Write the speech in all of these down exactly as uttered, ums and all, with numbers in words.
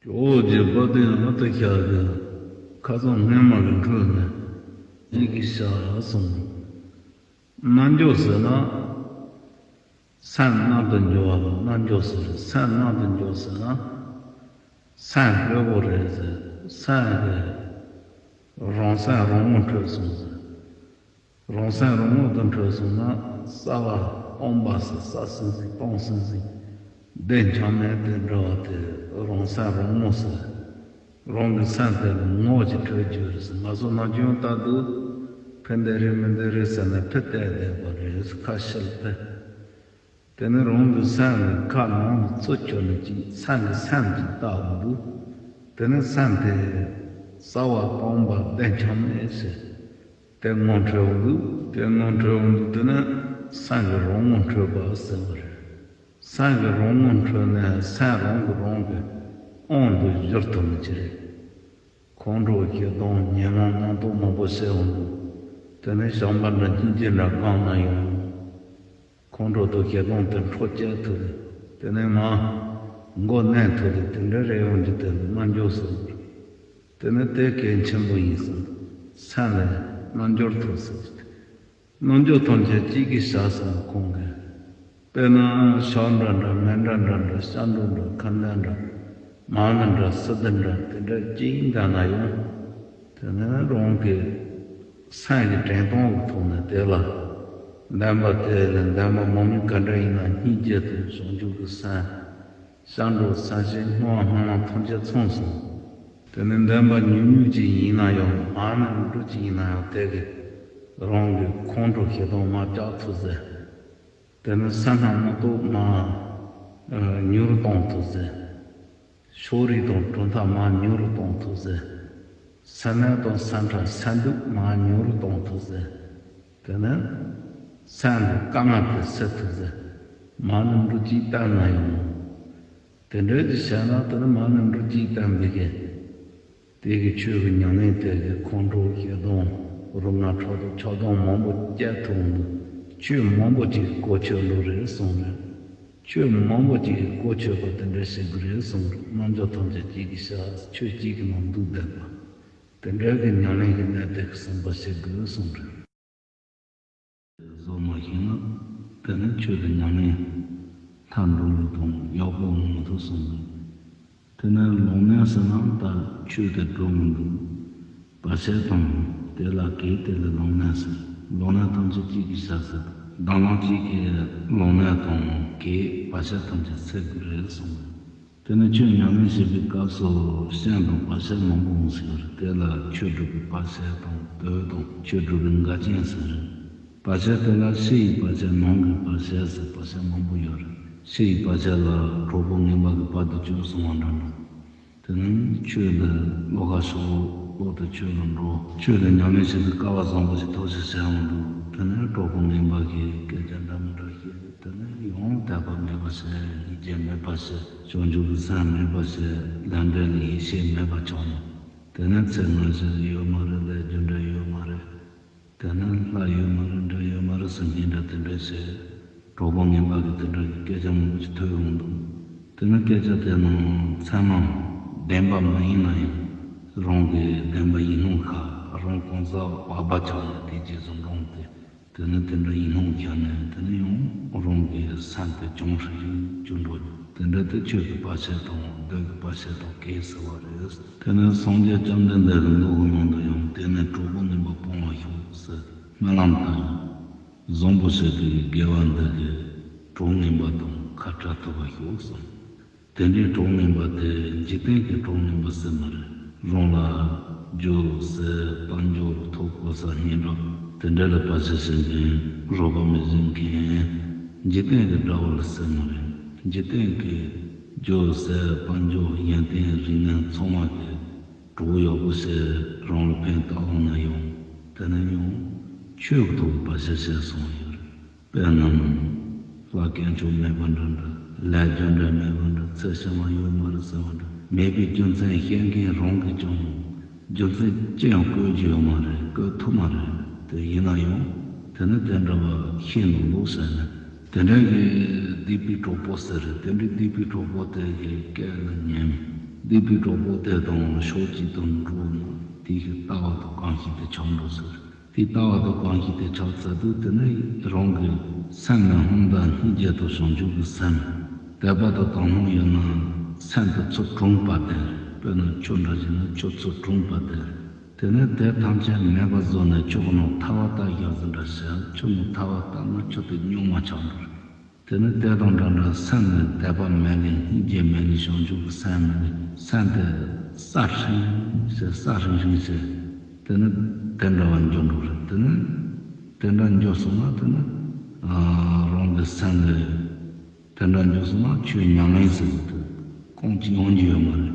ཇོ་བོ་རྗེ་དཔལ་ལྡན་ཨ་ཏི་ཤ་གི་ཁ་སང་སྔོན་མ་གི་འཕྲོས་ནས་ཡི་གེ་བཞག་སོང་། རྣལ་འབྱོར་ཟེར་ན། སེམས་རྣལ་དུ་འབྱོར་བ་ལ་རྣལ་འབྱོར་ཟེར། སེམས་རྣལ་དུ་འབྱོར་ཟེར་ན། སེམས་ལྷོད་པོ་རེད་ཟེར། སེམས་ཀྱི་རང་སེམས་རང་ངོ་འཕྲོད་སོང་ཟེར། རང་སེམས་རང་ངོ་དུ་འཕྲོད་སོང་ན་གསལ་བ་སྟོང་པ་ཟེར། གསལ་སིང་སིང་སྟོང་སིང་སིང་བདེ་འཆམ་མེད་དེ་འདྲ་བ་དེ་རང་སེམས་རང་ངོ་ཟེར། རང་གི་སེམས་དེ་ལ་ངོ་ཅིག་འཕྲོད་རྒྱུ་རེད་ཟེར། ང་ཚོ་ནམ་རྒྱུན་ལྟར་དུ་ཕན་བདེ་རེད་མི་བདེ་རེད་ཟེར་ནས་ཕི་བལྟས་བསྡད་པ་རེད། ཁ་ཤིལ་ཏེ། དེ་ནི་རང་གི་སེམས་ཀྱི་ཁ་ནང་དུ་ཚུར་བསྐྱུར་ནས་ཅིག་སེམས་ཀྱི་སེམས་ཀྱིས་བལྟ་འོང་དུས། དེ་ནི་སེམས་དེ་གསལ་བ་སྟོང་པ་བདེ་འཆམ་མེད་ཟེར། དེ་ངོ་འཕྲོད་འོང་དུས། དེ་ངོ་འཕྲོད་འོང་དུས་དེ་ནི་སེམས་ཀྱི་རང་ངོ་འཕྲོད་པ་ཟེར་བ་རེད། སེམས་ཀྱི་རང་ངོ་འཕྲོད་ནས་སེམས་རང་གིས་རང་གི་དབང་དུ་བསྒྱུར་ཐུབ་ནི་ཅི་རེད། ཁོང་ཁྲོ་ཞེ་སྡང་ཉོན་མོངས་རྣམ་རྟོག་མང་པོ་སེལ་འོང་དུས། དེ་ནི་བྱམས་པ་འདྲ་སྙིང་རྗེ་འདྲ་གང་ན་ཡོང་། ཁོང་ཁྲོ་དང་ཞེ་སྡང་དེ་འཕྲོ་བཅད་ཐུབ་ལ། དེ་ནས་མར་མགོ་མནན་ཐུབ་ལ། དེ་འདྲ་རེ་ཡོང་རྒྱུ་དེ་ལ་རྣལ་འབྱོར་ཟེར། དེ་ནི་དེ་གལ་ཆེན་པོ་ཡིན་ཟེར། སེམས་ལ་རྣལ་འབྱོར་ཐོབ་ཟེར། རྣལ་འབྱོར་ཐམས་ཅད་གཅིག་གིས་བྱ་ཟེར་ན་ཁོང་གིས། དཔེར་ན་ཞབས་འདྲ་འདྲ་མཎྜལ་འདྲ་འདྲ་ཤ་འབྲུ་འདྲ་ཁ་འདོན་འདྲ་མ་ཎི་འདྲ་སིདྡྷི་འདྲ་དེ་འདྲ་གཅིག་འདྲ་ན་ཡང་། དེ་ནི་རང་གི་སེམས་ཀྱི་དྲན་སྟངས་ཀྱི་ཐོག་ནས་དེ་ལ་འདོན་པ་དེ་ལ་འདོན་པ་མང་ཉུང་ག་འདྲ་ཡིན་ན་སྙིང་རྗེ་དང་བྱང་ཆུབ་ཀྱི་སེམས། ཤ་འགྲོ་ས་ཞིང་སྣང་བ་སྣང་ལ་ཐམས་ཅད་མཚུངས་སོང་། དེ་ནི་འདོན་པ་ཉུང་ཉུང་ཅིག་ཡིན་ན་ཡང་། མ་ཎི་འབྲུ་ཅིག་ཡིན་ན་ཡང་དེ་གིས་རང་གི་ཁོང་ཁྲོ་ཞེ་སྡང་མར་བཅག་ཐུབ་ཟེར། དེ་ནི་སེམས་ནང་རྣམ་རྟོག་མར་ཉུང་རུ་གཏོང་ཐུབ་ཟེར། ཕྱོགས་རིས་དང་གྲུབ་མཐའ་མར་ཉུང་རུ་གཏོང་ཐུབ་ཟེར། སེམས་ནད་དང་སེམས་ཁྲལ་སེམས་སྡུག་མར་ཉུང་རུ་གཏོང་ཐུབ་ཟེར། དེ་ནི་སེམས་ཀྱི་དཀའ་ངལ་དེ་སེལ་ཐུབ་ཟེར། མ་ཎི་འབྲུ་གཅིག་བཏབ་ན་ཡང་། དེ་འདྲ་ཅིག་བྱས་ན་དེ་ནི་མ་ཎི་འབྲུ་གཅིག་བཏབ་པའི་གི། དེ་གི་ཆོས་ཀྱི་ཉམས་ལེན་དེ་གི་ཁོང་ཁྲོ་ཞེ་སྡང་རུ་ང་ཁྲོ་དང་ཆགས་སྡང་མང་པོ་བསྐྱེད་ཐུབ་འདུག་ཆོས་མང་པོ་ཅིག་གི་གོ་ཆོད་ལོ་རེད་གསུངས་རེད། ཆོས་མང་པོ་ཅིག་གི་གོ་ཆོད་པ་དེ་འདྲ་ཞིག་གི་རེད་གསུངས་རེད། རྣལ་འབྱོར་ཐམས་ཅད་གཅིག་གིས་བྱ། ཆོས་གཅིག་གི་ནང་འདུས་བསྡད་པ། དེ་འདྲ་གི་ཉམས་ལེན་གྱི་གནད་དེ་གི་གསུངས་པ་ཞིག་དགོས་གསུངས་རེད། བཟོ་མ་ཤེས་ན། དེ་ནི་ཆོས་དེ་ཉམས་ལེན་མཐར་འགྲོ་ལུགས་དང་ཡག་པོ་འོང་མི་ཐུབ་གསུངས་འདུག་དེ་ནས་ལོག་གནོན་ཟེར་ན་ད་ཆོས་དེ་འགྲོ་མི་འདུག་བར་ཆད་དང་དེ་ལ་གེགས་དེ་ལ་ལོག་གནོན་ཟེར། ལོག་གནོན་ཐམས་ཅད་གཅིག་གིས་བྱ་ཟེར། དང་བླངས་གཅིག་གིས་ལོག་གནོན་དང་གེགས་བར་ཆད་ཐམས་ཅད་སེལ་དགོས་རེད་གསུངས་འདུག་དེ་ནས་ཆོས་ཉམས་ལེན་བྱེད་པའི་སྐབས་སུ་ཞེན་དང་བར་ཆད་མང་པོ་འོང་སྲིད་པ་རེད། དེ་ལ་ཆོས་སྒྲུབ་པའི་བར་ཆད་དང་དུག་དང་ཆོས་སྒྲུབ་པའི་འགལ་རྐྱེན་ཟེར། བར་ཆད་དེ་ལ་ཕྱི་ཡི་བར་ཆད་ནང་གི་བར་ཆད་ཟེར་བར་ཆད་མང་པོ་ཡོད་རེད། ཕྱི་ཡི་བར་ཆད་ལ་གྲོགས་པོ་ངན་པ་གིས་བར་དུ་གཅོད་གསུང་བ་འདྲ་འདྲ། དེ་ནས་ཆོས་ལ་བློ་ཁ་ཕྱོགས་བློ་དེ་ཆོས་ལ་འགྲོ། ཆོས་ལ་ཉམས་ལེན་བྱེད་པའི་སྐལ་བ་བཟང་པོ་ཞིག་ཐོབ་ཤིག་ཟེར་ཡོང་འདུག་དེ་ནས་གྲོགས་པོ་ངན་པ་གིས་སྐད་ཆ་འདྲ་མི་འདྲ་བཤད། དེ་ནས་ཡང་དད་པ་མེད་པ་བྱས། སྙིང་རྗེ་མེད་པ་བྱས། བྱང་ཆུབ་ཀྱི་སེམས་མེད་པ་བྱས། ལས་འབྲས་ལ་ཡིད་ཆེས་མེད་པ་ཆགས་ནས། དེ་ནས་ཚེ་སྔ་ཕྱི་ཡོད་མ་རེད། ལས་རྒྱུ་འབྲས་ཡོད་མ་རེད། དེ་ནས་ལྷ་ཡོད་མ་རེད། འདྲེ་ཡོད་མ་རེད་ཟེར་སྙིང་འདྲ་དེ་འདྲ་བྱས། གྲོགས་པོ་ངན་པ་གིས་དེ་འདྲ་གི་སྐད་ཆ་མང་པོ་ཞིག་ཐོས་ཡོང་འདུག་དེ་ནས་སྐད་ཆ་དེ་རྣམས་ཚད་མ་བདེན་པ་མ་ཡིན་ན་ཡང་། རང་གི་བདེན་པ་ཡིན་ནོ་ཁ། རང་གང་ཟག་བར་པ་ཆགས་ནས་དེ་རྗེས་སུ་འབྲངས་ཏེ། དེ་ནས་དེ་འདྲ་ཡིན་ནོ་ཁྱེར་ནས། དེ་ནས་ཡང་རང་གི་སེམས་དེ་བྱང་ཧྲིལ་ཧྲིལ་གྱུར་འགྲོ། དེ་འདྲ་དེ་ཆོས་ཀྱི་བར་ཆད་དང་བདུད་ཀྱི་བར་ཆད་དང་གེགས་སེལ་བ་རེད། དེ་ནས་སངས་རྒྱས་བཅོམ་ལྡན་འདས་ཀྱི་མདོ་གི་ནང་དུ་ཡང་། དེ་ནས་གྲོགས་པོ་ངན་པ་སྤོང་བར་ཤོག་ཟེར། སྨོན་ལམ་བཏབ་ཡོད། བཟང་པོ་བྱེད་པའི་དགེ་བ་འདི་གིས། གྲོགས་ངན་པ་དང་ཁ་བྲལ་ཐུབ་པར་ཤོག་གསུངས། དེ་འདྲའི་གྲོགས་ངན་པ་དེ་འཇིག་རྟེན་གྱི་གྲོགས་ངན་པ་ཟེར་མ་རེད། རང་ལ་རྒྱུ་ཟས་དཔལ་འབྱོར་ཐོབ་གོ་ས་སྙན་གྲགས་དེ་འདྲ་ལ་བར་ཆད་བྱེད་མཁན། རོགས་པ་མི་བྱེད་མཁན། འཇིག་རྟེན་གྱི་དགྲ་བོ་ལ་ཟེར་མ་རེད། འཇིག་རྟེན་གྱི་རྒྱུ་ཟས་དཔལ་འབྱོར་ཡོན་ཏན་རིག་གནས་ཚང་མ་གི་གྲོགས་ཡག་པོ་བྱས། རང་ལ་ཕན་བཏགས་འོང་ན་ཡང་། དེ་ནས་ཡང་ཆོས་ཀྱི་ཐོག་གི་བར་ཆད་བྱས་སོང་ཡོད་རེད། དཔེར་ན། ལྷ་དཀོན་མཆོག་མེད་པ་འདྲ་འདྲ། ལས་རྒྱུ་འབྲས་མེད་པ་འདྲ། ཚེ་ཕྱི་མ་ཡོད་མ་རེད་ཟེར་བ་འདྲ། མེད་པའི་རྒྱུ་མཚན་བཤད་མཁན་རང་གིས་ཀྱང་རྒྱུ་མཚན་ཅི་ཡང་བཀོད་རྒྱུ་ཡོད་མ་རེད། བཀོད་ཐུབ་མ་རེད། དེ་ཡིན་ན་ཡང་དེ་ནི་དེ་འདྲ་བ་ཤེས་ནོ་ལོ་ཟེར་ནས། དེ་འདྲ་གི་སྡིག་པའི་གྲོགས་པོ་ཟེར་རེད། དེ་འདྲའི་སྡིག་པའི་གྲོགས་པོ་དེ་གི་སྐད་ལ་ཉན། སྡིག་པའི་གྲོགས་པོ་དེ་དང་ཕྱོགས་གཅིག་ཏུ་འགྲོ་ན་དེའི་ལྟ་བ་དང་གང་ཞིག་དེ་ཆགས་འགྲོ་ཟེར། དེའི་ལྟ་བ་དང་གང་ཞིག་དེ་ཆགས་ཚར་དུས་དེ་ནི་རང་གི་སེམས་ནི་ཧཱུྃ་དང་སྙིང་རྗེ་དང་བྱང་ཆུབ་ཀྱི་སེམས། དད་པ་དང་དག་སྣང་ཡོད་ན་སེམས་དེ་ཚུར་གྲོངས་པ་དེ། དཔེར་ན་ཆུ་འདྲ་ཞིག་ན་ཆུ་ཚུར་གྲོངས་པ་དེ། དེ་ནི་དེ་ཐམས་ཅད་མེད་པ་བཟོ་ནས་ཆུ་ནང་ཐལ་བ་བཏབ་བཞག་ཟིན་འདྲ་ཞིག་ཆུ་ནང་ཐལ་བ་བཏབ་ན་ཆུ་དེ་རྙོག་མ་ཆགས་འགྲོ། དེ་ནི་དེ་དང་འདྲ་འདྲ་སེམས་ནི་དད་པ་མེད་ནས་སྙིང་རྗེ་མེད་ནས་བྱང་ཆུབ་ཀྱི་སེམས་མེད་ནས་སེམས་དེ་སྲ་ཧྲིང་ཞིག་སྲ་ཧྲིང་ཧྲིང་ཞིག་དེ་ནི་དེ་འདྲ་བ་འགྱུར་འགྲོ་རེད། དེ་ནི་དེ་འདྲ་འགྱུར་སོང་ན་དེ་ནི་ཨ་རང་གི་སེམས་ནི་དེ་འདྲ་འགྱུར་སོང་ན་ཆོས་ཉམས་ལེན་ཟེར་གྱི་འདུག་རྐང་གཅིག་ཡོང་རྒྱུ་ཡོད་མ་རེད།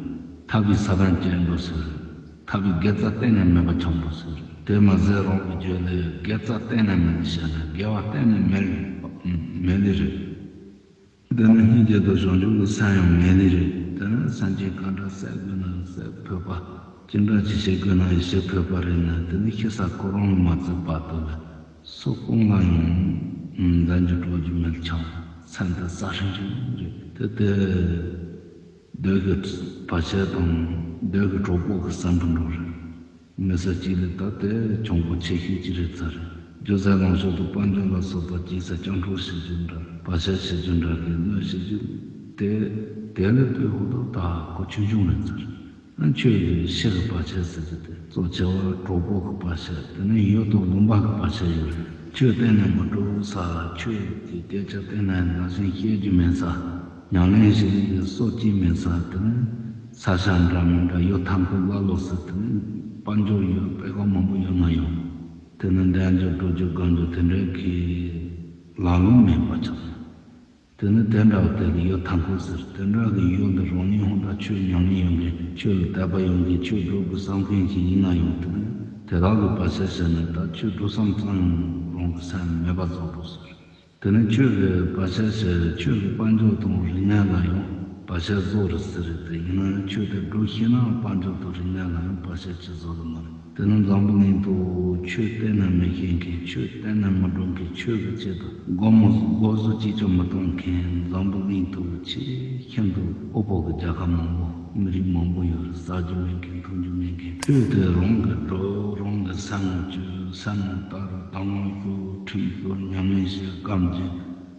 ཐར་པའི་ས་བོན་སྐྱེ་འགྲོ་ཟེར། ཐར་པའི་དགེ་རྩ་གཏན་ནས་མེད་པ་ཆགས་འགྲོ་ཟེར། དེ་མ་ཟད་རང་གི་རྒྱུད་ལ་དགེ་རྩ་གཏན་ནས་མེད་ནས་བཤད་ན་དགེ་བ་གཏན་ནས་མེད་མེད་ལེ་རེད། དེ་ནི་སྙིང་རྗེ་དང་བྱང་ཆུབ་ཀྱི་སེམས་ཡང་མེད་ལེ་རེད། དེ་ནི་སེམས་ཅན་ག་འདྲ་བསད་དགོས་ན་བསད་ཕོད་པ། ཅི་འདྲ་ཅིག་བྱེད་དགོས་ན་བྱེད་ཕོད་པ་རེད་ན་དེ་ནི་ཤི་ས་ཁོ་རང་ལ་མ་བརྩིས་བར་དུ་ལ་སུ་དཔུང་ལ་ཡང་འཛིན་རྒྱུ་འགྲོ་རྒྱུ་མེད་ཆགས། སེམས་དེ་སྲ་ཧྲིང་ཧྲིང་རེད། དེ་དེ། བདུད་ཀྱི་བར་ཆད་དང་བདུད་ཀྱི་གྲོགས་པོ་གི་སེམས་དུ་འགྲོ་རེད། མི་ཚེ་གཅིག་ལ་ད་དེ་གྱོང་པོ་ཆེ་ཤོས་ཅིག་རེད་ཚར་རེད། རྒྱུ་ཟས་ལོངས་སྤྱོད་དང་དཔལ་འབྱོར་ལ་སོགས་པ་སྐྱེས་ས་སྐྱོང་འཕྲོག་བྱེད་རྒྱུ་འདྲ་བར་ཆད་བྱེད་རྒྱུ་འདྲ་གི་གནོད་བྱེད་རྒྱུ་དེ་དེ་ལས་ལྟོས་ཧོ་ཏོ་ད་གོ་ཆུང་ཆུང་རེད་ཚར་རེད། ཨ་ཆོས་ཀྱི་ཕྱི་གི་བར་ཆད་ཟེར་རྒྱུ་དེ་གཙོ་ཆེ་བ་གྲོགས་པོ་གི་བར་ཆད་དེ་ནས་ཡུལ་དང་ལུང་པ་གི་བར་ཆད་ཡོད་རེད། ཆོས་གཏན་ནས་མི་སྒྲུབ་ས་ཆོས་ཀྱི་སྐད་ཆ་གཏན་ནས་ནང་བཞིན་བཤད་རྒྱུ་མེད་ས། ཉམས་ལེན་བྱེད་ཡུལ་གྱི་སྲོག་གཅིག་མེད་ས་དེ་ནི་ས་ཆ་འདྲ་མི་འདྲ་ཡུལ་ཐང་ཁུལ་ཀླ་ཀློ་ཟེར་དེ་ནི་དཔལ་འབྱོར་ཡོད་པའི་སྒང་མང་པོ་ཡོད་ན་ཡང་དེ་ནི་འདྲ་འཇོག་སྒྲུབ་རྒྱུ་སྒང་འཇོག་དེ་འདྲའི་གི་ལ་ལུང་མེད་པ་ཆགས་སོང་། དེ་ནི་དེ་འདྲ་བ་དེ་ལ་ཡུལ་ཐང་ཁུལ་ཟེར། དེ་འདྲ་གི་ཡུལ་འདི་རང་ཉིད་ཧོན་ད་ཆོས་ཉམས་ལེན་ཡོད་མཁན་ཆོས་ལ་དད་པ་ཡོད་མཁན་ཆོས་སྒྲུབ་དགོས་བསམ་མཁན་ཞིག་ཡིན་ན་ཡང་དེ་ནི་དེ་དག་གི་བར་ཆད་ཟེར་ནས་ད་ཆོས་སྒྲུབ་བསམ་ཙམ་ཡང་རང་གི་སེམས་མེད་པ་བཟོ་དགོས་ཟེར། དེ་ནི་ཆོས་ཀྱི་བར་ཆད་ཟེར་ཆོས་ཀྱི་དཔལ་འབྱོར་དང་རིག་གནས་ལ་ཡང་བར་ཆད་བཟོ་རེད་ཟེར་རེད་དེ་ཡིན་ན་ཡང་ཆོས་དེ་སྒྲུབ་ཤེས་ན་དཔལ་འབྱོར་དང་རིག་གནས་ལ་ཡང་བར་ཆད་ཅི་བཟོ་གི་མ་རེད། དེ་ནི་འཛམ་བུ་གླིང་དུ་ཆོས་གཏན་ནས་མི་ཤེས་མཁན་ཆོས་གཏན་ནས་མི་སྒྲུབ་མཁན་ཆོས་ཀྱི་ཆེད་དུ་སྒོར་མོ་སྒོར་གཟུགས་གཅིག་ཀྱང་མི་གཏོང་མཁན་འཛམ་བུ་གླིང་དུ་ཆེས་ཤིན་ཏུ་ཨོ་པོ་གི་རྒྱལ་ཁབ་མང་པོ་མི་རིགས་མང་པོ་ཡོད་རེད། ཟ་རྒྱུ་མེད་མཁན་འཐུང་རྒྱུ་མེད་མཁན་ཆོས་དེ་རང་གི་སྒྲུབ་རང་གི་སེམས་ནང་བཅོས་སེམས་ནང་བལྟ་རུ་དང་བ་ཤོར་ཁྲིད་ཤོར་ཉམས་ལེན་བྱེད་སྐམ་གྱིན་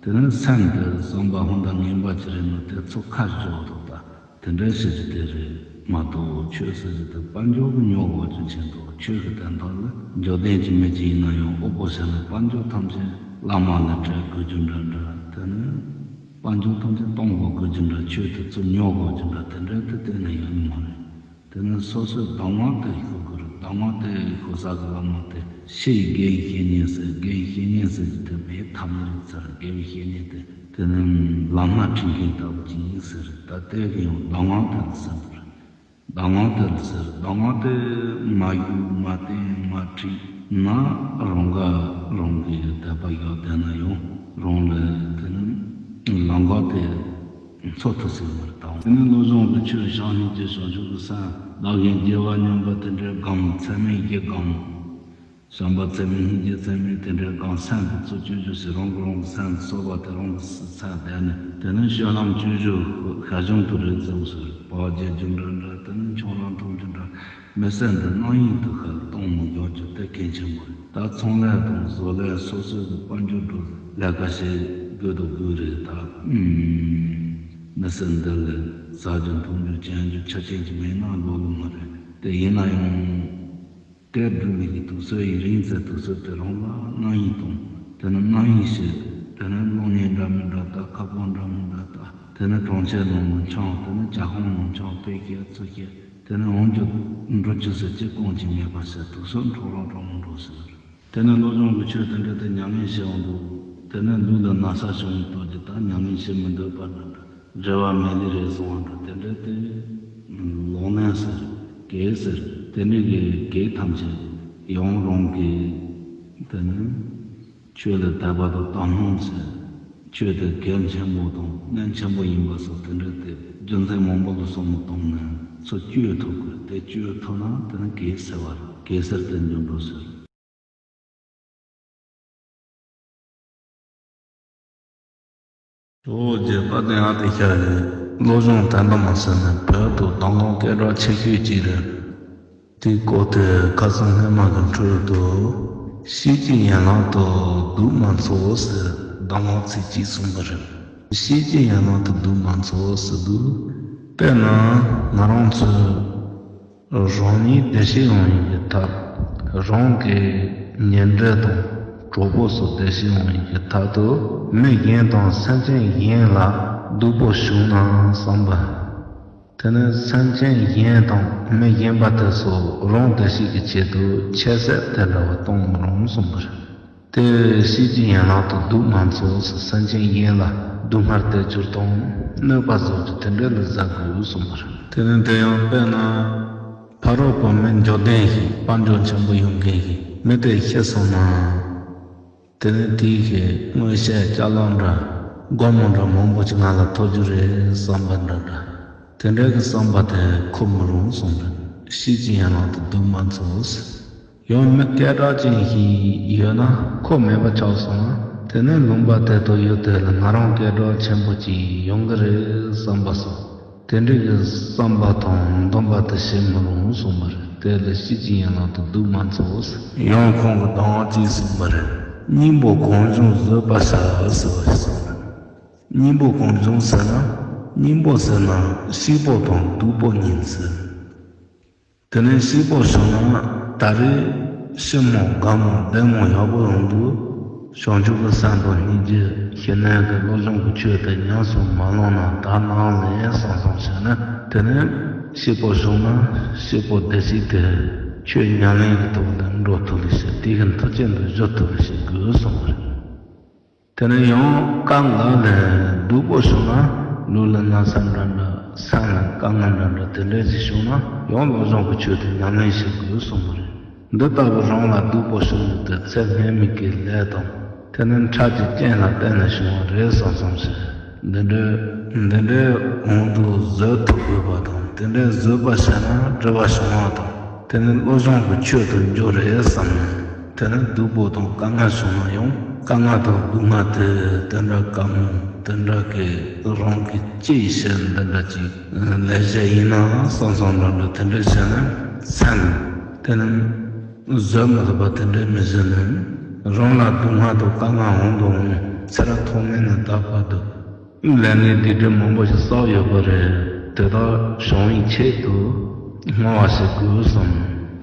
དེ་ནས་སེམས་དེ་བསམ་པ་ཧོན་ད་ངན་པ་ཅི་རེད་ན་དེ་ཚོ་ཁ་བཞག་རོགས་ད། དེ་འདྲ་ཞིག་གི་དེ་རེད་མ་གཏོགས་ཆོས་ཟེར་གྱི་དེ་དཔལ་འབྱོར་གྱི་ཉོ་དགོས་རྒྱུ་མཁན་དང་ཆོས་ཀྱི་དོན་དག་ལ་འབྱོར་ལྡན་གྱི་མི་གཅིག་ཡིན་ན་ཡང་ཨོ་པོ་བྱས་ན་དཔལ་འབྱོར་ཐམས་ཅད་བླ་མ་ལ་སྤྲད་དགོས་རྒྱུ་འདྲ་འདྲ་དེ་ནི་དཔལ་འབྱོར་ཐམས་ཅད་གཏོང་དགོས་དགོས་རྒྱུ་འདྲ་ཆོས་དེ་ཚོ་ཉོ་དགོས་རྒྱུ་འདྲ་དེ་འདྲ་དེ་གཏན་ནས་ཡོད་ནི་མ་རེད། དེ་ནི་སོ་སོའི་གདམས་ངག་དེ་ཤོད་དགོས་རེད། གདམས་ངག་དེ་ཤོད་ས་གི་བླ་མ་དེ་ཕྱི་ཡི་དགེ་བའི་བཤེས་གཉེན་ཟེར་དགེ་བའི་བཤེས་གཉེན་ཟེར་གྱི་དེ་མེད་ཐབས་མེད་རེད་ཟེར་དགེ་བའི་བཤེས་གཉེན་དེ། དེ་ནི་ལམ་སྣ་ཁྲིད་མཁན་ལྟ་བུ་ཅིག་ཡིན་ཟེར། ད་ལྟའི་གི་ཡང་གདམས་ངག་དེ་ལ་ཟེར་བ་རེད། གདམས་ངག་དེ་ལ་ཟེར། གདམས་ངག་དེ་མ་ཞུས་མ་བསྟེན་མ་ཁྲིད་ན་རང་ག་རང་གི་དད་པ་ཡོད་བསྡད་ན་ཡང་རང་ལ་དེ་ནི་ལམ་ཁ་དེ་འཚོལ་ཐུབ་ས་མ་རེད་དང་། དེ་ནི་བློ་སྦྱོང་གི་ཆོས་བྱང་སྙིང་རྗེ་བྱང་ཆུབ་ཀྱི་སེམས་བདག་གཞན་བརྗེ་བ་སྙོམས་པ་དེ་འདྲའི་སྒོམ་ཚད་མེད་ཀྱི་སྒོམ། བྱམས་པ་ཚད་མེད་སྙིང་རྗེ་ཚད་མེད་དེ་འདྲའི་སྒོམ་སེམས་དེ་ཚོ་བཅོས་བཅོས་ཤིག་རང་གིས་རང་གི་སེམས་གསོ་བ་དེ་རང་གི་སེམས་བསྡད་ནས་དེ་ནས་སྤྱོད་ལམ་བཅོས་བཅོས་ཤ་ཞུང་དུ་རེད་ཟེར་བ་ཟེར་བག་བརྒྱད་རྒྱུ་འདྲ་འདྲ་དེ་ནས་ཆང་རག་འཐུང་རྒྱུ་འདྲ་མི་སེམས་དེ་རྣམ་གཡེང་དུ་ཁ་གཏོང་མི་འཇོག་རྒྱུ་དེ་གལ་ཆེན་པོ་རེད། ད་ཚོང་ལས་དང་བཟོ་ལས་སོ་སོའི་གི་དཔལ་འབྱོར་འགྲོ་ལས་ཀ་བྱེད་དགོས་དང་དགོས་རེད་ད། མི་སེམས་འདི་ལ་ཟ་རྒྱུ་འཐུང་རྒྱུ་གྱོན་རྒྱུ་ཆ་རྐྱེན་གྱི་མེད་ན་ལོ་ལོ་མ་རེད། དེ་ཡིན་ན་ཡང་། དེར་སྒྲུབ་པའི་གི་དུས་ཚོད་ཡིན་རིང་ཚེ་དུས་ཚོད་དེ་རང་ལ་རྣམ་གཡེང་གཏོང་། དེ་ནི་རྣམ་གཡེང་བྱེད། དེ་ནི་གློག་བརྙན་འདྲ་མི་འདྲ་ལྟ། ཁ་པར་འདྲ་མི་འདྲ་ལྟ། དེ་ནི་གྲོང་ཁྱེར་ནང་ལ་འཁྱམས། དེ་ནི་ཇ་ཁང་ནང་འཁྱམས། དཔེ་བཤད་ཚུལ་བཤད། དེ་ནི་འོང་རྒྱུ་འགྲོ་རྒྱུ་ཟེར་ཅི་གང་ཅི་མེད་པ་ཟེར་དུས་ཚོད་འཕྲོ་བརླག་འགྲོ་མི་འགྲོ་ཟེར། དེ་ནི་བློ་སྦྱོང་གི་ཆོས་དེ་འདྲ་དེ་ཉམས་ལེན་བྱེད་འོང་དུས་དེ་ནི་ལུས་ལ་ན་ཚ་བྱུང་བའི་དུས་ཀྱི་ད་ཉམས་ལེན་བྱེད་མི་འདོད་པ་འདྲ་འདྲ། འབྲེལ་བ་མེད་ལེ་རེད་གསུང་བ་འདྲ་དེ་འདྲ་དེ། ལོག་གནོན་ཟེར། གེགས་ཟེར། དེ་འདྲ་གི་གེགས་ཐམས་ཅད་ཡང་རང་གི་དེ་ནི་ཆོས་ལ་དད་པ་དང་དག་སྣང་ཟེར། ཆོས་དེ་གལ་ཆེན་པོ་དང་གནད་ཆེན་པོ་ཡིན་པ་སོགས་དེ་འདྲ་དེ་རྒྱུ་མཚན་མང་པོ་ལ་བསམ་བློ་བཏང་ནས་ཚུར་བཅོས་ཐུབ་དགོས། དེ་བཅོས་ཐུབ་ན་དེ་ནི་གེགས་སེལ་བ་རེད། གེགས་སེལ་དེ་འཇུག་འགྲོ་ཟེར། ཨོ་རྒྱལ་བ་དེ་ཨ་དེ་ཤ་རེད། བློ་སྦྱོང་དོན་དམ་ཟེར་ནས་བོད་དུ་གདམས་ངག་སྐད་གྲགས་ཆེ་ཤོས་ཅིག་རེད། དེའི་སྐོར་དེ་ཁ་སང་སྔོན་མ་གི་འཕྲོས་དུ། ཤེས་ཀྱི་ཡན་ལག་ཏུ་སྡུག་མ་ཚོགས་ཟེར་གདམས་ངག་ཚིག་གཅིག་གསུངས་པ་རེད། ཤེས་ཀྱི་ཡན་ལག་ཏུ་སྡུག་མ་ཚོགས་ཟེར་དུས། དཔེར་ན་ང་རང་ཚོས་རང་ཉིད་བདེ་གཤེགས་དབང་ཡིན་གྱི་ཐབས། རང་གི་ཉེ་འབྲེལ་དང་གྲོགས་པོ་སོགས་བདེ་གཤེགས་དབང་ཡིན་གྱི་ཐབས་དུ་མི་གཞན་དང་སེམས་ཅན་གཞན་ལ་སྡུག་པོ་བྱུང་ན་བསམ་པ། དེ་ནི་སེམས་ཅན་གཞན་དང་མི་གཞན་པ་དེ་ཚོ་རང་བདེ་གཤེགས་ཀྱི་ཆེད་དུ་ཁྱད་བསད་དེ་འདྲ་བ་གཏོང་མི་རུང་གསུངས་པ་རེད། དེ་ཤེས་ཀྱི་ཡན་ལག་ཏུ་སྡུག་མ་ཚོགས་སུ་སེམས་ཅན་གཞན་ལ་སྡུག་བསྔལ་སྟེར་རྒྱུ་དང་གནོད་པ་བཟོ་རྒྱུ་དེ་འདྲ་ལ་ཟ་དགོས་གསུངས་པ་རེད། དེ་ནི་དེ་ཡང་དཔེར་ན། ཕ་རོལ་པོ་མི་འབྱོར་ལྡན་ཞིག་དཔལ་འབྱོར་ཆེན་པོ་ཡོད་མཁན་ཞིག་མི་དེ་ཤི་སོང་ན། དེ་ནི་དེའི་ཞེས་དངོས་བཤད་ཅ་ལག་འདྲ་སྒོར་མོ་འདྲ་མང་པོ་ཅིག་ང་ལ་ཐོབ་རྒྱུ་རེད་བསམ་པ་འདྲ་འདྲ། དེ་འདྲའི་གི་བསམ་པ་དེ་འཁོར་མི་རུང་གསུངས་པས། ཤེས་ཀྱི་ཡན་ལག་ཏུ་སྡུག་མ་ཚོགས། ཡང་མི་སྐད་གྲགས་ཅན་ཞིག་ཡོད་ན་ཁོ་མེད་པ་ཆགས་སོང་ན། དེ་ནི་ལུང་པ་དེ་དང་ཡུལ་དེ་ལ་ང་རང་སྐད་གྲགས་ཆེན་པོ་ཅིག་ཡོང་གི་རེད་བསམ་པ་སོགས། དེ་འདྲའི་གི་བསམ་པ་དང་འདུན་པ་དེ་བྱེད་མི་རུང་གསུངས་པ་རེད། དེ་ལ་ཤེས་ཀྱི་ཡན་ལག་ཏུ་སྡུག་མ་ཚོགས། ཡང་ཁོང་གི་གདམས་ངག་ཅིག་གསུངས་པ་རེད། སྙིང་པོ་གང་བྱུང་བཟོད་པར་བྱ་ཟེར་བ་ཞིག་གསུངས་པ་རེད། སྙིང་པོ་གང་བྱུང་ཟེར་ན། སྙིང་པོ་ཟེར་ན་སྐྱིད་པོ་དང་སྡུག་པོ་གཉིས་ཟེར། དེ་ནས་སྐྱིད་པོ་བྱུང་ན་ད་རེས་ཞི་མོ་དགའ་མོ་བདེ་མོ་ཡག་པོ་ཡོང་དུས། བྱང་ཆུབ་ཀྱི་སེམས་དང་སྙིང་རྗེ་ཞི་གནས་ཀྱི་བློ་སྦྱོང་གི་ཆོས་དེ་ཉམས་སུ་མ་བླངས་ན་ད་ནང་ལས་སང་སང་བྱས་ན། དེ་ནས་སྐྱིད་པོ་བྱུང་ན་སྐྱིད་པོ་བདེ་སྐྱིད་དེ་ཆོས་ཉམས་ལེན་གྱི་ཐོག་ལ་འགྲོ་ཐུབ་པ་ཞིག་དེ་གི་མཐུ་རྐྱེན་དུ་འཇུག་ཐུབ་པ་ཞིག་དགོས་གསུངས་པ་རེད། དེ་ནས་ཡང་དཀའ་ངལ་ལས་སྡུག་པོ་བྱུང་ན་ལུས་ལ་ན་ཚ་འདྲ་འདྲ་སེམས་ལ་དཀའ་ངལ་འདྲ་འདྲ་དེ་འདྲ་ཞིག་བྱུང་ན་ཡང་བློ་སྦྱོང་གི་ཆོས་དེ་ཉམས་ལེན་བྱེད་དགོས་གསུངས་པ་རེད། འདི་ལྟ་བུ་རང་ལ་སྡུག་པོ་བྱུང་རྒྱུ་དེ་ཚེ་སྔོན་མའི་གི་ལས་དང་། དེ་ནི་འཕྲལ་གྱི་རྐྱེན་ལ་བརྟེན་ནས་བྱུང་བ་རེད་བསམ་བསམ་བྱས། འདི་འདྲའི་འདི་འདྲའི་དབང་དུ་བཟོད་ཐུབ་དགོས་པ་དང་། དེ་འདྲའི་བཟོད་པ་བྱས་ན་སྒྲིབ་པ་བྱུང་བ་དང་། དེ་ནི་བློ་སྦྱོང་གི་ཆོས་དུ་འགྱུར་རེད་བསམ་ནས། དེ་ནི་སྡུག་པོ་དང་དཀའ་ངལ་བྱུང་ན་ཡང་དཀའ་ངལ་དང་སྡུག་བསྔལ་དེ་དེ་འདྲ་དཀའ་མོ་དེ་འདྲ་གི་རང་གི་ཅི་ཞིག་འདི་འདྲ་ཅིག་ལས་བྱེད་ཡིན་ན་བསམ་བསམ་འདྲ་འདྲ་དེ་འདྲ་བྱས་ནས་སེམས་དེ་ནི་བཟོད་མི་ཐུབ་པ་དེ་འདྲ་མི་བྱེད་ནས། རང་ལ་སྡུག་བསྔལ་དང་དཀའ་ངལ་འོང་དང་འོང་། ཚེ་རབས་ཐོག་མེད་ནས་ད་བར་དུ་ལས་ངན་སྡིག་སྒྲིབ་མང་པོ་ཞིག་བསགས་ཡོད་པ་རེད། དེ་དག་བྱང་བའི་ཆེད་དུ་བསྔོ་བ་ཞིག་དགོས་བསམ།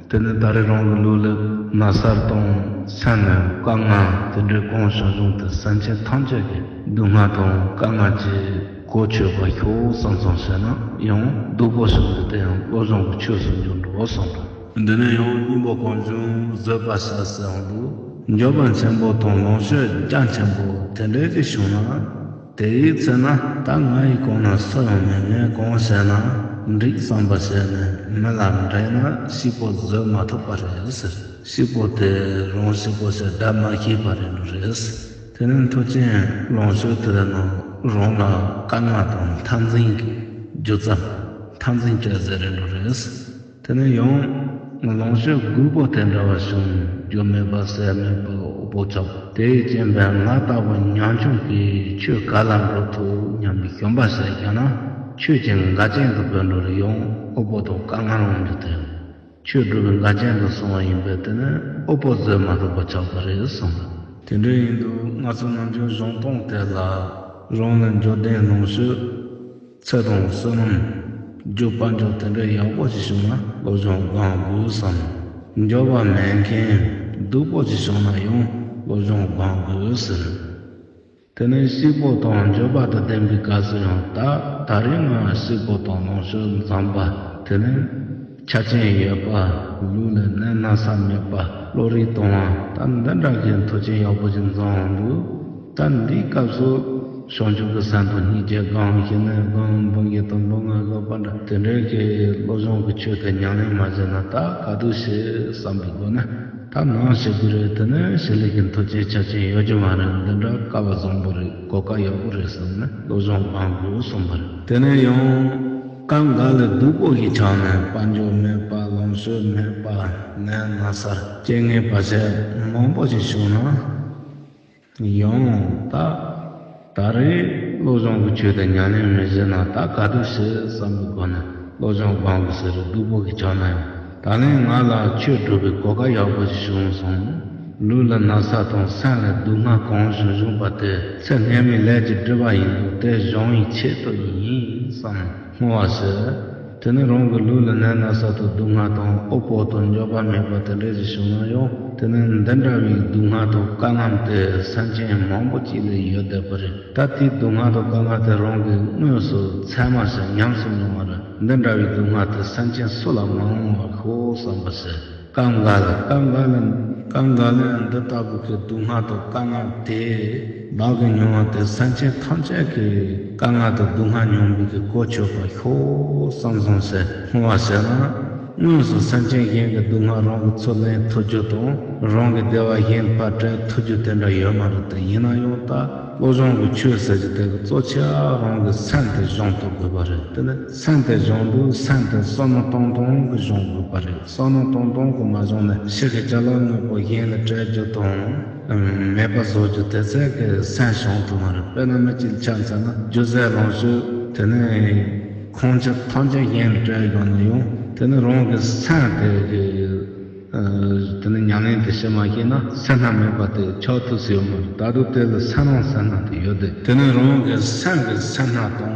དེ་ནི་ད་རེས་རང་གི་ལུས་ལ་ན་ཚ་དང་སེམས་ནས་དཀའ་ངལ་དེ་འདྲའི་གང་བྱུང་བྱུང་དུ་སེམས་ཅན་ཐམས་ཅད་ཀྱི་སྡུག་བསྔལ་དང་དཀའ་ངལ་གྱིས་གོ་ཆོད་པ་ཤོག་བསམ་བསམ་བྱས་ན་ཡང་སྡུག་པོ་བྱུང་དུས་དེ་ཡང་བློ་སྦྱོང་གི་ཆོས་སུ་འགྱུར་འགྲོ་བསམ། འདི་ནས་ཡང་སྙིང་པོ་གང་བྱུང་བཟོད་པར་བྱ་ཟེར་འོང་དུས། འགྱོད་པ་ཆེན་པོ་དང་ལོངས་སྤྱོད་རྒྱ་ཆེན་པོ་དེ་འདྲའི་ཅིག་བྱུང་ན། དེའི་ཚེ་ན་ད་ང་ཡི་གོང་ན་སུ་ཡང་མེད། ངས་གང་བྱས་ན་འགྲིག་བསམ་པ་བྱས་ནས་མི་ལ་འབྲེལ་ན་སྐྱིད་པོ་བཟོད་མ་ཐུབ་པ་རེད་ཟེར། སྐྱིད་པོ་དེ་རང་སྐྱིད་པོ་ཞིག་བསྒྲུབ་མ་ཤེས་པ་རེད་འགྲོ་རེད། དེ་ནས་མཐུ་རྐྱེན་ལོངས་སྤྱོད་དེ་རྣམས་རང་ལ་དཀའ་ངལ་དང་འཐབ་འཛིང་གི་རྒྱུ་རྩ་འཐབ་འཛིང་བྱ་ཟེར་རེད་འགྲོ་རེད། དེ་ནས་ཡང་ལོངས་སྤྱོད་རྒུད་པོ་དེ་འདྲ་བ་བྱུང་། རྒྱུ་མེད་པ་ཟས་མེད་པ་འུ་པོ་ཆགས། དེའི་རྐྱེན་པས་ང་ལྟ་བུ་ཉམ་ཆུང་གིས་ཆོས་ག་ལ་འགྲོ་ཐུབ་སྙམ་པའི་ཞུམ་པ་ཞིག་བྱུང་ན། ཆོས་ཀྱི་འགལ་རྐྱེན་དུ་བོད་འགྲོ་རུ་ཡང་འུ་པོ་དང་དཀའ་ངལ་འོང་རྒྱུ་དེ། ཆོས་སྒྲུབ་པའི་འགལ་རྐྱེན་དུ་སོང་བ་ཡིན་པས། དེ་ནི་འུ་པོ་བཟོད་མ་ཐུབ་པ་ཆགས་པ་རེད་གསུངས། དེ་འདྲ་ཡིན་དུས་ང་ཚོ་ནམ་རྒྱུན་གཞུང་དོན་དེ་ལ་རང་ལ་འགྱོད་ལྡན་ལོངས་སྤྱོད། ཚེ་དང་བསོད་ནམས། རྒྱུ་དཔལ་འབྱོར་དེ་འདྲ་ཡག་པོ་ཞིག་བྱུང་ན་བློ་སྦྱོང་སྒོམ་དགོས་བསམ། འགྱོད་པ་མེད་མཁན་སྡུག་པོ་ཞིག་བྱུང་ན་ཡང་བློ་སྦྱོང་སྒོམ་དགོས་ཟེར། དེ་ནས་སྐྱིད་པོ་དང་འགྱོད་པ་དང་ལྡན་པའི་སྐབས་སུ་ཡང་ད་ད་རེས་ང་སྐྱིད་པོ་དང་ལོངས་སྤྱོད་འཛོམས་པ། དེ་ནས་ཆ་རྐྱེན་ཡོད་པ། ལུས་ལ་ནད་ན་ཚ་མེད་པ། བློ་རིག་གཏོང་བ། ད་འདི་འདྲ་གི་མཐུ་རྐྱེན་ཡག་པོ་ཞིག་འཛོམས་འོང་དུས། ད་འདིའི་སྐབས་སུ་བྱང་ཆུབ་ཀྱི་སེམས་དང་སྙིང་རྗེ་སྒོམ། ཞི་གནས་སྒོམ། འབུམ་བཞི་དང་འབུམ་ལྔ་སློབ་པ་འདྲ་དེ་འདྲའི་གི་བློ་སྦྱོང་གི་ཆོས་དེ་ཉམས་ལེན་མ་བྱས་ན་ད་ག་དུས་བྱེད་བསམ་པའི་སྒོ་ནས་ད་ནམ་བྱེད་དགོས་རེད། དེ་ནས་བྱེད་ལས་ཀྱི་མཐུ་རྐྱེན་ཆ་རྐྱེན་ཡོད་ཀྱི་མ་རེད། འདི་འདྲ་སྐལ་བ་བཟང་པོ་རེད། གོ་སྐབས་ཡག་པོ་རེད་བསམ་ནས་བློ་སྦྱོང་སྒོམ་དགོས་གསུངས་པ་རེད། དེ་ནས་ཡང་སྐབས་འགའ་ལ་སྡུག་པོ་ཞིག་ཆགས་ནས་དཔལ་འབྱོར་མེད་པ། ལོངས་སྤྱོད་མེད་པ། ནད་ན་ཚ་རྐྱེན་ངན་བར་ཆད་མང་པོ་ཞིག་བྱུང་ན། ཡང་ད་ད་རེས་ བློ་སྦྱོང་གི་ཆོས་དེ་ཉམས་ལེན་མི་བྱེད་ན་ད་ག་དུས་བྱེད་བསམ་པའི་སྒོ་ནས་བློ་སྦྱོང་སྒོམ་དགོས་ཟེར་རེད། སྡུག་པོ་གི་ཆགས་ན་ཡང་། ད་ལན་ང་ལ་ཆོས་སྒྲུབ་པའི་གོ་སྐབས་ཡག་པོ་ཞིག་བྱུང་སོང་། ལུས་ལ་ན་ཚ་དང་སེམས་ལ་སྡུག་བསྔལ་གང་བྱུང་བྱུང་བ་དེ་ཚེ་སྔ་མའི་ལས་ཀྱི་སྒྲིབ་པ་ཡིན་དུས་དེ་སྦྱོང་བའི་ཆེད་དུ་ཡིན་བསམ་བསྔོ་བ་ཟེར། དེ་ནས་རང་གི་ལུས་ལ་ན་ཚ་དང་སྡུག་བསྔལ་དང་དབུལ་ཕོངས་དང་འབྱོར་པ་མེད་པ་དེ་འདྲ་ཞིག་བྱུང་ན་ཡང་། དེ་ནས་འདི་འདྲ་བའི་སྡུག་བསྔལ་དང་དཀའ་ངལ་དེ་སེམས་ཅན་མང་པོ་ཅིག་ལ་ཡོད་བསྡད་པ་རེད། ད་དེའི་སྡུག་བསྔལ་དང་དཀའ་ངལ་དེ་རང་གིས་དངོས་སུ་ཚད་མ་ཞིག་ཉམས་སུ་མྱོང་བ་རེད། འདི་འདྲ་བའི་སྡུག་བསྔལ་དེ་སེམས་ཅན་སུ་ལ་མ་འོང་བར་ཤོག་བསམ་པ་ཞིག་སྐབས་འགའ་ལ་སྐབས་འགའ་ལ་སྐབས་འགའ་ལ་འདི་ལྟ་བུ་གི་སྡུག་བསྔལ་དང་དཀའ་ངལ་དེ་བདག་གིས་མྱོང་བ་དེ་སེམས་ཅན་ཐམས་ཅད་ཀྱི་དཀའ་ངལ་དང་སྡུག་བསྔལ་མྱོང་བའི་གི་གོ་ཆོད་པ་ཤོག་བསམ་བསམ་ཞིག་བསྔོ་བ་བྱས་ན། དངོས་སུ་སེམས་ཅན་གཞན་གྱི་སྡུག་བསྔལ་རང་གིས་ཚུར་ལེན་ཐུབ་རྒྱུ་དང་། རང་གི་བདེ་བ་གཞན་ཕར་སྤྲད་ཐུབ་རྒྱུ་དེ་འདྲ་ཡོད་མ་རེད་དེ། ཡིན་ན་ཡང་ད་བློ་སྦྱོང་གི་ཆོས་ཟེར་རྒྱུ་དེ་གི་གཙོ་ཆེ་བ་རང་གི་སེམས་དེ་སྦྱོང་ཐུབ་དགོས་པ་རེད། དེ་ནི་སེམས་དེ་སྦྱོང་དུས་སེམས་དེ་བསམ་བློ་གཏོང་སྟངས་གིས་སྦྱོང་དགོས་པ་རེད། བསམ་བློ་གཏོང་སྟངས་གིས་མ་སྦྱངས་ནས་ཕྱི་གི་ཅ་ལག་དངོས་པོ་གཞན་ལ་སྤྲད་རྒྱུ་དང་། མེད་པ་བཟོ་རྒྱུ་དེ་ཚོ་གིས་སེམས་སྦྱོང་ཐུབ་མ་རེད། དཔེར་ན་མི་གཅིག་ལ་ཆ་མཚོན་ན་སྒྱུ་རྩལ་ལོངས་སྤྱོད་དེ་ནི་ཁོང་ཆ་ཐམས་ཅད་གཞན་ལ་སྤྲད་ཡོང་ན་ཡང་། དེ་ནི་རང་གི་སེམས་དེ་གི་དེ་ནི་ཉམས་ལེན་དེ་བྱེད་མ་ཤེས་ན་སེར་སྣ་མེད་པ་དེ་ཆགས་ཐུབ་ས་ཡོད་མ་རེད། ད་དུང་དེ་ལ་སེམས་རང་སེར་སྣ་དེ་ཡོད་དེ། དེ་ནི་རང་གི་སེམས་ཀྱི་སེར་སྣ་དང་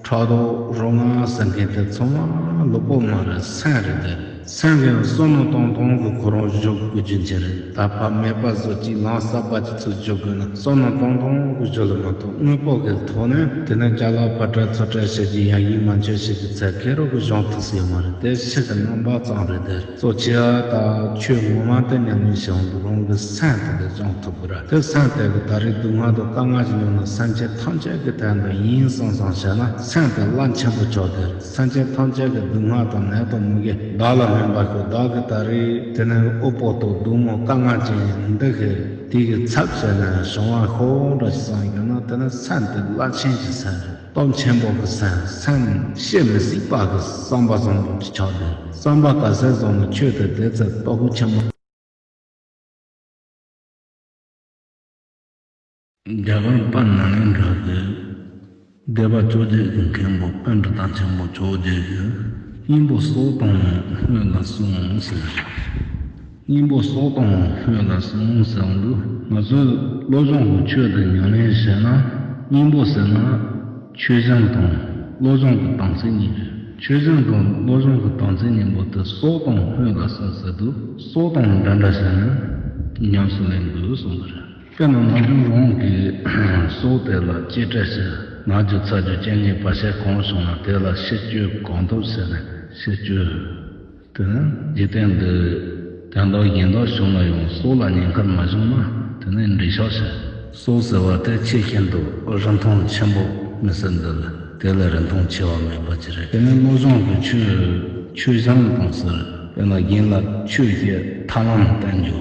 ཕྲག་དོག་རོ་མངར་ཟེར་མཁན་དེ་ཚང་མ་ལུས་པོ་མ་རེད། སེམས་རེད་དེ། སེམས་ཀྱི་བསམ་བློ་གཏོང་སྟངས་ཀྱིས་ཁོ་རང་བཞུགས་དགོས་རྒྱུ་ཅན་རེད། ད་ཕར་མེད་པ་བཟོ་ཅིག་ལམ་གསར་པ་ཅིག་ཚུར་འཇུག་དགོས་ན་བསམ་བློ་གཏོང་སྟངས་ཀྱིས་འཇུག་ལ་མ་གཏོགས་དངོས་པོ་གི་ཐོག་ནས་དེ་ནས་ཅ་ལག་ཕར་སྤྲད་ཚུར་སྤྲད་བྱེད་ཀྱི་ཡང་ཡིན་མ་འཇོག་བྱེད་ཀྱི་ཚད་ཁེ་རོགས་ཀྱིས་སྦྱོང་ཐུབ་ས་ཡོད་མ་རེད། དེ་ཕྱི་གི་རྣམ་པ་ཙམ་རེད་དེ། གཙོ་ཆེ་བ་ད་ཆོས་ངོ་མ་དེ་ཉམས་ལེན་བྱེད་དུས་རང་གི་སེམས་དེ་ལ་སྦྱོང་ཐུབ་དགོས་ར། དེ་སེམས་དེ་གི་ད་རེས་སྡུག་བསྔལ་དང་དཀའ་ངལ་ཞིག་མྱོང་ན་སེམས་ཅན་ཐམས་ཅད་ཀྱི་དོན་དུ་ཡིན་བསམ་བསམ་བྱས་ན་སེམས་དེ་རླབས་ཆེན་པོ་ཆགས་དེ། སེམས་ཅན་ཐམས་ཅད་ཀྱི་སྡུག་བསྔལ་དང་ནད་དང་མུ་གེ་བདག་ལ་སྨིན་པ་ཤོག་བདག་གི་ད་རེས་དེ་ནས་དབུལ་པོ་དང་སྡུག་བསྔལ་དཀའ་ངལ་ཅན་འདི་གི་དེ་གི་ཚབ་བྱས་ནས་བྱུང་བ་ཤོག་འདྲ་ཞིག་བསམ་ཡོད་ན། དེ་ནི་སེམས་དེ་རླབས་ཆེན་གྱི་སེམས་རེད། སྟོབས་ཆེན་པོ་གི་སེམས། སེམས་བཤད་མི་སྲིད་པ་གི་བསམ་པ་བཟང་པོ་ཅིག་ཆགས་ཏེ། བསམ་པ་ག་ཚད་བཟང་ན་ཆོས་དེ་དེ་ཚད་སྟོབས་ཤུགས་ཆེན་པོ། རྒྱ་གར་དཔལ་ནཱ་ལེནྡྲ་གི་སྡེ་པ་བཅོ་བརྒྱད་ཀྱི་མཁན་པོ་པཎྜི་ཏ་ཆེན་པོ་བཅོ་བརྒྱད་ཀྱིས་སྙིང་པོ་སྲོག་དང་ལྷན་ལ་གསུངས་ཟེར། སྙིང་པོ་སྲོག་དང་ལྷན་ལ་གསུངས་ཟེར་བ་འདི། ང་ཚོས་བློ་སྦྱོང་གི་ཆོས་དེ་ཉམས་ལེན་བྱས་ན། སྙིང་པོ་ཟེར་ན་ཆོས་སྦྱོང་དང་བློ་སྦྱོང་གི་དམ་ཚིག་གཉིས་རེད། ཆོས་སྦྱོང་དང་བློ་སྦྱོང་གི་དམ་ཚིག་གཉིས་པོ་དེ་སྲོག་དང་ལྷན་ལ་གསུངས་ཟེར་དུས། སྲོག་དང་འདྲ་འདྲ་བྱས་ནས་ཉམས་སུ་ལེན་དགོས་གསུངས་པ་རེད། དཔེར་ན་ནམ་རྒྱུན་རང་གི་སྲོག་དེ་ལ་གཅེས་སྤྲས་བྱས། ན་རྒྱུ་ཚ་རྒྱུ་རྐྱེན་ངན་བར་ཆད་གང་བྱུང་ན་དེ་ལ་ཕྱིར་བཅོས་གང་ཐུབ་བྱས་ནས་ཕྱིར་བཅོས། དེ་ནི་འཇིག་རྟེན་འདི་དོན་དག་གཞན་དག་བྱུང་ན་ཡང་སྲོག་ལ་ཉེན་ཁ་མ་བྱུང་ན་དེ་ནི་འགྲིག་ཤག་བྱས། སྲོག་ཟེར་བ་དེ་ཆེས་ཤིན་ཏུ་རིན་ཐང་ཆེན་པོ་མི་སྲིད་འདི་ལ་དེ་ལས་རིན་ཐང་ཆེ་བ་མེད་པ་ཅི་རེད། དེ་ནི་བློ་སྦྱོང་གི་ཆོས་ཆོས་སྦྱོང་དང་ཟེར། དཔེར་ན་གཞན་ལ་ཆོས་བཤད་ཐབས་ལམ་བསྟན་རྒྱུ།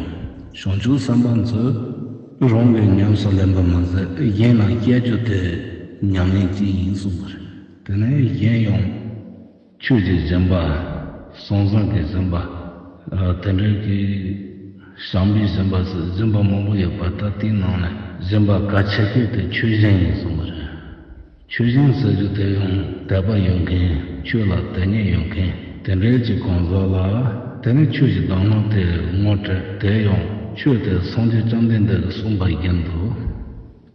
བྱང་ཆུབ་སེམས་དཔའ་ཚོས་རང་གིས་ཉམས་སུ་ལེན་པ་མ་ཟད་གཞན་ལ་བཤད་རྒྱུ་དེ་ཉམས་ལེན་གཅིག་ཡིན་གསུངས་པ་རེད། དེ་ནས་གཞན་ཡང་ཆོས་ཀྱི་སྦྱིན་པ། གསང་གསུམ་གྱི་སྦྱིན་པ། ཨ། དེ་འདྲའི་གི་བྱམས་པའི་སྦྱིན་པ་ཟེར་སྦྱིན་པ་མང་པོ་ཡོད་པ། ད་དེའི་ནང་ནས་སྦྱིན་པ་གལ་ཆེ་ཤོས་དེ་ཆོས་སྦྱིན་ཡིན་གསུངས་པ་རེད། ཆོས་སྦྱིན་ཟེར་རྒྱུ་དེ་ཡང་དད་པ་ཡོད་མཁན། ཆོས་ལ་དད་མོས་ཡོད་མཁན་དེ་འདྲའི་གི་གང་ཟག་ལ། དེ་ནས་ཆོས་ཀྱི་གདམས་ངག་དེ་ངོ་སྤྲད། དེ་ཡང་ཆོས་དེ་སངས་རྒྱས་བཅོམ་ལྡན་འདས་ཀྱིས་གསུངས་པ་བཞིན་དུ།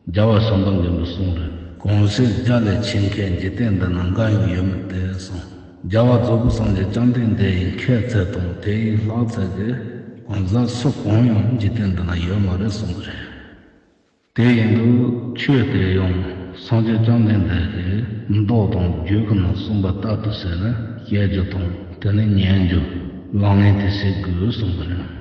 རྒྱལ་བ་བྱམས་པ་མགོན་པོས་གསུངས་རེད། གང་ཞིག་རྒྱ་ལས་ཆེ་མཁས། འཇིག་རྟེན་འདི་ན་འགའ་ཡང་ཡོད་མིན་ཏེ་གསུངས། རྒྱལ་བ་རྫོགས་པའི་སངས་རྒྱས་བཅོམ་ལྡན་འདས་ཡི་མཁས་ཚད་དང་དེ་ཡི་ལྷག་ཚད་ཀྱིས་གང་ཟག་སུ་གང་ཡང་འཇིག་རྟེན་འདི་ན་ཡོད་མ་རེད་གསུངས་པ་རེད། དེ་ཡིན་དུས་ཆོས་དེ་ཡང་སངས་རྒྱས་བཅོམ་ལྡན་འདས་ཀྱིས་མདོ་དང་རྒྱུད་ཀྱི་ནང་གསུངས་པ་ལྟར་དུ་བྱས་ནས་བཤད་རྒྱུ་དང་དེ་ནས་ཉན་རྒྱུ། ལག་ལེན་དེ་བྱེད་དགོས་གསུངས་པ་རེད།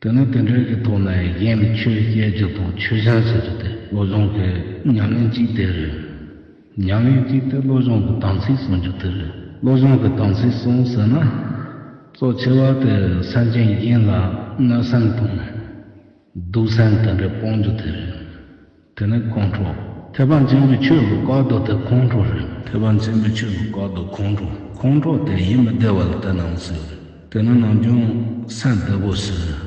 དེ་ནས་དེ་འདྲའི་གི་ཐོག་ནས་གཞན་ལ་ཆོས་བཤད་རྒྱུ་དང་ཆོས་སྦྱིན་ཟེར་རྒྱུ་དེ་བློ་སྦྱོང་གི་ཉམས་ལེན་གཅིག་དེ་རེད། ཉམས་ལེན་གཅིག་དེ་བློ་སྦྱོང་གི་དམ་ཚིག་སྲུང་རྒྱུ་དེ་རེད། བློ་སྦྱོང་གི་དམ་ཚིག་སྲུང་ཟེར་ན། གཙོ་ཆེ་བ་དེ་སེམས་ཅན་གཞན་ལ་གནོད་སེམས་དང་། སྡུག་སེམས་དེ་འདྲ་སྤོང་རྒྱུ་དེ་རེད། དེ་ནས་ཁོང་ཁྲོ། ཐེག་པ་ཆེན་པོའི་ཆོས་ཀྱི་བཀག་རྡོ་དེ་ཁོང་ཁྲོ་རེད། ཐེག་པ་ཆེན་པོའི་ཆོས་ཀྱི་བཀག་རྡོ་ཁོང་ཁྲོ། ཁོང་ཁྲོ་དེ་ཡིད་མི་བདེ་བ་ལ་བརྟེན་ནའང་སྲིད་རེད། དེ་ནི་ནམ་རྒྱུན་སེམས་བདེ་པོ་བྱེད།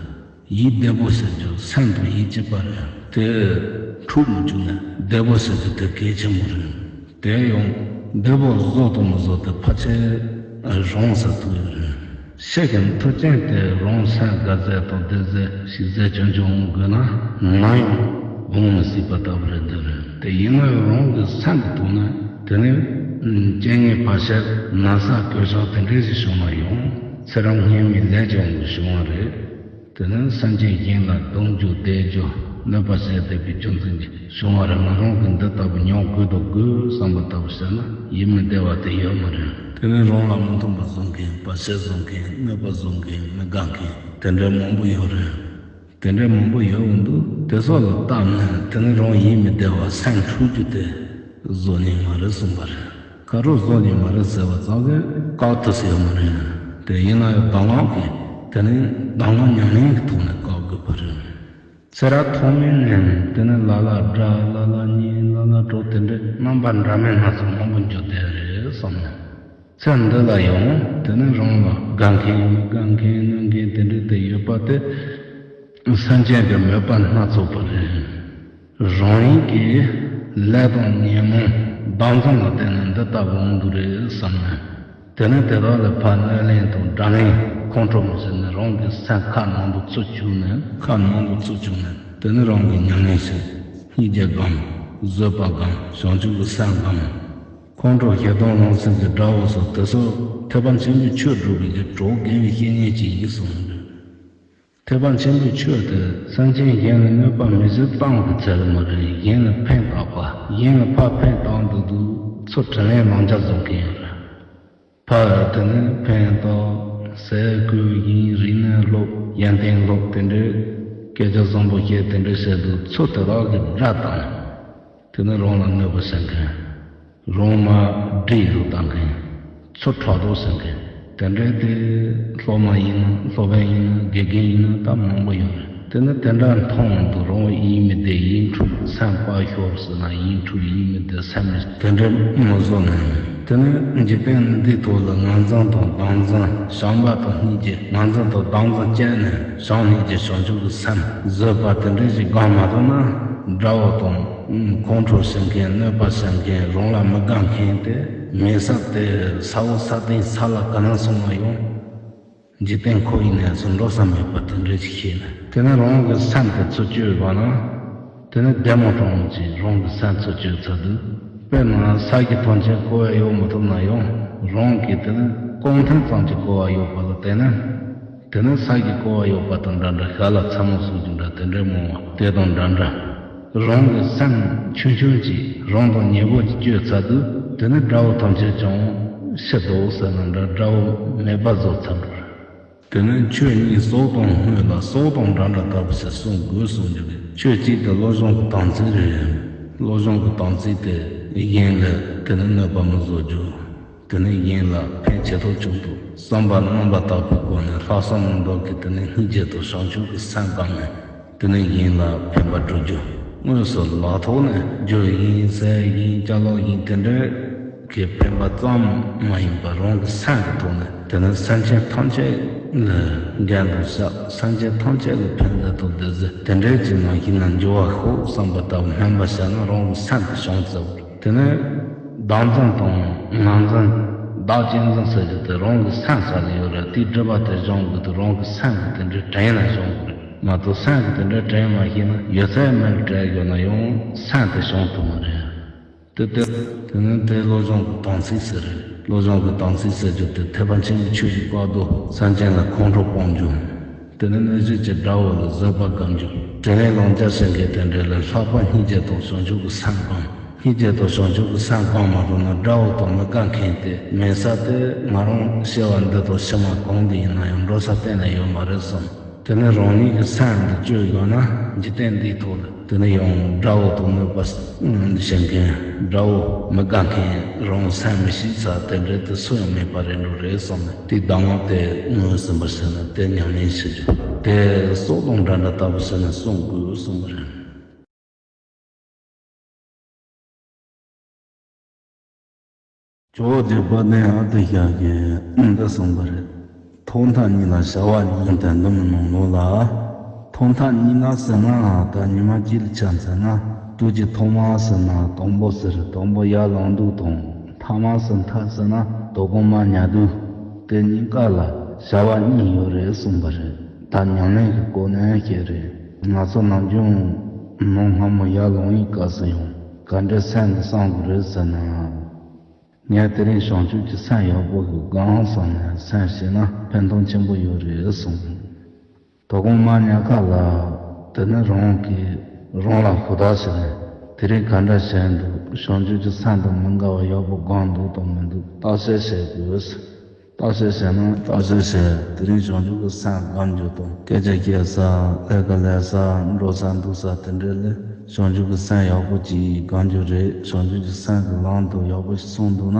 ཡིད་བདེ་པོ་བྱེད་རྒྱུ། སེམས་དང་ཡིད་གཅིག་པ་རེད། དེ་ འཁྲུག་མི་བཅུག་ན་བདེ་པོ་ཟེར་རྒྱུ་དེ་གལ་ཆེན་པོ་རེད། དེ་ཡང་བདེ་པོ་བཟོ་དང་མི་བཟོ་དེ་ཕལ་ཆེར་རང་ས་ཐུག་ཡོད་རེད། ཤེས་ཀྱི་མཐུ་རྐྱེན་དེ་རང་སེམས་དགའ་ཟས་དང་བདེ་ཟས་ཞིག་ཟས་སྐྱོན་ཅུང་འོང་དགོས་ན་ནམ་ཡང་འོང་མི་སྲིད་པ་ལྟ་བུ་རེད་འདོད་རེད། དེ་ཡིན་ན་ཡང་རང་གི་སེམས་ཀྱི་ཐོག་ནས་དེ་ནི་རྐྱེན་ངན་བར་ཆད་ན་ཚ་གོད་ཆག་དེ་འདྲས་ཞིག་བྱུང་ན་ཡང་ཚེ་རབས་སྔོན་མའི་ལས་ཀྱི་དབང་གིས་བྱུང་བ་རེད། དེ་ནི་སེམས་ཅན་གཞན་ལ་སྡུག་རྒྱུ་བདེ་རྒྱུ་གནོད་པ་བྱས་བསྡད་པའི་རྒྱུ་མཚན་གྱིས་བྱུང་བ་རེད། ང་རང་གིས་འདི་ལྟ་བུ་མྱོང་དགོས་དང་དགོས་བསམ་པ་ལྟ་བུ་བྱས་ན་ཡིད་མི་བདེ་བ་དེ་ཡོད་མ་རེད། དེ་ནི་རང་ལ་མི་མཐུན་པ་བཟོ་མཁན། བར་ཆད་བཟོ་མཁན། གནོད་པ་བཟོ་མཁན། མི་དགའ་མཁན་དེ་འདྲའི་མང་པོ་ཡོད་རེད། དེ་འདྲའི་མང་པོ་ཡོད་འོང་དུས་དེ་སོགས་ལ་བལྟས་ནས་དེ་ནི་རང་ཡིད་མི་བདེ་བ་སེམས་འཁྲུག་རྒྱུ་དེ་བཟོ་ཉན་མ་རེད་གསུངས་པ་རེད། ག་རུ་བཟོ་ཉན་མ་རེད་ཟེར་བ་ཙམ་གྱིས་བཀག་ཐུབ་ས་ཡོད་མ་རེད། དེ་ཡིན་ན་ཡང་གདམས་ངག་གིས་དེ་ནི་གདམས་ངག་ཉམས་ལེན་གྱི་ཐོག་ནས་བཀག་དགོས་པ་རེད། ཚེ་རབས་ཐོག་མའི་ནས་དེ་ནི་ལ་ལ་དགྲ་ལ་ལ་ཉེ་ལ་ལ་གྲོགས་དེ་འདྲའི་རྣམ་པ་འདྲ་མིན་སྣ་ཚོགས་མང་པོ་འགྱུར་བསྡད་རེད་བསམ་ནས། ཚེ་འདི་ལ་ཡང་དེ་ནི་རང་ལ་དགའ་མཁན་མི་དགའ་མཁན་གནོད་མཁན་དེ་འདྲའི་དེ་ཡོད་པ་དེ་སེམས་ཅན་གྱི་མོས་པ་སྣ་ཚོགས་པ་རེད། རང་ཉིད་ཀྱི་ལས་དང་ཉོན་མོངས་བདག་འཛིན་ལ་བརྟེན་ནས་འདི་ལྟ་བུ་འོང་གི་རེད་བསམ་ནས། དེ་ནས་དེ་དག་ལ་ཕར་གནོད་ལན་དང་དགྲ་ལན་ཁོང་ཁྲོ་མི་བྱེད་ནས་རང་གི་སེམས་ཁ་ནང་དུ་ཚུར་བཅུག་ནས། ཁ་ནང་དུ་ཚུར་བཅུག་ནས་དེ་ནས་རང་གི་ཉམས་ལེན་བྱེད། སྙིང་རྗེ་སྒོམ། བཟོད་པ་སྒོམ། བྱང་ཆུབ་ཀྱི་སེམས་སྒོམ། ཁོང་ཁྲོ་ཞེ་སྡང་རླུང་སེམས་ཀྱི་དགྲ་བོ་སོགས་དེ་ཚོ་ཐེག་པ་ཆེན་པོའི་ཆོས་སྒྲུབ་པའི་གི་གྲོགས་དགེ་བའི་བཤེས་གཉེན་ཅིག་ཡིན་གསུངས་འདུག་ཐེག་པ་ཆེན་པོའི་ཆོས་དེ་སེམས་ཅན་གཞན་ལ་གནོད་པ་མི་བྱེད་ཙམ་གྱི་ཚད་ལ་མ་རེད། གཞན་ལ་ཕན་བཏགས་པ། གཞན་ལ་ཕར་ཕན་བཏགས་འདུག་འདུག་ཚུར་དྲིན་ལན་ལན་འཇལ་བཟོ་མཁན་ཡོད་རེད། ཕར་དེ་ནས་ཕན་བཏགས། ཟས་གོས་གྱོན། རིག་གནས་སློབ། ཡོན་ཏན་སློབ། དེ་འདྲའི་སྐད་ཆ་བཟང་པོ་བཤད། དེ་འདྲ་བྱས་འདུག་ཚུར་དེ་དག་གི་དགྲ་དང་། དེ་ནི་རང་ལ་གནོད་པ་བྱེད་མཁན། རང་མར་སྒྲིབ་བཟོ་བཏང་མཁན། ཚུར་ཕྲག་དོག་བྱེད་མཁན། དེ་འདྲའི་དེ་སློབ་མ་ཡིན་ན་སློབ་དཔོན་ཡིན་ན་དགེ་རྒན་ཡིན་ན་ད་མང་པོ་ཡོད་རེད། དེ་ནི་དེ་འདྲ་མཐོང་འོང་དུས་རང་ཡིད་མི་བདེ། ཡིད་འཁྲུག་སེམས་པ་ཤོར་ཟེར་ན་ཡིད་འཁྲུག་ཡིད་མི་བདེ་སེམས་མི་དེ་འདྲའི་མི་བཟོ་ནས། དེ་ནི་འཇིག་རྟེན་འདིའི་ཐོག་ལ་ངར་འཛིན་དང་བདག་འཛིན། བྱམས་པ་དང་སྙིང་རྗེ། ངར་འཛིན་དང་བདག་འཛིན་བཅས་ནས་བྱམས་སྙིང་རྗེ་བྱང་ཆུབ་ཀྱི་སེམས་བཟོད་པ་དེ་འདྲ་ཞིག་སྒོམ་མ་ཐུབ་ན། དགྲ་བོ་དང་ཁོང་ཁྲོ་བྱེད་མཁན། གནོད་པ་བྱེད་མཁན། རང་ལ་མི་དགའ་མཁན་དེ་མེད་ས་དེ་ས་འོག་ས་སྟེང་ས་བླ་ག་ན་སོང་ན་ཡང་། འཇིག་རྟེན་ཁོ་ཡི་གནས་སུ་འགྲོ་ས་མེད་པ་དེ་འདྲ་ཞིག་ཤེས་ནས། དེ་ནས་རང་གི་སེམས་དེ་ཚུར་གཅོད་དགོས་ན། དེ་ནས་བདེ་མོ་གྲོང་ཅིག་རང་གི་སེམས་ཚུར་གཅོད་ཚར་དུས། དཔེར་ན་ས་གཞི་ཐམས་ཅད་བསྐོར་བ་ཡོང་མི་ཐུབ་ན་ཡང་། རང་གིས་དེ་ནས་སྐོང་ཐེངས་ཙམ་གྱིས་བསྐོར་བ་ཡོད་པ་ལ་བརྟེན་ནས། དེ་ནས་ས་གཞི་བསྐོར་བ་ཡོད་པ་དང་འདྲ་འདྲ། ཤ་ལ་མཚན་མོ་སོགས་ཀྱི་འདྲ་དེ་འདྲའི་མང་བ་དེ་དང་འདྲ་འདྲ། རང་གི་སེམས་ཆུང་ཆུང་ཅིག་རང་དང་ཉེ་པོ་ཅིག་གཅོད་ཚར་དུས། དེ་ནས་དགྲ་བོ་ཐམས་ཅད་ཀྱང་ཤི་འདུག་ཟེར་ན་འདྲ། དགྲ་བོ་མེད་པ་བཟོ་ཚར་འགྲོ་རེད། དེ་ནས་ཆོས་གཉིས་སྲོག་དང་དངོས་ལ། སྲོག་དང་འདྲ་འདྲ་ལྟ་བུ་ཞིག་གསུང་དགོས་གསུང་རྒྱུ་རེད། ཆོས་གཅིག་དེ་བློ་སྦྱོང་གི་དམ་ཚིག་རེད། བློ་སྦྱོང་གི་དམ་ཚིག་དེ་གཞན་ལ་དེ་ནས་གནོད་པ་མི་བཟོ་རྒྱུ། དེ་ནས་གཞན་ལ་ཕན་བྱེད་ཐུབ་བྱུང་འདུག་བསམ་པ་རྣམ་པར་དག་པའི་སྒོ་ནས་ལྷག་བསམ་རྣམ་དག་གིས་དེ་ནས་སྙིང་རྗེ་དང་བྱང་ཆུབ་ཀྱི་སེམས་བསྐང་ནས། དེ་ནས་གཞན་ལ་ཕན་པ་སྒྲུབ་རྒྱུ། དངོས་སུ་ལག་ཐོག་ནས་རྒྱུ་ཡིན་ཟས་ཡིན་ཅ་ལག་ཡིན་དེ་འདྲའི་གི་ཕན་པ་ཙམ་མ་ཡིན་པར་རང་གི་སེམས་ཀྱི་ཐོག་ནས་དེ་ནས་སེམས་ཅན་ཐམས་ཅད་ལ་འགན་དུ་བཞག་སེམས་ཅན་ཐམས་ཅད་ལ་ཕན་བདེ་དང་བདེ་ཟེར་དེ་འདྲའི་ཅིག་མ་ཤེས་ན་འགྱུར་བ་ཤོག་བསམ་པ་ལྟ་བུ་སྨོན་པ་བྱས་ན་རང་གི་སེམས་དེ་བྱང་ཚར་བ་རེད། དེ་ནས་བདག་འཛིན་དང་ངར་འཛིན། བདག་གཅེས་འཛིན་ཟེར་རྒྱུ་དེ་རང་གི་སེམས་ས་ལ་ཡོད་རེད། དེའི་སྒྲིབ་པ་དེ་སྦྱོང་དགོས་དུས་རང་གི་སེམས་ཀྱི་དེ་འདྲའི་དྲན་ལ་སྦྱོང་དགོས་རེད་མ་གཏོགས། སེམས་ཀྱི་དེ་འདྲའི་དྲན་མ་ཤེས་ན་ཡོད་ཚད་མེད་ལ་བྲལ་ཡོད་ན་ཡང་སེམས་དེ་བྱང་ཐུབ་མ་རེད། དེ་དེ་དེ་ནི་དེ་བློ་སྦྱོང་གི་དམ་ཚིག་ཟེར་རེད། བློ་སྦྱོང་གི་དམ་ཚིག་ཟེར་རྒྱུ་དེ་ཐེག་པ་ཆེན་པོའི་ཆོས་ཀྱི་བཀའ་སྡོམ་སེམས་ཅན་ལ་ཁོང་ཁྲོ་སྤོང་རྒྱུ། དེ་ནི་གནོད་བྱེད་ཀྱི་དགྲ་བོ་ལ་བཟོད་པ་སྒོམ་རྒྱུ། དྲིན་ལན་ལན་འཇལ་བྱེད་མཁན་དེ་འདྲ་ལ་ལྷག་པར་སྙིང་རྗེ་དང་བྱང་ཆུབ་ཀྱི་སེམས་སྒོམ། སྙིང་རྗེ་དང་བྱང་ཆུབ་ཀྱི་སེམས་སྒོམ་མ་ཐུབ་ན་དགྲ་བོ་དང་མི་དགའ་མཁན་དེ་མེད་ས་དེ་ང་རང་སྐྱེ་བ་འདི་དང་ཕྱི་མ་གང་དུ་ཡིན་ན་ཡང་འགྲོ་ས་གཏན་ནས་ཡོད་མ་རེད་བསམ། དེ་ནི་རང་ཉིད་ཀྱི་སེམས་འདི་བཅོས་ཡོང་ན་འཇིག་རྟེན་འདིའི་ཐོག་ལ་དེ་ནི་ཡང་དགྲ་བོ་དང་གནོད་པ་བྱེད་མཁན། དགྲ་བོ་མི་དགའ་མཁན། རང་སེམས་མི་ཤེས་ས་དེ་འདྲ་དེ་སུ་ཡང་མེད་པ་རེད་འགྲོ་རེད་བསམ་ནས། དེའི་གདམས་ངག་དེ་ངོས་ཟིན་པར་བྱས་ན་དེ་ཉམས་ལེན་བྱེད་རྒྱུ་དེ་སྲོག་དང་འདྲ་འདྲ་ལྟ་བུ་བྱས་ནས་བསྲུང་དགོས་གསུངས་པ་རེད། ཇོ་བོ་རྗེ་དཔལ་ལྡན་ཨ་ཏི་ཤ་གིས་འདི་གསུངས་པ་རེད། ཐོག་མཐའ་གཉིས་ལ་བྱ་བ་གཉིས་ལྡན་འདུམ་ནང་ལོགས་ལ། ཐོག་མཐའ་གཉིས་ལ་ཟེར་ན་ད་ཉི་མ་གཅིག་ལ་ཆ་མཚོན་ན། དུས་ཀྱི་ཐོག་མ་ཟེར་ན་དང་པོ་ཟེར། དང་པོ་ཡར་ལངས་དུས་དང་། ཐ་མ་ཟེར་མཐའ་ཟེར་ན་དོ་དགོང་མར་ཉལ་དུས། དེ་གཉིས་ཀ་ལ་བྱ་བ་གཉིས་ཡོད་རེད་གསུངས་པ་རེད། ད་ཉམས་ལེན་གྱི་སྐོར་ནས་བཤད་རེད། ང་ཚོ་ནམ་རྒྱུན་ནམ་སྔ་མོ་ཡར་ལངས་ཡི་སྐབས་སུ་ཡང་ག་འདྲའི་སེམས་ཀྱིས་བསམ་དགོས་རེད་ཟེར་ན། ངས་དེ་རིང་བྱང་ཆུབ་ཀྱི་སེམས་ཡག་པོ་ཞིག་སྒོམ་བསམ་ནས་སེམས་བསྐྱེད་ན་ཕན་ཐོགས་ཆེན་པོ་ཡོད་རེད་གསུངས། དོ་དགོང་མར་ཉལ་ཁ་ལ། དེ་ནི་རང་གིས་རང་ལ་ཧུར་ཐག་བྱས་ནས། དེ་རིང་ག་འདྲ་བྱས་འདུག་བྱང་ཆུབ་ཀྱི་སེམས་དང་མི་འགལ་བ་ཡག་པོ་སྒོམ་འདུག་དང་མི་འདུག་བརྟག་དཔྱད་བྱེད་དགོས། བརྟག་དཔྱད་བྱས་ན། བརྟག་དཔྱད་བྱས། དེ་རིང་བྱང་ཆུབ་ཀྱི་སེམས་སྒོམ་རྒྱུ་དང་། སྐད་ཆ་བཤད་ས། ལས་ཀ་ལས་ས། འགྲོ་ས་འདུག་ས་དེ་འདྲ་ལ་བྱང་ཆུབ་ཀྱི་སེམས་ཡག་པོ་ཅིག་སྒོམ་རྒྱུ་རེད། བྱང་ཆུབ་ཀྱི་སེམས་ཀྱི་ལམ་དུ་ཡག་པོ་ཞིག་སོང་འདུག་ན་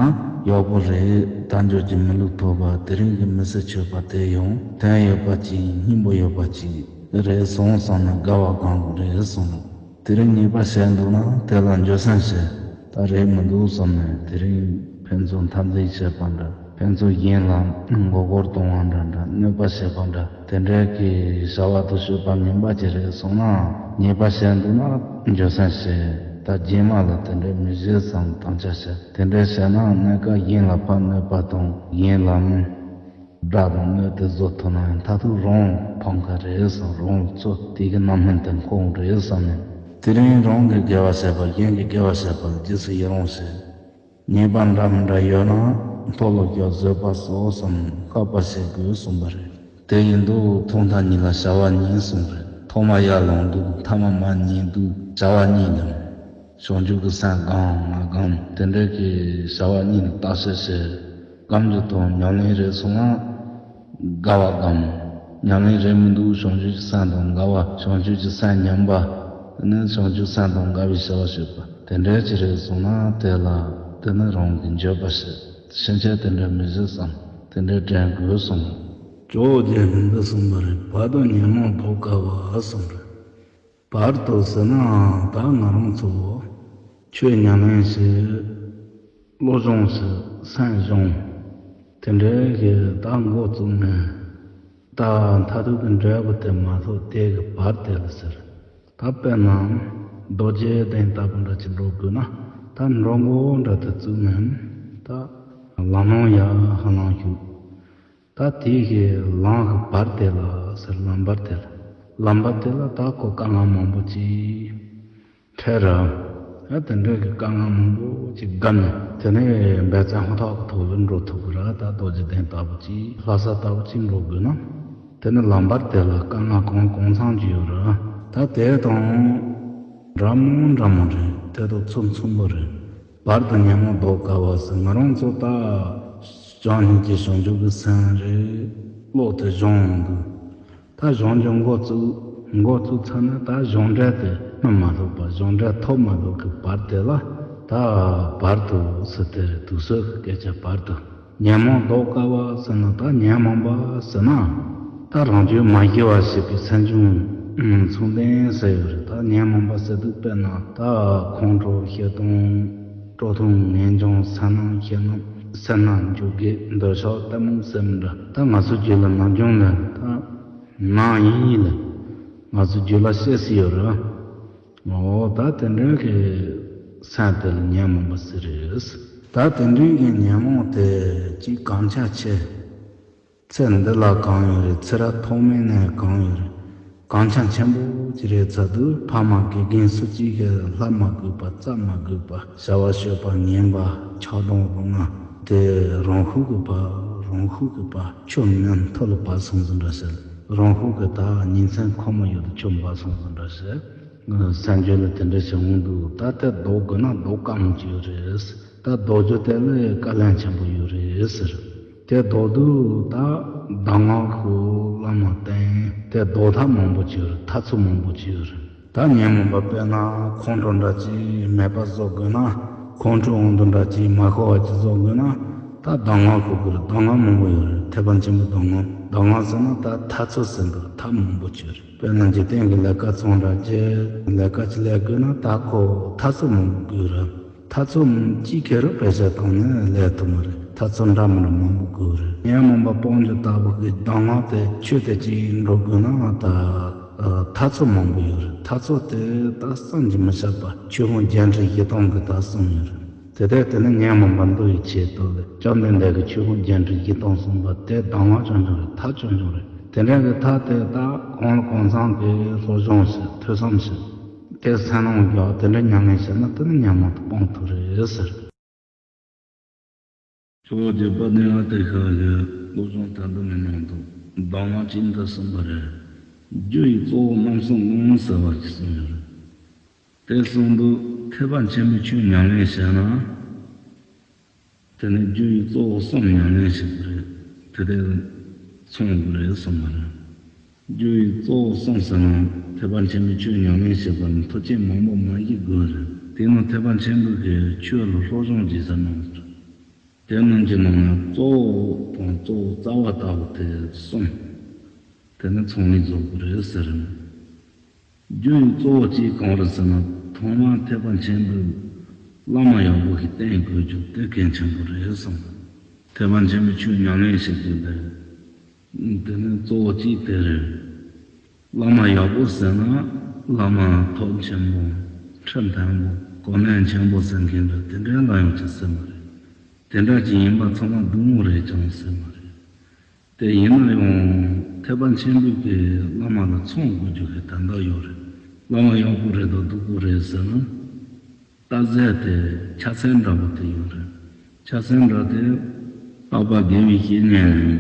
ཡག་པོ་རེད། དལ་འབྱོར་གྱི་མི་ལུས་ཐོབ་པ། དེ་རིང་གི་མི་ཚེ་ཆོད་པ་དེ་ཡང་དོན་ཡོད་པ་ཅིག་སྙིང་པོ་ཡོད་པ་ཅིག་རེད་སོང་བསམ་ནས་དགའ་བ་སྒོམ་དགོས་རེད་གསུངས། དེ་རིང་ཉེས་པ་བྱས་འདུག་ན་དེ་ལ་འགྱོད་སེམས་བྱེད། ད་རེད་མི་འདུག་བསམ་ནས་དེ་རིང་ཕན་ཚུན་འཐབ་འཛིང་བྱེད་པ་འདྲ། ཕན་ཚུན་གཞན་ལ་མགོ་སྐོར་གཏོང་བ་འདྲ་འདྲ། གནོད་པ་བྱེད་པ་འདྲ། དེ་འདྲའི་གི་བྱ་བ་དེ་སྤྱོད་པ་ངན་པ་ཅིག་རེད་སོང་ན། ཉེས་པ་བྱས་འདུག་ན་འགྱོད་སེམས་བྱེད། ད་རྗེས་མ་ལ་དེ་འདྲའི་མི་བྱེད་བསམ་དམ་བཅའ་བྱེད། དེ་འདྲའི་བྱས་ན་གནས་སྐབས་གཞན་ལ་ཕར་གནོད་པ་དང་། གཞན་ལ་དགྲ་དང་གནོད་དེ་བཟོ་ཐུབ་ན་ཡང་མཐར་ཐུག་རང་ཕམ་ཁ་རེད་བསམ། རང་ཚོ་དེ་གི་རྣམ་སྨིན་དེ་འཁོར་རེད་བསམ་ནས། དེ་རིང་རང་གི་དགེ་བ་བྱས་པ་གཞན་གྱི་དགེ་བ་བྱས་པ་ལ་རྗེས་སུ་ཡི་རང་བྱེད། ཉེས་པ་འདྲ་མི་འདྲ་ཡོད་ན་མཐོལ་ལོ་རྒྱག་བཟོད་པ་གསོག་བསམ་བསྐལ་པ་བྱེད་དགོས་གསུངས་པ་རེད། དེ་ཡིན་དུས་ཐོག་མཐའ་གཉིས་ལ་བྱ་བ་གཉིས་གསུངས་རེད། ཐོག་མ་ཡར་ལངས་དུས། ཐ་མ་མར་ཉལ་དུས། བྱ་བ་གཉིས་ལ་བྱང་ཆུབ་ཀྱི་སེམས་སྒོམ་མ་སྒོམ་དེ་འདྲའི་གི་བྱ་བ་གཉིས་ལ་བརྟག་དཔྱད་བྱེད། སྒོམ་རྒྱུ་དང་ཉམས་ལེན་རེད་སོང་ན། དགའ་བ་སྒོམ། ཉམས་ལེན་རེད་མི་འདུག་བྱང་ཆུབ་ཀྱི་སེམས་དང་འགལ་བ། བྱང་ཆུབ་ཀྱི་སེམས་ཉམས་པ། དེ་ནི་བྱང་ཆུབ་སེམས་དང་འགལ་བའི་བྱ་བ་བྱེད་པ་དེ་འདྲའི་ཅིག་རེད་སོང་ན། དེ་ལ་དེ་ནི་རང་གི་འགྱོད་པ་བྱེད། ཕྱིན་ཆད་དེ་འདྲ་མི་བྱེད་བསམ། དེ་འདྲའི་དྲན་དགོས་གསུངས། ཇོ་བོ་རྗེ་ནས་འདི་གསུངས་པ་རེད། བར་དུ་ཉོན་མོངས་ལྡོག་དཀའ་བ་གསུངས་རེད། བར་དུ་ཟེར་ན་ད་ང་རང་ཚོ་ཆོས་ཉམས་ལེན་བྱེད། བློ་སྦྱོང་བྱེད། སེམས་སྦྱོང་། དེ་འདྲའི་གི་ད་འགོ་བཙུགས་ནས། ད་མཐར་ཐུག་གི་འབྲས་བུ་དེ་མ་ཐོབ་དེ་གི་བར་དེ་ལ་ཟེར། ད་དཔེར་ན་རྡོ་རྗེ་གདན་ལྟ་བུ་འདྲ་ཅིག་འགྲོ་དགོས་ན། ད་འགྲོ་འགོ་འདྲ་དེ་བཙུགས་ནས་ད་ལམ་ལྷོང་ཡར་ཧ་ལམ་ཞུགས། ད་དེའི་གི་ལམ་གི་བར་དེ་ལ་ཟེར། ལམ་བར་དེ་ལ། ལམ་བར་དེ་ལ་ད་ཁོ་དཀའ་ངལ་མང་པོ་ཅིག་འཕྲད་ར། ད་དེ་འདྲའི་གི་དཀའ་ངལ་མང་པོ་ཅིག་བརྒལ་ནས། དེ་ནས་འབད་བརྩོན་ཧུར་ཐག་གི་ཐོག་ལ་འགྲོ་ཐུབ་ཀྱི་ར། ད་རྡོ་རྗེ་གདན་ལྟ་བུ་ཅིག་ལྷ་ས་ལྟ་བུ་ཅིག་འགྲོ་དགོས་ན། དེ་ནི་ལམ་བར་དེ་ལ་དཀའ་ངལ་གང་གང་འཚམ་ཅིག་ཡོད་ར། ད་དེ་དང་འདྲ་མོ་འདྲ་མོ་རེད། དེ་དང་ཚུར་མཚུངས་པོ་རེད། བར་དུ་ཉོན་མོངས་ལྡོག་དཀའ་བ་ཟེར། ང་རང་ཚོ་ད་བྱང་སེམས་ཀྱི་བྱང་ཆུབ་ཀྱི་སེམས་རེད། བློ་དེ་སྦྱོང་འདུག་ད་སྦྱང་རྒྱུ་འགོ་བཙུགས། འགོ་བཙུགས་ཚར་ན་ད་སྦྱོང་འབྲས་དེ་སྨིན་མ་ཐུབ་པ། སྦྱོང་འབྲས་ཐོབ་མ་ཐུབ་ཀྱི་བར་དེ་ལ། ད་བར་དུ་ཟེར་དེ་རེད། དུས་ཚོད་ཀྱི་སྐད་ཆ་བར་དུ། ཉོན་མོངས་ལྡོག་དཀའ་བ་ཟེར་ན། ད་ཉོན་མོངས་པ་ཟེར་ན། ད་རང་རྒྱུད་མ་སྐྱེ་བ་ཞེས་པའི་སེམས་བྱུང་མཚུངས་ལྡན་ཟེར་ཡོད་རེད། ད་ཉོན་མོངས་པ་ཟེར་དུས་དཔེར་ན་ད་ཁོང་ཁྲོ་ཞེ་སྡང་། སྤྲོ་ཐུང་ངེས་འབྱུང་། སེམས་ནང་ཞེད་སྣང་། སེར་སྣ་འགྱུར་རྒྱུ། འདོད་ཆགས་གཏི་མུག་ཟེར་མི་འདྲ། ད་ང་ཚོ་རྒྱུད་ལ་ནམ་རྒྱུན་ནས་ད་ནང་ཡིན་ཡིན་ལ་ང་ཚོ་རྒྱུད་ལ་སྐྱེས་སྲིད་ཡོད་རེད། འོ་ད་དེ་འདྲའི་གི་སེམས་དེ་ལ་ཉོན་མོངས་པ་ཟེར་རེད། ད་དེ་འདྲའི་གི་ཉོན་མོངས་དེ་ཅིག་གང་ཆ་ཆེ། ཚེ་འདི་ལ་གང་ཡོད་རེད། ཚེ་རབས་ཐོག་མེད་ནས་གང་ཡོད་རེད། གང་ཆ་ཆེན་པོ་ཅིག་རེད་ཚར་དུས། ཕ་མ་དགེ་རྒན་སུ་གཅིག་གིས་ལྷབ་མ་དགོས་པ། བཙབ་མ་དགོས་པ། བྱ་བ་སྤྱོད་པ་ངན་པ། ཆགས་སྡང་རུང་ང་དེ་རང་ཤུགས་ཀྱིས་ཕར། རང་ཤུགས་ཀྱིས་ཕར་ཆུ་མིག་ནང་ཐུར་ལ་བབས་སོང་ཟེར་འདྲ་ཞིག་རང་ཤུགས་ཀྱིས་ད་ཉིན་མཚན་ཁོ་མོ་ཡོད་དུ་ཆུ་འབབ་སོང་ཟེར་འདྲ་ཞིག་སེམས་རྒྱུད་ལ་དེ་འདྲ་ཞིག་འོང་དུས། ད་དེ་ལྡོག་དགོས་ན་ལྡོག་དཀའ་མོ་ཅིག་ཡོད་རེད། ད་ལྡོག་རྒྱུ་དེ་ལ་དཀའ་ལས་ཆེན་པོ་ཡོད་རེད་ཟེར། དེ་ལྡོག་དུས་ད་གདམས་ངག་གི་བླ་མ་བསྟེན། དེ་ལྡོག་ཐབས་མང་པོ་ཅིག་ཡོད་རེད། ཐབས་ཚུལ་མང་པོ་ཅིག་ཡོད་རེད། ད་ཉོན་མོངས་པ་དཔེར་ན་ཁོང་ཁྲོ་འདྲ་ཅིག་མེད་པ་བཟོ་དགོས་ན། ཁོང་ཁྲོ་འོང་དུས་འདྲ་ཅིག་མ་ཤོར་བ་ཅིག་བཟོ་དགོས་ན། ད་གདམས་ངག་གི་སྐོར་གདམས་ངག་མང་པོ་ཡོད་རེད། ཐེག་པ་ཆེན་པོའི་གདམས་ངག་གདམས་ངག་ཟེར་ན་ད་ཐབས་ཚུལ་ཟེར་འདུག་ཐབས་མང་པོ་ཅིག་ཡོད་རེད། དཔེར་ན་འཇིག་རྟེན་གྱི་ལས་ཀ་ཚོང་འདྲ་ཅིག་ལས་ཀ་ཅིག་ལས་དགོས་ན་ད་ཁོ་ཐབས་ཚུལ་མང་པོ་དགོས་རེད། ཐབས་ཚུལ་གཅིག་ཁེར་རོ་བེད་སྤྱོད་བཏང་ནས་ལས་ཐུབ་མ་རེད། ཐབས་ཚུལ་འདྲ་མི་འདྲ་མང་པོ་དགོས་རེད། ཉོན་མོངས་པ་སྤང་རྒྱུ་ལྟ་བུ་གི་གདམས་ངག་དེ་ཆོས་དེ་གཅིག་འགྲོ་དགོས་ན་ད་ ཐ་ཚིག་མང་པོ་ཡོད་རེད། ཐ་ཚིག་དེ་ད་བསམ་གྱིས་མི་ཁྱབ་པ་ཆོས་ཕུང་བརྒྱད་ཁྲི་བཞི་སྟོང་གི་ད་གསུངས་ཡོད་རེད། དེ་དག་དེ་ནི་ཉོན་མོངས་པ་འདུལ་བའི་ཆེད་དུ་ལས་བཅོམ་ལྡན་འདས་ཀྱིས་ཆོས་ཕུང་བརྒྱད་ཁྲི་བཞི་སྟོང་གསུངས་པ་དེ་གདམས་ངག་རྐྱང་རྐྱང་རེད། ཐབས་རྐྱང་རྐྱང་རེད། དེ་འདྲ་གི་ཐབས་དེ་དག་གང་ལ་གང་འཚམ་གྱི་སློབ་སྦྱོང་བྱེད། ཐོས་བསམ་བྱེད། དེ་སེམས་ནང་བཞག་དེ་འདྲ་ཉམས་ལེན་བྱས་ན་དེ་ནི་ཉོན་མོངས་དེ་སྤང་ཐུབ་རེད་ཟེར། ཆོས་རྗེ་དཔལ་ལྡན་ཨ་ཏི་ཤ་གི་སློབ་སྦྱོང་དོན་བསྡུ་མའི་ནང་དུ་གདམས་ངག་ཅིག་འདི་གསུངས་པ་རེད། རྒྱུ་ཡི་གཙོ་བོ་རྣམ་གསུམ་ལོངས་ཟེར་བ་ཅིག་གསུངས་ཡོད་རེད། དེ་གསུངས་འདུག་ཐེག་པ་ཆེན་པོའི་ཆོས་ཉམས་ལེན་བྱས་ན། དེ་ནི་རྒྱུ་ཡི་གཙོ་བོ་གསུམ་ཉམས་ལེན་བྱེད་དགོས་རེད། དེ་དེ་ཚང་དགོས་རེད་གསུངས་པ་རེད། རྒྱུ་ཡི་གཙོ་བོ་གསུམ་ཟེར་ན་ཐེག་པ་ཆེན་པོའི་ཆོས་ཉམས་ལེན་བྱེད་པ་ནི་མཐུ་རྐྱེན་མང་པོ་མ་བཞི་དགོས་རེད། དེ་ནི་ཐེག་པ་ཆེན་པོའི་གི་ཆོས་ལ་སློབ་སྦྱོང་བྱེད་ས་རྣམས་རེད། དེ་རྣམས་ཀྱི་ནང་ན་གཙོ་བོ་དང་གཙོ་བོ་རྩ་བ་ལྟ་བུ་དེ་གསུམ། དེ་ནི་ཚང་མས་རྫོགས་དགོས་རེད་ཟེར། རྒྱུ་ཡི་གཙོ་བོ་གཅིག་གང་རེད་ཟེར་ན། ཐོག་མར་ཐེག་པ་ཆེན་པོའི་བླ་མ་ཡག་པོ་ཞིག་བསྟེན་དགོས་རྒྱུ་དེ་གལ་ཆེན་པོ་རེད་གསུངས། ཐེག་པ་ཆེན་པོའི་ཆོས་ཉམས་ལེན་བྱེད་དགོས་པས། དེ་ནི་གཙོ་བོ་གཅིག་དེ་རེད། བླ་མ་ཡག་པོ་ཟེར་ན་བླ་མ་ཐོབ་ཆེན་པོ། ཁྲི་འཕན་པོ། གོ་གནས་ཆེན་པོ་ཟེར་མཁན་འདྲ་དེ་འདྲའི་ལ་ཡང་ཅིག་ཟེར་མ་རེད། དེ་འདྲ་ཅིག་ཡིན་པ་ཚང་མ་སྡུག་བསྔལ་རེད་ཀྱང་ཟེར་མ་རེད། དེ་ཡིན་ན་ཡང་ཐེག་པ་ཆེན་པོའི་གི་བླ་མ་ལ་ཚང་དགོས་རྒྱུ་གི་དོན་དག་ཡོད་རེད། བླ་མ་ཡག་པོ་རེད་དང་སྡུག་པོ་རེད་ཟེར་ན། རྟགས་གསལ་དེ་ཆ་ཚང་འདྲ་པོ་དེ་ཡོད་རེད། ཆ་ཚང་འདྲ་དེ། རྟག་པ་དགེ་བའི་བཤེས་གཉེན་རེད།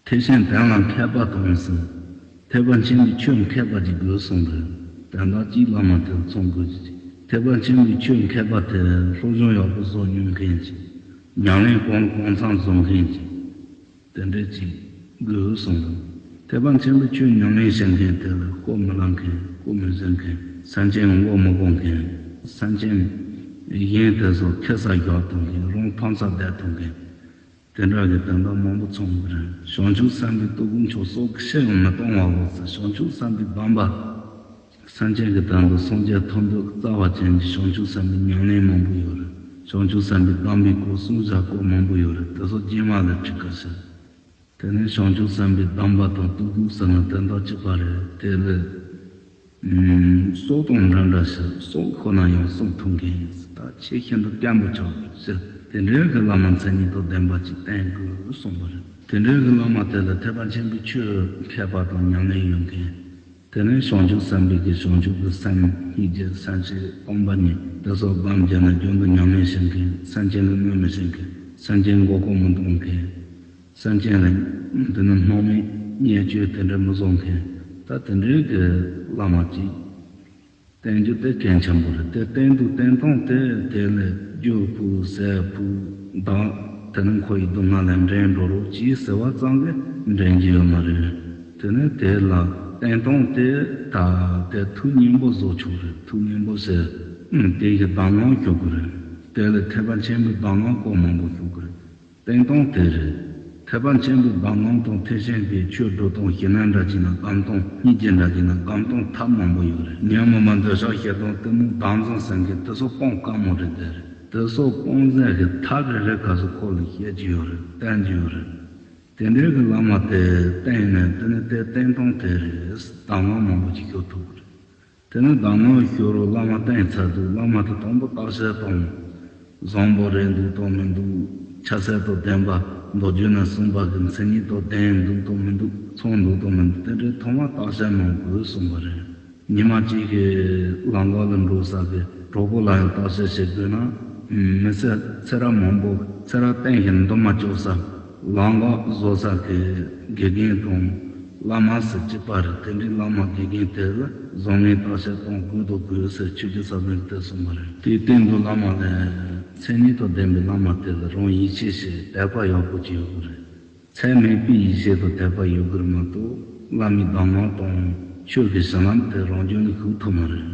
ཐེག་ཆེན་དོན་ལ་མཁས་པ་དང་ཟེར། ཐེག་པ་ཆེན་པོའི་ཆོས་མཁས་པ་ཅིག་དགོས་གསུངས་རེད། དོན་དག་གཅིག་བླ་མ་དེ་ཚང་དགོས་ཀྱི་ཅིག་ཐེག་པ་ཆེན་པོའི་ཆོས་མཁས་པ་དེ་སློབ་སྦྱོང་ཡག་པོ་བཟོ་མྱོང་མཁན་ཅིག་ཉམས་ལེན་གང་གང་འཚམ་བཟོ་མཁན་ཅིག་དེ་འདྲ་ཅིག་དགོས་གསུངས་རེད། ཐེག་པ་ཆེན་པོའི་ཆོས་ཉམས་ལེན་བྱེད་མཁན་དེ་ལ་ལྐོག་མི་ལང་མཁན། ལྐོག་མི་ཟ་མཁན། སེམས་ཅན་མགོ་མི་སྒུར་མཁན། སེམས་ཅན་གཞན་དེ་ཚོ་ཁེ་ས་རྒྱག་ཐུབ་མཁན། རང་ཕམ་ས་བསྡད་ཐུབ་མཁན། དེ་འདྲ་གི་དོན་དག་མང་པོ་ཚང་གི་རེད། བྱང་ཆུབ་སེམས་དཔའི་སྟོབས་ཀུན་མཆོག་སྲོག་གི་ཕྱིར་ཡང་མི་གཏོང་བའོ་ཟེར། བྱང་ཆུབ་སེམས་དཔའི་གདམས་པ། སེམས་ཅན་གྱི་དོན་དུ་སངས་རྒྱས་ཐོབ་འདོད་རྩ་བ་ཅན་གྱི་བྱང་ཆུབ་སེམས་དཔའི་ཉམས་ལེན་མང་པོ་ཡོད་རེད། བྱང་ཆུབ་སེམས་དཔའི་གདམས་པའི་སྐོར་གསུང་བྱ་སྐོར་མང་པོ་ཡོད་རེད། དེ་ཚོ་རྗེས་མ་ལ་ཁྲིད་ག་ཟེར། དེ་ནས་བྱང་ཆུབ་སེམས་དཔའི་གདམས་པ་དང་སྟོབས་ཀུན་ཟེར་ན་དོན་དག་གཅིག་པ་རེད། དེ་ལས། ཨུམ། སྲོག་དང་འདྲ་འདྲ་ཞིག་སྲོག་ཁོ་ན་ཡང་གསོ་ཐུབ་མཁན་ཡིན། ད་ཆེས་ཤིན་ཏུ་སྐྱེན་པོ་ཆགས་ཟེར། དེ་འདྲའི་གི་བླ་མ་མཚན་ཉིད་དང་ལྡན་པ་ཅིག་བསྟེན་དགོས་གསུངས་པ་རེད། དེ་འདྲའི་གི་བླ་མ་དེ་ལ་ཐེག་པ་ཆེན་པོའི་ཆོས་མཁས་པ་དང་ཉམས་ལེན་ཡོད་མཁན། དེ་ནས་བྱང་ཆུབ་སེམས་དཔའི་གི་བྱང་ཆུབ་ཀྱི་སེམས་སྙིང་རྗེ་སེམས་ཤེས་སྤངས་པ་ཉིད་དེ་སོགས་སྒོམ་བྱས་ནས་རྒྱུན་དུ་ཉམས་ལེན་བྱེད་མཁན། སེམས་ཅན་ལ་གནོད་མི་བྱེད་མཁན། སེམས་ཅན་མགོ་སྐོར་མི་གཏོང་མཁན། སེམས་ཅན་ལ་འདི་ནི་སྣང་མེད་བརྙས་བཅོས་དེ་འདྲ་མི་བཟོ་མཁན། ད་དེ་འདྲའི་གི་བླ་མ་ཅིག་བསྟེན་རྒྱུ་དེ་གལ་ཆེན་པོ་རེད། དེ་བསྟེན་དུས་བསྟེན་སྟངས་དེ་དེ་ལས་རྒྱུ་ཕུག་ཟས་ཕུག་བདག་དེ་ནི་འཁོར་བའི་སྡུག་བསྔལ་ལས་འདྲེན་འགྲོ་རོགས་གྱིས་ཟེར་བ་ཙམ་གྱིས་འདྲེན་རྒྱུ་ཡོད་མ་རེད། དེ་ནི་དེ་ལ་བསྟེན་སྟངས་དེ་ད་དེ་ཐུགས་མཉེས་པོ་བཟོ་ཆོག་རེད། ཐུགས་མཉེས་པོ་ཟེར། དེ་གི་གདམས་ངག་ཞུ་དགོས་རེད། དེ་ལས་ཐེག་པ་ཆེན་པོའི་གདམས་ངག་སྐོར་མང་པོ་ཞུ་དགོས་རེད། བསྟེན་སྟངས་དེ་རེད། ཐེག་པ་ཆེན་པོའི་གདམས་ངག་དང་ཐེག་ཆེན་པའི་ཆོས་སྒྲུབ་སྟངས་ཞི་གནས་འདྲ་བྱས་ན་སྒོམ་སྟངས། སྙིང་རྗེ་འདྲ་བྱས་ན་སྒོམ་སྟངས་ཐབས་མང་པོ་ཡོད་རེད། ཉོན་མོངས་པ་འདོད་ཆགས་ཞེ་སྡང་གཏི་མུག་བདག་འཛིན་ཟེར་མཁན་དེ་ཚོ་སྤོང་དཀའ་མོ་རེད། དེ་རེད། དེ་ཚོ་སྤོང་ཟེར་གི་ཐབས་རེ་རེ་ག་ཚོད་ཁོ་ལ་བཤད་རྒྱུ་ཡོད་རེད། བསྟན་རྒྱུ་ཡོད་རེད། དེ་འདྲའི་གི་བླ་མ་དེ་བསྟེན་ནས་དེ་ནི་དེ་བསྟེན་སྟངས་དེ་རེད། གདམས་ངག་མང་པོ་ཅིག་ཞུ་ཐུབ་གི་རེད། དེ་ནས་གདམས་ངག་ཞུ་རོགས་བླ་མ་བསྟེན་ཚར་དུས་བླ་མ་དེ་དང་པོ་བརྟག་དཔྱད་གཏོང་། བཟང་པོ་རེད་འདུག་དང་མི་འདུག་ཆ་ཚད་དང་ལྡན་པ། མདོ་རྒྱུད་ནས་གསུངས་པ་གི་མཚན་ཉིད་དང་ལྡན་འདུག་དང་མི་འདུག་ཚང་འདུག་དང་མི་འདུག་དེ་འདྲའི་ཐོག་མ་བརྟག་དཔྱད་གནང་དགོས་གསུངས་པ་རེད། ཉི་མ་གཅིག་གི་ལམ་ཁ་ལ་འགྲོ་ས་གི་གྲོགས་པོ་ལ་ཡང་བརྟག་དཔྱད་བྱེད་དགོས་ན། མི་ཚེ་ཚེ་རབས་མང་པོ་ཚེ་རབས་གཏན་གྱི་འདུམ་མ་བཅུག་ས། ལམ་ཁ་བཟོ་ས་གི་དགེ་རྒན་དང་བླ་མ་ཟེར་གཅིག་པ་རེད། དེ་འདྲའི་བླ་མ་དགེ་རྒན་དེ་ལ་བཟང་ངན་བརྟག་དཔྱད་གཏོང་དགོས་དང་དགོས་ཟེར་ཆོས་རྗེ་ས་པཎ་གྱིས་དེ་གསུངས་པ་རེད། དེའི་སྟེང་དུ་བླ་མ་ལ་མཚན་ཉིད་དང་ལྡན་པའི་བླ་མ་དེ་ལ་རང་ཡིད་ཆེས་བྱེད་དད་པ་ཡག་པོ་ཅིག་ཡོད་དགོས་རེད། ཚད་མེད་པའི་ཡིད་ཆེས་དང་དད་པ་ཡོད་དགོས་རེད་མ་གཏོགས་བླ་མའི་གདམས་ངག་དང་ཆོས་ཀྱི་བྱིན་རླབས་དེ་རང་རྒྱུད་ནས་ཞུགས་ཐུབ་མ་རེད།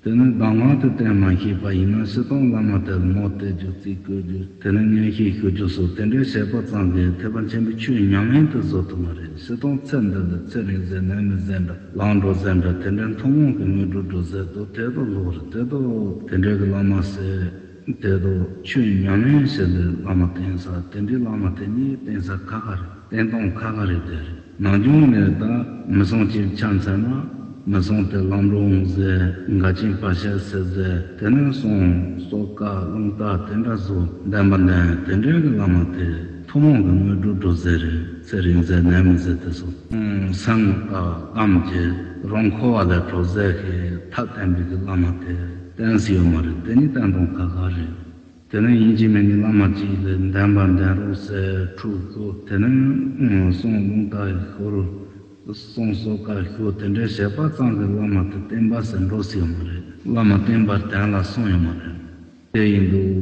དེ་ནས་གདམས་ངག་དེ་བསྟེན་མ་ཤེས་པ་ཡིན་ན་སྤྱིར་བཏང་བླ་མ་དེར་མོ་གཏད་རྒྱུ་རྩིས་བཀོད་རྒྱུ་དེ་ནས་མངོན་ཤེས་ཞུ་རྒྱུ་སོགས་དེ་འདྲའི་བྱས་པ་ཙམ་གྱིས་ཐེག་པ་ཆེན་པོའི་ཆོས་ཉམས་ལེན་དུ་བཟོ་ཐུབ་མ་རེད། སྤྱིར་བཏང་ཚེ་འདི་ལ་ཚེ་རིང་ཟེར་ནད་མེད་ཟེར་འདྲ་ལངས་འགྲོ་ཟེར་འདྲ་དེ་འདྲའི་མཐོང་སྣང་གི་དངོས་གྲུབ་འགྲོ་ཟེར་དུ་དེ་དུ་ལོག་རེད། དེ་དུ་དེ་འདྲའི་གི་བླ་མ་ཟེར་དེ་དུ་ཆོས་ཉམས་ལེན་བྱེད་པའི་བླ་མ་བསྟེན་ས་དེ་འདྲའི་བླ་མ་དེ་གཉིས་བསྟེན་ས་ཁག་ཁག་རེད། བསྟེན་སྟངས་ཁག་ཁག་རེད་དེ་རེད། ནམ་རྒྱུན་ནས་ད་མི་སྲུང་ཅིག་ཆ་མཚོན་ན། མི་སྲུང་དེ་ལམ་འགྲོ་འོང་ཟེར། འགལ་རྐྱེན་བར་ཆད་སེལ་ཟེར། དེ་ནས་སྲུང་སོ་ཀ་རླུང་རྟ་དེ་འདྲ་བཟོ་བདེན་པ་བདེན་དེ་འདྲའི་གི་བླ་མ་དེ་ཐུན་མོང་གི་དངོས་གྲུབ་འགྲོ་ཟེར་རེད། ཚེ་རིང་ཟེར་ནད་མེད་ཟེར་དེ་ཚོ་སེམས་ངོ་ལྟ་བའམ་གྱི་རང་འཁོར་བ་ལས་གྲོལ་ཟེར་གི་ཐབས་བསྟན་པའི་གི་བླ་མ་དེ་བསྟེན་སྲིད་ཡོད་མ་རེད། དེ་ནི་བསྟེན་སྟངས་ཁག་ཁག་རེད། དེ་ནས་ཡིན་གཅིག་མིན་གཅིག་བླ་མ་གཅིག་ལ་བདེན་པ་བདེན་རོགས་ཟེར་ཁྲུས་བསྐུལ། དེ་ནས་སྲུང་རླུང་རྟ་ཡི་ཤོར། སྲུང་སོ་ཀ་ཤོར། དེ་འདྲའི་བྱེད་པ་ཙམ་གྱིས་བླ་མ་དེ་བསྟེན་པ་ཟེར་འགྲོ་སྲིད་ཡོད་མ་རེད། བླ་མ་བསྟེན་པར་གདན་ལ་གསུངས་ཡོད་མ་རེད། དེ་ཡིན་དུས་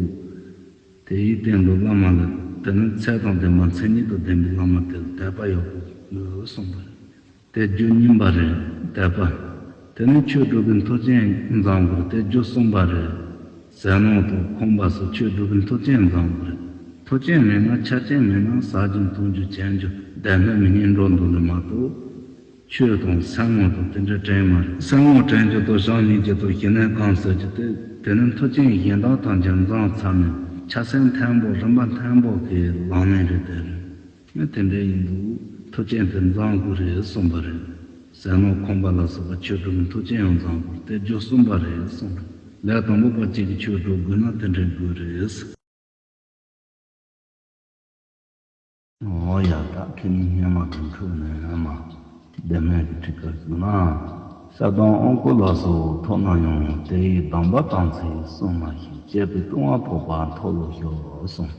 དེའི་སྟེང་དུ་བླ་མ་ལ་དེ་ནས་ཚད་དང་ལྡན་པ་མཚན་ཉིད་དང་ལྡན་པའི་བླ་མ་དེ་ལ་དད་པ་ཡོད་དགོས་གསུངས་པ་རེད། དེ་རྒྱུ་གཉིས་པ་རེད། དད་པ། དེ་ནི་ཆོས་སྒྲུབ་པའི་མཐུ་རྐྱེན་འཛོམས་དགོས། དེ་རྒྱུ་གསུམ་པ་རེད། ཟས་ནོར་དང་ཁང་པ་སོགས་ཆོས་སྒྲུབ་པའི་མཐུ་རྐྱེན་འཛོམས་དགོས། མཐུ་རྐྱེན་མེད་ན་ཆ་རྐྱེན་མེད་ན་ཟ་རྒྱུ་འཐུང་རྒྱུ་གྱོན་རྒྱུ་ལྡན་མིན་མི་སྙན་འགྲོ་འདུག་ལ་མ་གཏོགས། ཆོས་དང་སེམས་ངོ་དང་དེ་འདྲ་དྲན་མ་རེད། སེམས་ངོ་དྲན་རྒྱུ་དང་བྱམས་སྙིང་རྗེ་དང་ཞི་གནས་གང་ཟེར་རྒྱུ་དེ་དེ་ནི་མཐུ་རྐྱེན་གཞན་དག་ཐམས་ཅད་འཛོམས་ཚར་ནས་ཆ་སེམས་མཐུན་པོ་རིམ་པ་མཐུན་པོ་གི་ལམ་ནས་རེད། དེ་རེད། ཨ་དེ་འདྲ་ཡིན་དུས་མཐུ་རྐྱེན་དེ་འཛོམས་དགོས་རེད་གསུངས་པ་རེད། ཟས་ནོར་ཁང་པ་ལ་སོགས་པ་ཆོས་སྒྲུབ་པའི་མཐུ་རྐྱེན་ཡང་འཛོམས་དགོས། དེ་རྒྱུ་གསུམ་པ་རེད་གསུངས་རེད། ལས་དང་པོ་པ་གཅིག་གིས་ཆོས་སྒྲུབ་དགོས་ན་དེ་འདྲ་དགོས་རེད། འོ་ཡ། ད་ཁྱེད་ནི་སྙན་མ་དང་འཁྲུལ་ནས་སྔོན་མ་བདེན་མེད་ཀྱི་ཁྲིད་ཀ་ཞུགས་ན། ཤ་དང་ཨོང་ཀོ་ལ་སོགས་ཐོབ་ན་ཡང་། དེ་ཡི་སྡོམ་པ་དམ་ཚིག་བསྲུང་མ་ཤེས། བཅས་པའི་ལྟུང་བ་ཕོག་པ་མཐོལ་ལོ་ཤོར་གསུངས།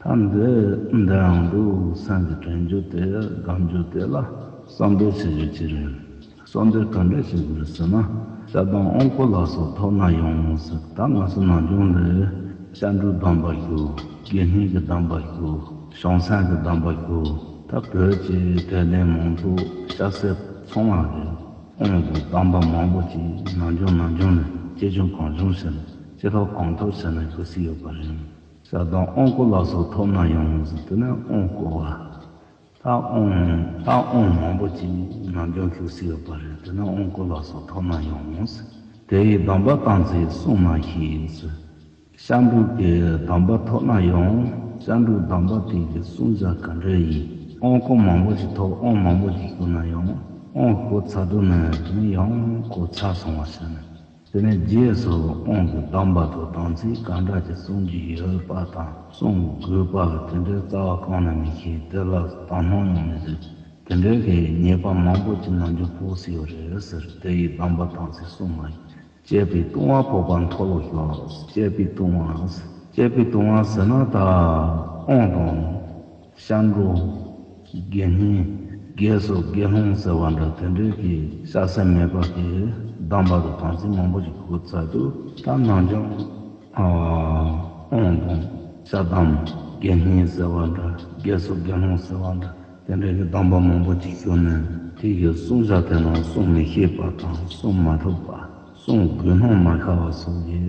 ད་འདི་འདི་ཡང་འདུག་སེམས་ཀྱི་དྲན་རྒྱུ་དེ་སྒོམ་རྒྱུ་དེ་ལ་བསམ་གཏན་བྱེད་རྒྱུ་ཅི་རེད། བསམ་གཏན་ག་འདྲ་བྱེད་དགོས་རེད་ཟེར་ན། ཤ་དང་ཨོང་ཀོ་ལ་སོགས་ཐོབ་ན་ཡང་ཟེར། ད་ང་ཚོ་ནམ་རྒྱུན་ལ་སྐྱབས་འགྲོའི་སྡོམ་པ་ཞུ། དགེ་བསྙེན་གྱི་སྡོམ་པ་ཞུ། བྱང་སེམས་ཀྱི་སྡོམ་པ་ཞུ། ད་བོད་ཀྱི་དད་ལྡན་མང་ཚོགས་སྐྱབས་སེམས་ཚང་བ་རེད། ཨོང་དང་སྡོམ་པ་མང་པོ་ཅིག་ནམ་རྒྱུན་ནམ་རྒྱུན་ལ་ཅི་བྱུང་གང་བྱུང་བྱས་ནས་ཅི་ཐོབ་གང་ཐོབ་བྱས་ནས་ཞུ་སྲིད་ཡོད་པ་རེད། ཤ་དང་ཨོང་ཀོ་ལ་སོགས་ཐོབ་ན་ཡང་ཟེར། དེ་ནས་ཨོང་བསྐོལ་བ། ད་ཨོང་ད་ཨོང་མང་པོ་ཅིག་ནམ་རྒྱུན་ཞུ་སྲིད་ཡོད་པ་རེད། དེ་ནས་ཨོང་ཀོ་ལ་སོགས་ཐོབ་ན་ཡང་ཟེར། དེ་ཡི་སྡོམ་པ་དམ་ཚིག་བསྲུང་མ་ཤེས་ཟེར། སྐྱབས་འགྲོ་གི་སྡོམ་པ་ཐོབ་ན་ཡང་སྐྱབས་འགྲོའི་སྡོམ་པ་དེ་གི་བསྲུང་བྱ་ག་འདྲ་ཡིན། ཨོང་ཀོ་མང་པོ་ཞིག་ཐོབ། ཨོང་མང་པོ་ཞིག་བསྐོལ་ན་ཡང་ཨོང་བསྐོལ་ཚར་དུས་ནས་དེ་ནས་ཡང་བསྐོལ་ཚར་སོང་བ་ཞིག་ནས། དེ་ནས་རྗེས་སུ་ཨོང་གི་སྡོམ་པ་དང་དམ་ཚིག་གང་འདྲ་ཅིག་བསྲུང་རྒྱུ་ཡོད་པ་དང་བསྲུང་དགོས་པ་དེ་འདྲའི་རྩ་བ་གང་ནས་མི་ཤེས། དེ་ལ་དོ་སྣང་ཡང་མི་བྱེད། དེ་འདྲའི་གི་ཉེས་པ་མང་པོ་ཅིག་ནམ་རྒྱུན་ཕོག་སྲིད་ཡོད་རེད་ཟེར། དེ་ཡི་སྡོམ་པ་དམ་ཚིག་བསྲུང་མ་ཤེས། བཅས་པའི་ལྟུང་བ་ཕོག་པ་མཐོལ་ལོ་ཤོར། བཅས་པའི་ལྟུང་བ། བཅས་པའི་ལྟུང་བ་ཟེར་ན་ད་ཨོང་དང་། སྐྱབས་འགྲོ། དགེ་བསྙེན། དགེ་སོགས་དགེ་སློང་ཟེར་བ་འདྲ་དེ་འདྲའི་གི་སྐྱབས་སེམས་མེད་པ་གི་སྡོམ་པ་དང་དམ་ཚིག་མང་པོ་ཞིག་བསྐོལ་ཚར་དུས། ད་ནམ་རྒྱུན་ཨོང་དང་ཤ་དང་དགེ་བསྙེན་ཟེར་བ་འདྲ། དགེ་སོགས་དགེ་སློང་ཟེར་བ་འདྲ་དེ་འདྲའི་གི་སྡོམ་པ་མང་པོ་ཞིག་ཞུས་ནས་དེ་གི་བསྲུང་བྱ་དེ་རྣམས་བསྲུང་མི་ཤེས་པ་དང་བསྲུང་མ་ཐུབ་པ། བསྲུང་དགོས་སྣང་མ་ཤར་བ་སོགས་ཀྱི་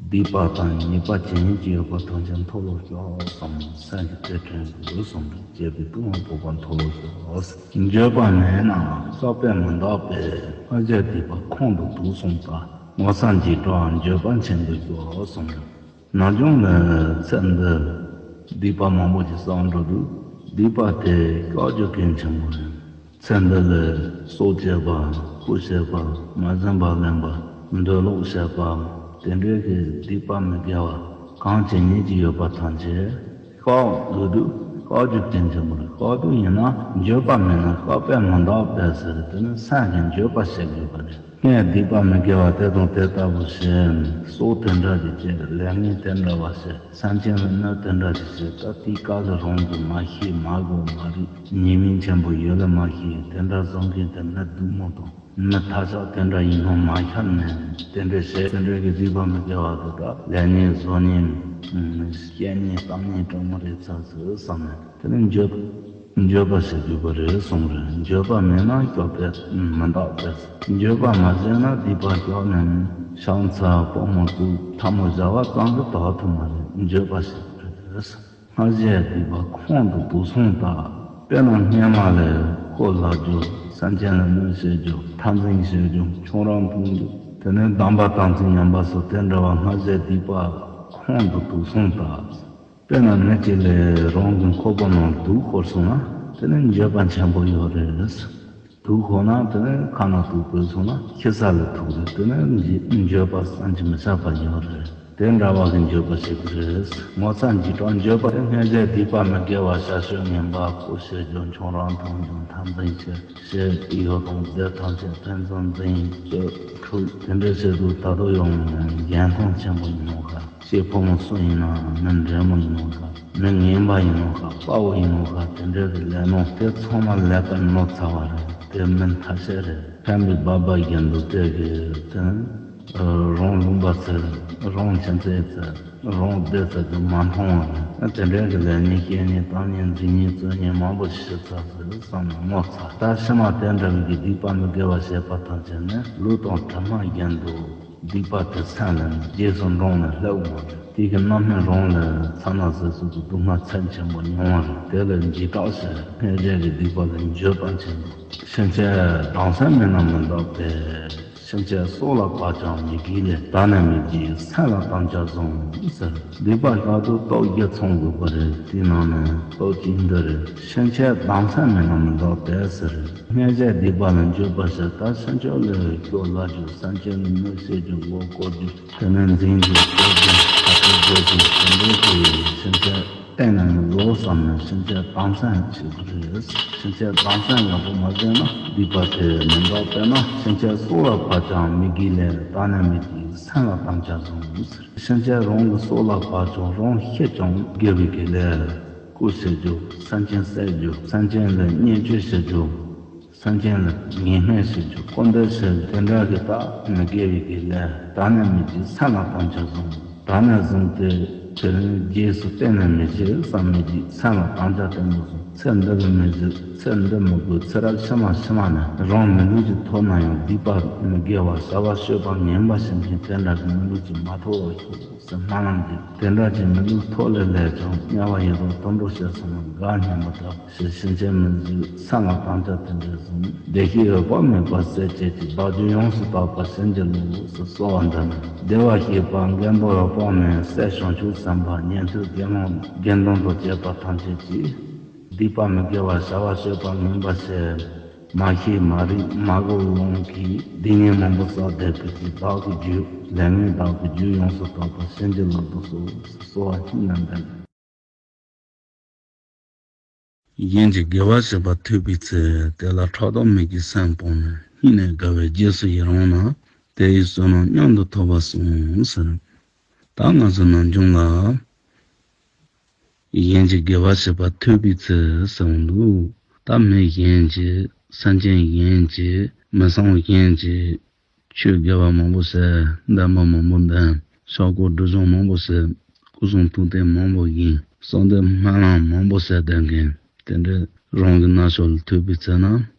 སྡིག་པ་དང་ཉེས་པ་ཇི་སྙེད་ཅིག་ཡོད་པ་ཐམས་ཅད་མཐོལ་ལོ་ཤོར་བསམ་ནས་སེམས་ཀྱི་དེ་དྲན་དགོས་གསུངས་པས། བཅས་པའི་ལྟུང་བ་ཕོག་པ་མཐོལ་ལོ་ཤོར། འགྱོད་པ་མེད་ན་བསགས་པས་མི་འདག་པས། སྔར་བྱས་སྡིག་པ་ཁོང་དུ་དུག་སོང་ལྟར། ངོ་ཚ་འཇིགས་སྐྲག་འགྱོད་པ་མཆིན་དུ་སྐྱོ་གསུངས་པས། ནམ་རྒྱུན་ལ་ཚེ་འདི་སྡིག་པ་མང་པོ་ཞིག་བསགས་འགྲོ་དུས་སྡིག་པ་དེ་བཤགས་རྒྱུ་གལ་ཆེན་པོ་རེད། ཚེ་འདི་ལ་སྲོག་བཅད་པ། སྐུ་བཤད་པ། མ་བྱིན་པ་ལེན་པ། འདོད་ལོག་བྱེད་པ། དེ་འདྲའི་གི་སྡིག་པ་མི་དགེ་བ་གང་ཇི་སྙེད་ཅིག་ཡོད་པ་ཐམས་ཅད་བཤགས་དགོས་དུས་བཤགས་རྒྱུ་གལ་ཆེན་པོ་རེད། བཤགས་དུས་ཡིན་ན་འགྱོད་པ་མེད་ན་བསགས་པས་མི་འདག་པས་ཟེར་དེ་ནི་སེམས་ཀྱི་འགྱོད་པ་བྱེད་དགོས་པ་རེད། ངས་སྡིག་པ་མི་དགེ་བ་དེ་དང་དེ་ལྟ་བུ་བྱས། སྲོག་དེ་འདྲ་ཞིག་བཅད། ལས་ངན་དེ་འདྲ་བ་བྱས། སེམས་ཅན་ལ་གནོད་དེ་འདྲ་ཞིག་བྱས། ད་དེའི་སྐབས་ལ་རང་གིས་མ་ཤེས་མ་གོ་མ་རིག་ཉེས་དམིགས་ཆེན་པོ་ཡོད་ལ་མ་ཤེས། དེ་འདྲ་བཟོ་མཁན་དེ་མི་སྡུག་མོ་དང་མི་ཐ་ཤལ་དེ་འདྲ་ཡིན་ནོ་མ་ཤར་ནས་དེ་འདྲ་བྱས། དེ་འདྲ་གི་སྡིག་པ་མི་དགེ་བ་དེ་དག་ལས་ངན་བཟོ་ཉེན། བཤད་ཉེན་གཏམ་ཉེན་དྲང་མོ་རེད་ཚར་ཟེར་བསམ་ནས། དེ་ནི་འགྱོད་འགྱོད་པ་བྱེད་དགོས་པ་རེད་གསུངས་རེད། འགྱོད་པ་མེད་ན་བཤགས་པས་མི་འདག་པས། འགྱོད་པ་མ་བྱས་ན་སྡིག་པ་བཤགས་ནས་ཕྱག་འཚལ་དཔོག་མོ་བཙུགས་ཐལ་མོ་སྦྱར་བ་ཙམ་གྱིས་དག་ཐུབ་མ་རེད། འགྱོད་པ་བྱེད་དགོས་རེད། སྔར་བྱས་སྡིག་པ་ཁོང་དུ་དུག་སོང་ལྟར། དཔེར་ན་སྔོན་མ་ལ་ཁོ་ལབ་རྒྱུ། སེམས་ཅན་ལ་གནོད་བྱེད་རྒྱུ། འཐབ་འཛིང་བྱེད་རྒྱུ། ཁྱོད་རང་མཐོང་རྒྱུ། དེ་ནས་སྡོམ་པ་དམ་ཚིག་ཉམས་པ་སོགས་དེ་འདྲ་བ་སྔར་བྱས་སྡིག་པ་ཁོང་དུ་དུག་སོང་ལྟར། དཔེར་ན་མི་གཅིག་ལ་རང་གི་ཁོག་པའི་ནང་དུག་ཤོར་སོང་ན། དེ་ནི་འགྱོད་པ་ཆེན་པོ་ཡོད་རེད། དུག་ཁོ་ན་དེ་ནི་ཁ་ན་དུག་བུད་སོང་ན་ཁྱི་ས་ལ་ཐུག་རེད། དེ་ནི་འགྱོད་པ་བསམ་གྱིས་མི་ཁྱབ་པ་ཡོད་རེད། དེ་འདྲ་བ་གི་འགྱོད་པ་ཞིག་རེད། ངོ་ཚ་འཇིགས་སྐྲག་འགྱོད་པ་དེ་སྔོན་ཆད་སྡིག་པ་མི་དགེ་བ་བྱ་སྤྱོད་ངན་པ་ཀུ་ཤེས་རྒྱུ་ཁྱོད་རང་མཐོང་རྒྱུ་ཐམས་ཅད་ཕྱིར་ཞེས་ཡོ་དང་རྫས་ཐམས་ཅད་ཕན་ཚུན་འཛིང་སྤྱོད་འཁྲུག་དེ་འདྲ་བྱེད་དུས་ད་དུང་ཡང་འགན་ཐང་ཆེན་པོ་ཡིན་ནོ་ག་ཤེས་ཕོ་མོ་སུ་ཡིན་ན་མི་འདྲེ་མོ་ཡིན་ནོ་ག་མི་ངན་པ་ཡིན་ནོ་ག་དཔའ་བོ་ཡིན་ནོ་ག་དེ་འདྲ་གི་ལས་ནོ་དེ་ཚང་མ་ལེགས་པར་ནོར་ཚར་བ་རེད། དེ་མི་ཐ་ཤལ་རེད། ཕན་པའི་སྦག་སྦག་གཞན་དུ་དེ་གི་དེ་རང་ལུང་པ་ཚེ་རང་ཁྱིམ་མཚེས་ཚེ། རང་སྡེ་ཚོ་དུ་མ་མཐོང་བ་རེད། དེ་འདྲའི་གི་ལས་ཉེས་བཤད་ཉེས་བཏང་ཉེས་འཛིང་ཉེས་རྩོད་ཉེས་མང་པོ་ཞིག་བྱས་ཚར་ཟེར་བསམ་ནས་ངོ་ཚ། ད་ཕྱི་མ་དེ་འདྲ་བའི་གི་སྡིག་པ་མི་དགེ་བ་བྱས་པ་ཐམས་ཅད་ནི་ལུས་དང་གྲིབ་མ་བཞིན་དུ་སྡིག་པ་དེ་སེམས་ལ་རྗེས་སུ་འབྲངས་ནས་སླེབས་འོང་བ་རེད། དེ་གི་རྣམ་སྨིན་རང་ལ་ཚ་ན་ཟེར་ཚུལ་དུ་སྡུག་བསྔལ་ཚད་ཆེན་པོ་མྱོང་བ་རེད། དེ་ལ་འཇིགས་སྐྲག་བྱས་སྔོན་ཆད་ཀྱི་སྡིག་པ་ལ་འགྱོད་པ་ཆེན་པོ། ཕྱིན་ཆད་སྡང་སེམས་མེད་ན་མི་འདག་པས། ཕྱིན་ཆད་སྲོག་ལ་བབ་ཀྱང་མི་དགེའི་ལས། ད་ནི་མི་བགྱིད་སེམས་ལ་དམ་བཅའ་བཟུང་ཟེར། སྡིག་པ་བཤགས་དུས་སྟོབས་བརྒྱད་ཚང་དགོས་པ་རེད། དེའི་ནང་ནས་སྟོབས་གཅིག་འདི་རེད། ཕྱིན་ཆད་སྡང་སེམས་མེད་ན་མི་འདག་པས་ཟེར། སྔོན་ཆད་སྡིག་པ་ལ་འགྱོད་པ་བྱས། ད་ཕྱིན་ཆད་ལ་སྐྱོ་ལ་རྒྱུ་སེམས་ཅན་ལ་གནོད་བྱེད་རྒྱུ་མགོ་སྐོར་རྒྱུ་དེ་ནས་འཛིང་རྒྱུ་སྐོར་རྒྱུ་ཁ་ཏོན་དགོས་རྒྱུ་དེ་འདྲའི་གི་ཕྱིན་ཆད། གཏན་ནས་མི་དགོས་བསམ་ནས་ཕྱིན་ཆད་སྡང་སེམས་བྱེད་དགོས་རེད། ཕྱིན་ཆད་སྡང་སེམས་ཡག་པོ་མ་བྱས་ན་སྡིག་པ་དེ་མི་འདག་དཔེར་ན་ཕྱིན་ཆད་སྲོག་ལ་བབ་ཀྱང་མི་དགེའི་ལས། ད་ནི་མི་བགྱིད་སེམས་ལ་དམ་བཅའ་བཟུང་ཟེར། ཕྱིན་ཆད་རང་གི་སྲོག་ལ་བབ་ཀྱང་རང་ཤི་ཀྱང་དགེ་བའི་གི་ལས། རྐུ་བྱེད་རྒྱུ། སེམས་ཅན་བསད་རྒྱུ། སེམས་ཅན་ལ་བརྙས་བཅོས་བྱེད་རྒྱུ། སེམས་ཅན་ལ་ངན་སྨྲས་བྱེད་རྒྱུ། སྐུར་འདེབས་བྱེད་རྒྱུ་དེ་འདྲ་གི་དག་མི་དགེ་བའི་གི་ལས། ད་ནི་མི་བགྱིད་སེམས་ལ་དམ་བཅའ་བཟུང་། ད་ནས་བཟུང་སྟེ་དེ་རིང་རྗེས་སུ་གཏན་ནས་མི་བྱེད་བསམ་མི་བགྱིད་སེམས་ལ་དམ་བཅའ་བརྟན་པོ་བཟུང་། ཚེ་འདི་གི་མི་བྱེད། ཚེ་འདི་མི་དགོས། ཚེ་རབས་ཕྱི་མ་ཕྱི་མ་ནས་རང་མི་ལུས་ཀྱི་ཐོག་ན་ཡང་སྡིག་པ་མི་དགེ་བ་བྱ་བ་སྤྱོད་པ་ངན་པ་བྱེད་མཁན་དེ་འདྲ་གི་མི་ལུས་ཀྱི་མ་ཐོབ་པ་ཤོག་ཟེར་སྨོན་ལམ་བགྱིས། དེ་འདྲ་གྱི་མི་ལུས་ཐོག་ལས་ལས་ཀྱང་དམྱལ་བ་ཡི་དྭགས་དུད་འགྲོ་ཞེས་གསུངས་ནས་འགག་སྙམ་པ་དག་ཞེས་ཕྱིན་ཆད་མི་བཟོད་སེམས་ལ་དམ་བཅའ་དེ་འདྲ་བཟུང་། བདེ་གཤེགས་འོད་དཔག་མེད་པ་སྲས་བཅས་ཀྱིས། བདག་རྒྱུད་ཡོངས་སུ་དག་པར་བྱིན་གྱིས་རློབས་སུ་གསོལ་བ་འདེབས་ནས། བདེ་བར་གཤེགས་པ་མགོན་པོ་འོད་དཔག་མེད། སྲས་བྱང་ཆུབ་སེམས་དཔའ་ཉན་ཐོས་དགེ་སློང་དགེ་འདུན་དང་བཅས་པ་ཐམས་ཅད་ཀྱིས། སྡིག་པ་མི་དགེ་བ་བྱ་བ་སྤྱོད་པ་ངན་པ་བྱས། མ་ཤེས་མ་རིག་མ་གོ་ལོང་གིས་སྡིག་ཉེས་མང་པོ་བསགས་བསྡད་པའི་གི་བདག་གི་རྒྱུད་ལས་ངན་བདག་གི་རྒྱུད་ཡོངས་སུ་དག་པར་བྱིན་གྱིས་བརླབ་ཏུ་གསོལ་ཟེར་གསོལ་བ་ཧིང་ནས་འདེབས། གཞན་གྱི་དགེ་བ་བྱེད་པ་ཐོས་པའི་ཚེ། དེ་ལ་ཕྲག་དོག་མིག་གིས་སེམས་སྤངས་ནས། སྙིང་ནས་དགའ་བའི་རྗེས་སུ་ཡི་རང་ན། དེ་ཡི་བསོད་ནམས་མཉམ་དུ་ཐོབ་པར་གསུངས་ཟེར། ད་ང་ཚོ་ནམ་རྒྱུན་ལ། གཞན་གྱི་དགེ་བ་བྱེད་པ་ཐོས་པའི་ཚེ་ཟེར་འདུག་ད་མི་གཞན་གྱི་སེམས་ཅན་གཞན་གྱི་མི་ཚང་གཞན་གྱི་ཆོས་དགེ་བ་མང་པོ་བྱས། འདོན་པ་མང་པོ་འདོན། ཕྱག་སྐོར་སྒྲིབ་སྦྱོང་མང་པོ་བྱས། སྐུ་གསུང་ཐུགས་རྟེན་མང་པོ་བཞེངས། གསོལ་འདེབས་སྨོན་ལམ་མང་པོ་བྱས་བསྡད་མཁན་དེ་འདྲའི་རང་གི་རྣ་མཆོག་ལ་ཐོས་པའི་ཚེ་ན།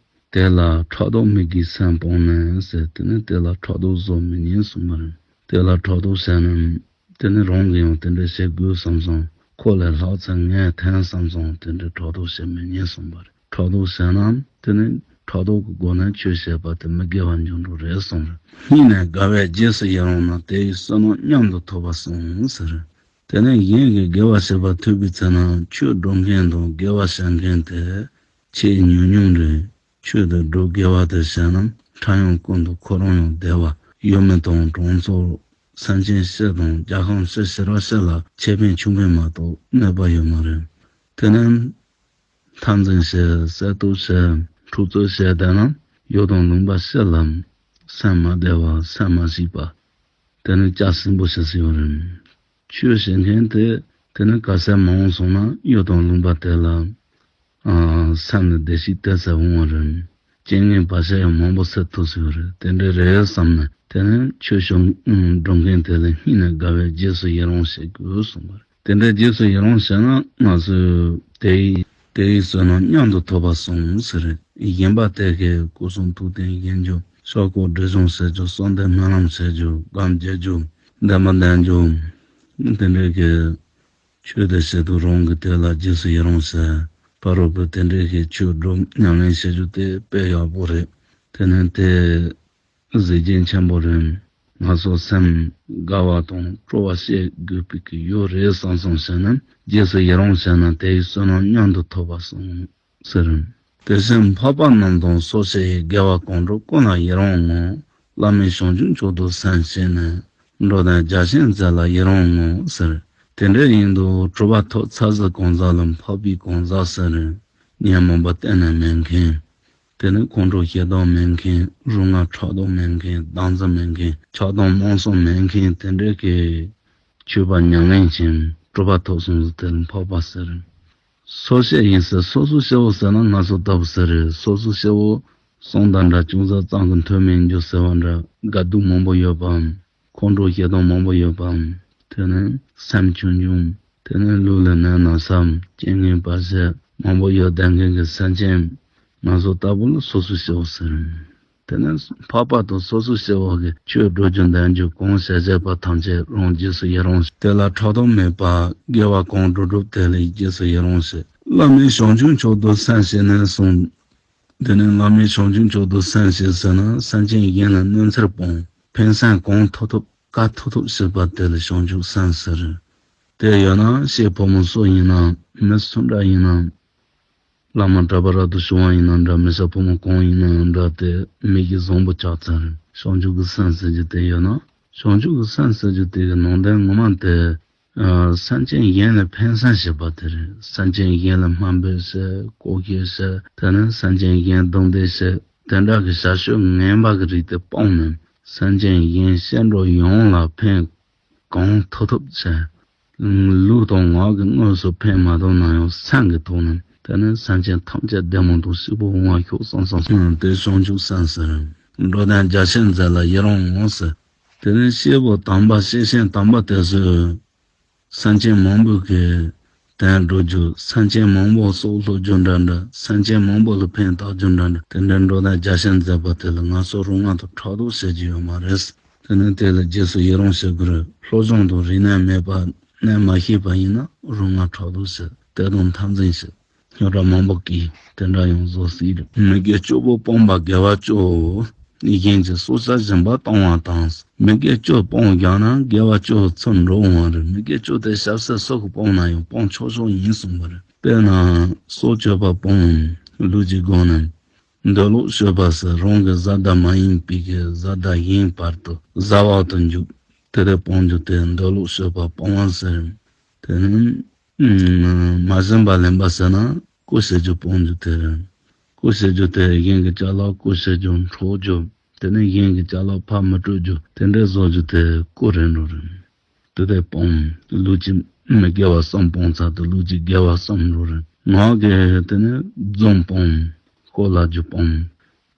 དེ་ལ་ཕྲག་དོག་མིག་གིས་སེམས་སྤངས་ནས་ཟེར། དེ་ནི་དེ་ལ་ཕྲག་དོག་བཟོ་མི་ཉན་གསུངས་པ་རེད། དེ་ལ་ཕྲག་དོག་བྱས་ན། དེ་ནི་རང་གིས་ཡང་དེ་འདྲ་བྱེད་དགོས་བསམ་སོང་། ཁོ་ལས་ལྷག་ཚེ་ངས་འཐེན་བསམ་སོང་། དེ་འདྲའི་ཕྲག་དོག་བྱེད་མི་ཉན་གསུངས་པ་རེད། ཕྲག་དོག་བྱས་ན་དེ་ནི་ཕྲག་དོག་གི་སྒོ་ནས་ཆོས་བྱས་པ་དེ་མི་དགེ་བ་འགྱུར་འགྲོ་རེད་གསུངས་རེད། སྙིང་ནས་དགའ་བའི་རྗེས་སུ་ཡི་རང་ན། དེ་ཡི་བསོད་ནམས་མཉམ་དུ་ཐོབ་པར་གསུངས་ཟེར། དེ་ནས་གཞན་གྱིས་དགེ་བ་བྱེད་པ་ཐོས་པའི་ཚེ་ན། ཆོས་སྒྲུབ་མཁན་དང་དགེ་བ་བྱེད་མཁན་དེ་ཆེས་ཉུང་ཉུང་རེད། ཆོས་དེ་སྒྲུབ་དགེ་བ་དེ་བྱས་ན་ཕྲ་ཡང་ཀུན་ཏུ་ཁོ་རང་ཡང་བདེ་བ། ཡུལ་མི་དང་གྲོང་ཚོ། སེམས་ཅན་སྤྱི་དང་རྒྱལ་ཁམས་སྤྱི་ཕྱི་རབས་སྤྱི་ལ་ཁེ་ཕན་ཆུང་ཕན་མ་གཏོགས་གནོད་པ་ཡོད་མ་རེད། དེ་ནས་འཐབ་འཛིང་བྱས། བསད་གཏུབ་བྱས། འཁྲུག་རྩོད་བྱས་བསྡད་ན་ཡུལ་དང་ལུང་པ་སྤྱི་ལ་སེམས་མ་བདེ་བ། སེམས་མ་སྐྱིད་པ། དེ་ནི་སྐྱ་སྲིན་པོ་ཞིག་ཡོད་རེད། ཆོས་བྱེད་མཁན་དེ་དེ་ནི་ག་ཚད་མང་བོ་སོང་ན་ཡུལ་དང་ལུང་པ་དེ་ལ་ཨ་སེམས་ནི་བདེ་སྐྱིད་དེ་ཚད་འོང་བ་རེད། རྐྱེན་ངན་བར་ཆད་ཡང་མང་པོ་སེལ་ཐུབ་ས་ཡོད་རེད། དེ་འདྲ་རེད་བསམ་ནས་དེ་ནི་ཆོས་བྱུང་སྒྲུབ་མཁན་དེ་ལ་སྙིང་ནས་དགའ་བའི་རྗེས་སུ་ཡི་རང་བྱེད་དགོས་གསུངས་པ་རེད། དེ་འདྲའི་རྗེས་སུ་ཡི་རང་བྱས་ན་ང་ཚོས་དེ་ཡི་དེ་ཡི་བསོད་ནམས་མཉམ་དུ་ཐོབ་པར་གསུངས་ཟེར། གཞན་པ་དེ་གའི་སྐུ་གསུང་ཐུགས་རྟེན་བཞེངས་རྒྱུ། ཕྱག་སྐོར་སྒྲིབ་སྦྱོང་བྱེད་རྒྱུ། གསོལ་འདེབས་སྨོན་ལམ་བྱེད་རྒྱུ། སྒོམ་རྒྱག་རྒྱུ། འདོན་པ་འདོན་རྒྱུ། དེ་འདྲའི་གི་ཆོས་དེ་བྱེད་དུས་རང་གི་དེ་ལ་རྗེས་སུ་ཡི་རང་བྱས། ཕ་རོལ་པོས་དེ་འདྲའི་གི་ཆོས་སྒྲུབ་ཉམས་ལེན་བྱེད་རྒྱུ་དེ་དཔེ་ཡག་པོ་རེད། དེ་ནས་དེ་གཟི་བརྗིད་ཆེན་པོ་རེད། ང་ཚོ་སེམས་དགའ་བ་དང་སྤྲོ་བ་བྱེད་དགོས་པའི་གི་ཡོད་རེད་བསམ་བསམ་བྱས་ན་རྗེས་སུ་ཡི་རང་བྱས་ན་དེ་ཡི་བསོད་ནམས་མཉམ་དུ་ཐོབ་པ་གསུངས། ཟེར། དེ་བཞིན་འཕགས་པ་རྣམས་དང་སོ་སྐྱེ་ཡི། དགེ་བ་གང་བསྒྲུབས་ཀུན་ལ་ཡི་རང་ངོ་། བླ་མེད་བྱང་ཆུབ་མཆོག་ཏུ་སེམས་བསྐྱེད་ནས། འགྲོ་དོན་རྒྱ་ཆེན་མཛད་ལ་ཡི་རང་ངོ་ཟེར། དེ་འདྲ་ཡིན་དུས་གྲུབ་པ་ཐོབ་ཚར་ཟིག་གང་ཟག་ལ་འཕགས་པའི་གང་ཟག་ཟེར། ཉོན་མོངས་པ་གཏན་ནས་མེད་མཁན། དེ་ནས་ཁོང་ཁྲོ་ཞེ་སྡང་མེད་མཁན། རུང་ང་ཕྲག་དོག་མེད་མཁན། སྡང་འཛིན་མེད་མཁན། ཆགས་སྡང་རྨོངས་གསུམ་མེད་མཁན། དེ་འདྲ་གི་ཆོས་པ་ཉམས་ལེན་ཅན་གྲུབ་པ་ཐོབ་སོང་ཟིག་དེ་ལ་འཕགས་པ་ཟེར། སོ་སྐྱེ་ཡིན་ཟེར། སོ་སོ་སྐྱེ་བོ་ཟེར་ན་ང་ཚོ་ལྟ་བུ་ཟེར་རེད། སོ་སོ་སྐྱེ་བོ་གསུམ་དང་འདྲ་ཅུང་ཟད་གཙང་གི་མཐོ་དམན་རྒྱུ་ཟེར་བ་འདྲ། དགའ་སྡུག་མང་པོ་ཡོད་པའམ། ཁོང་ཁྲོ་ཞེ་སྡང་མང་པོ་ཡོད་པའམ། དེ་ནས་སེམས་ཆུང་ཆུང་། དེ་ནས་ལུས་ལ་ནད་ན་ཚ། རྐྱེན་ངན་བར་ཆད་མང་པོ་ཡོད་བསྡད་མཁན་གྱི་སེམས་ཅན་ང་ཚོ་ལྟ་བུ་ལ་སོ་སོ་སྐྱེ་བོ་ཟེར། དེ་ནས་འཕགས་པ་དང་སོ་སོ་སྐྱེ་བོ་གིས་ཆོས་སྒྲུབ་རྒྱུ་འདོན་རྒྱུ་གང་བྱེད་བྱེད་པ་ཐམས་ཅད་རང་རྗེས་སུ་ཡི་རང་ཞིང་། དེ་ལ་ཕྲག་དོག་མེད་པར། དགེ་བ་གང་བསྒྲུབས་བསྒྲུབས་དེ་ལ་རྗེས་སུ་ཡི་རང་ཞིང་། བླ་མེད་བྱང་ཆུབ་མཆོག་ཏུ་སེམས་བསྐྱེད་ནས་གསུངས། དེ་ནས་བླ་མེད་བྱང་ཆུབ་མཆོག་ཏུ་སེམས་བསྐྱེད་ཟེར་ན་སེམས་ཅན་གཞན་ལ་གནོད་འཚེར་སྤོང་། ཕན་སེམས་གང་ཐུབ་ཐུབ་དཀའ་ཐུབ་ཐུབ་བྱེད་པ་དེ་ལ་བྱང་ཆུབ་སེམས་ཟེར། དེ་ཡོད་ན་སྐྱེས་ཕོ་མོ་སུ་ཡིན་ན། མི་སུ་འདྲ་ཡིན་ན། བླ་མ་གྲྭ་པ་རབ་ཏུ་བྱུང་བ་ཡིན་ན་འདྲ། མི་སྐྱ་ཕོ་མོ་གང་ཡིན་ན་ཡང་འདྲ། དེ་མི་གི་བཟང་པོ་ཆགས་ཚར། བྱང་ཆུབ་ཀྱི་སེམས་ཟེར་རྒྱུ་དེ་ཡོད་ན། བྱང་ཆུབ་ཀྱི་སེམས་ཟེར་རྒྱུ་དེ་གི་ནང་དོན་ངོ་མ་དེ། ཨ། སེམས་ཅན་གཞན་ལ་ཕན་སེམས་བྱེད་པ་དེ་རེད། སེམས་ཅན་གཞན་ལ་སྨན་པ་བྱེད། བཀོལ་སྤྱོད་བྱེད། དེ་ནས་སེམས་ཅན་གཞན་རྡུང་རྡེག་བྱེད། དེ་འདྲ་གི་བྱ་སྤྱོད་ངན་པ་གི་རིགས་དེ་སྤངས་ནས་སེམས་ཅན་གཞན་སྐྱེ་འགྲོ་ཡོངས་ལ་ཕན་གང་ཐུབ་ཐུབ་བྱེད། ལུས་དང་ངག་གིས་དངོས་སུ་ཕན་མ་ཐོགས་ན་ཡང་སེམས་ཀྱི་ཐོག་ནས། དེ་ནས་སེམས་ཅན་ཐམས་ཅད་བདེ་མོ་དང་སྐྱིད་པོ་འོང་བ་ཤོག་བསམ་བསམ་སོང་། དེ་བྱང་ཆུབ་སེམས་ཟེར། འགྲོ་དོན་རྒྱ་ཆེན་མཛད་ལ་ཡི་རང་ངོ་ཟེར། དེ་ནས་སྐྱེས་བུ་དམ་པ་སྐྱེས་ཆེན་དམ་པ་དེ་ཚོས་སེམས་ཅན་མང་པོ་གི་དོན་སྒྲུབ་རྒྱུ། སེམས་ཅན་མང་པོ་སྲོག་སློག་རྒྱུ་འདྲ་འདྲ། སེམས་ཅན་མང་པོ་ལ་ཕན་བཏགས་རྒྱུ་འདྲ་འདྲ། དེ་འདྲའི་འགྲོ་དོན་རྒྱ་ཆེན་མཛད་པ་དེ་ལ་ང་ཚོ་རང་དབང་དང་ཕྲག་དོག་བྱེད་རྒྱུ་ཡོད་མ་རེད། དེ་ནས་དེ་ལ་རྗེས་སུ་ཡི་རང་བྱེད་དགོས་རེད། སློབ་སྦྱོང་དང་རིག་གནས་མེད་པ་གནས་མ་ཤེས་པ་ཡིན་ན་རང་དབང་ཕྲག་དོག་བྱེད། དེ་དང་འཐབ་འཛིང་བྱེད། རྙོག་དྲ་མང་པོ་སྐྱེས། དེ་འདྲ་ཡང་བཟོ་སྲིད་རེད། མི་དགེ་བཅུ་པོ་སྤོང་བ་དགེ་བ་བཅུ། གཞན་གྱི་སྲོག་ཆགས་སྦྱིན་པ་གཏོང་བ་དང་། མི་དགེ་བཅུ་སྤོང་བཞག་ན་དགེ་བ་བཅུ་ཚུར་འགྲོ་འོང་བ་རེད། མི་དགེ་བཅུ་དེ་ཞབས་སེ་སུ་གིས་སྤོང་ན་ཡང་སྤོང་ཆོག་ཆོག་ཡིན་གསུངས་པ་རེད། དཔེར་ན་སྲོག་གཅོད་པ་སྤོང་། ལུས་ཀྱི་སྒོ་ནས། འདོད་ལོག་སྤྱོད་པ་ཟེར། རང་གི་བཟའ་ཟླ་མ་ཡིན་པའི་གི་བཟའ་ཟླ་གཞན་བར་དུ་བཟའ་བ་དུ་འཇུག། དེ་དེ་སྤོང་རྒྱུ་དེ་འདོད་ལོག་སྤྱོད་པ་སྤོང་བ་ཟེར། དེ་ནི། ཨ། མ་བྱིན་པ་ལེན་པ་ཟེར་ན་རྐུ་བྱེད་རྒྱུ་སྤོང་རྒྱུ་དེ་རེད། རྐུ་བྱེད་རྒྱུ་དེ་གཞན་གྱི་ཅ་ལག་རྐུ་བྱེད་རྒྱུ། འཕྲོག་རྒྱུ། དེ་ནས་གཞན་གྱི་ཅ་ལག་ཕར་མི་སྤྲོད་རྒྱུ། དེ་འདྲའི་བཟོ་རྒྱུ་དེ་རྐུ་རེད་འགྲོ་རེད། དེ་དེ་སྤོང་། ལུས་ཀྱི་མི་དགེ་བ་གསུམ་སྤོང་ཚར་དུས་ལུས་ཀྱི་དགེ་བ་གསུམ་འགྲོ་རེད། ངག་གི་དེ་ནས་རྫུན་སྤོང་། ཤོ་ལོ་ཀ་སྤོང་།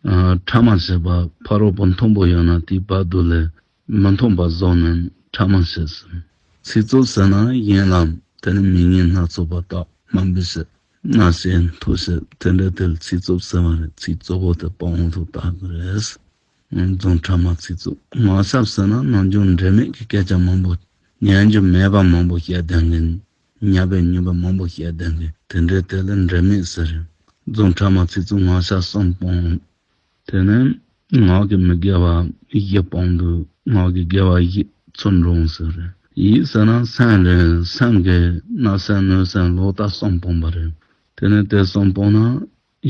ཨ། ཕྲ་མ་བྱེད་པ། ཕ་རོལ་པོ་མཐོན་པོ་ཡོད་ན་དེའི་བར་དུ་ལས་མི་མཐོན་པ་བཟོ་ནས་ཕྲ་མ་བྱེད་ཟེར། ཚིག་རྩུབ་ཟེར་ན་གཞན་ལ་དེ་ནི་མི་ངན་སྣ་ཚོགས་པ་དག་དམའ་འབེབས་བྱེད། བརྣབ་བྱེད། འཐོར་བྱེད། དེ་འདྲ་དེ་ལ་ཚིག་རྩུབ་ཟེར་བ་རེད། ཚིག་རྩུབ་པོ་དེ་སྤོང་ཐུབ་ལྟ་དགོས་རེད། རྫུན། ཕྲ་མ། ཚིག་རྩུབ། ངག་ཤབ་ཟེར་ན་ནམ་རྒྱུན་འབྲེལ་མེད་ཀྱི་སྐད་ཆ་མང་པོ། ཉན་རྒྱུ་མེད་པ་མང་པོ་བཤད་བསྡད་མཁན། ཉན་པའི་ཉན་པ་མང་པོ་བཤད་བསྡད་མཁན། དེ་འདྲའི་དེ་ལ་འབྲེལ་མེད་ཟེར། རྫུན། ཕྲ་མ། ཚིག་རྩུབ། ངག་ཤབ་གསུམ་སྤོང་། དེ་ནས་ངག་གི་མི་དགེ་བ་བཞི་སྤོང་དུས་ངག་གི་དགེ་བ་བཞི་ཚུར་འགྲོ་འོང་ཟེར། ཡིད་ཟེར་ན་སེམས་རེད། སེམས་ཀྱི་བརྣབ་སེམས་གནོད་སེམས་ལོག་ལྟ་གསུམ་སྤོང་བ་རེད། དེ་ནས་དེ་གསུམ་སྤོང་ན་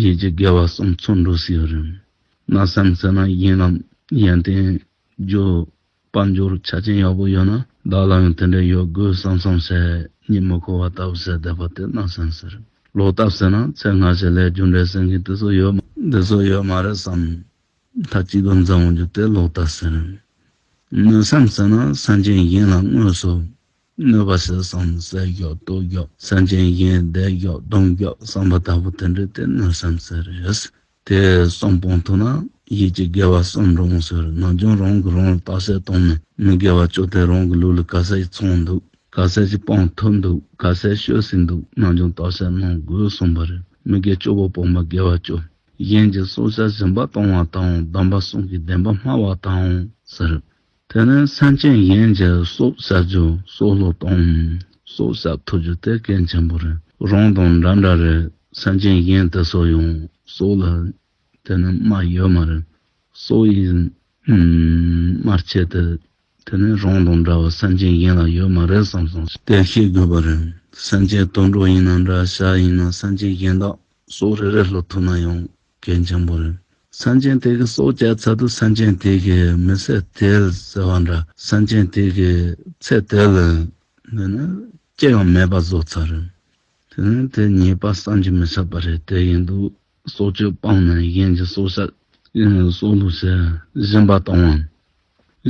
ཡིད་ཀྱི་དགེ་བ་གསུམ་ཚུར་འགྲོ་སྲིད་པ་རེད། བརྣབ་སེམས་ཟེར་ན་གཞན་ལ་ཡོན་ཏན་རྒྱུ། དཔལ་འབྱོར་ཆ་རྐྱེན་ཡག་པོ་ཡོད་ན་བདག་ལ་ཡང་དེ་འདྲ་ཡོད་དགོས་བསམ་བསམ་བྱས་གཉིད་མི་ཁུག་པ་ལྟ་བུ་བྱས་བསྡད་པ་དེ་བརྣབ་སེམས་ཟེར། ལོག་ལྟ་ཟེར་ན་ཚེ་སྔ་ཕྱི་ལས་རྒྱུ་འབྲས་ཟེར་མཁན་དེ་ཚོ་ཡོད་མ། དེ་ཚོ་ཡོད་མ་རེད་བསམ། མཐའ་གཅིག་ཏུ་འཛིན་འོང་རྒྱུ་དེ་ལོག་ལྟ་ཟེར། གནོད་སེམས་ཟེར་ན་སེམས་ཅན་གཞན་ལ་དངོས་སུ་གནོད་པ་བྱེད་བསམ། བསད་བཞག། གཏོར་བཞག། སེམས་ཅན་གཞན་བསྡད་བཞག། རྡུང་བཞག་བསམ་པ་ལྟ་བུ་དེ་འདྲ་དེ་གནོད་སེམས་ཟེར་རེད། དེ་གསུམ་སྤོང་ཐུབ་ན་ཡིད་ཀྱི་དགེ་བ་གསུམ་འགྲོ་འོང་ཟེར། ནམ་རྒྱུན་རང་གིས་རང་ལ་བརྟག་དཔྱད་བཏང་ནས་མི་དགེ་བ་བཅུ་དེ་རང་གི་ལུས་ལ་ག་ཚད་ཅིག་ཚང་འདུག། ག་ཚད་ཅིག་སྤོང་ཐུབ་འདུག། ག་ཚད་སྤྱོད་སྲིད་འདུག། ནམ་རྒྱུན་བརྟག་དཔྱད་གནང་དགོས་གསུངས་པ་རེད། མི་དགེ་བཅུ་པོ་སྤོང་བ་དགེ་བ་བཅུ། གཞན་གྱི་སྲོག་ཆགས་སྦྱིན་པ་གཏོང་བ་དང་། སྡོམ་པ་གསུམ་གྱི་བདེན་པ་སྨྲ་བ་དང་ཟེར། དེ་ནས་སེམས་ཅན་གཞན་གྱི་སྲོག་བཅད་རྒྱུ། སྲོག་བླུ་གཏོང་། སྲོག་བཅད་ཐུབ་རྒྱུ་དེ་གལ་ཆེན་པོ་རེད། རང་དང་འདྲ་འདྲ་རེད། སེམས་ཅན་གཞན་དེ་ཚོ་ཡང་སྲོག་ལ་དེ་ནི་རྨ་ཡོད་མ་རེད། སྲོག་ཡིན་རྨ་ཆེ་དེ། དེ་ནི་རང་དང་འདྲ་བ་སེམས་ཅན་གཞན་ལ་ཡོད་མ་རེད་བསམ་སོང་། དེ་ཤེས་དགོས་པ་རེད། སེམས་ཅན་དུད་འགྲོ་ཡིན་ན་འདྲ། བྱ་ཡིན་ན། སེམས་ཅན་གཞན་དག་སྲོག་རེ་རེ་བླུ་ཐུབ་ན་ཡང་གལ་ཆེན་པོ་རེད། སེམས་ཅན་དེ་གི་སྲོག་བཅད་ཚར་དུས་སེམས་ཅན་དེ་གི་མི་ཚེ་དེ་ལ་ཟེར་བ་འདྲ། སེམས་ཅན་དེ་གི་ཚེ་དེ་ལ་འདི་ནི་ཅི་ཡང་མེད་པ་བཟོ་ཚར་རེད། དེ་ནི་དེ་ཉེས་པ་བསམ་གྱིས་མི་ཁྱབ་པ་རེད། དེ་ཡིན་དུས་སྲོག་གཅོད་སྤངས་ནས་གཞན་གྱི་སྲོག་བཤགས། སྲོག་བླུ་བྱས། སྦྱིན་པ་གཏོང་བ།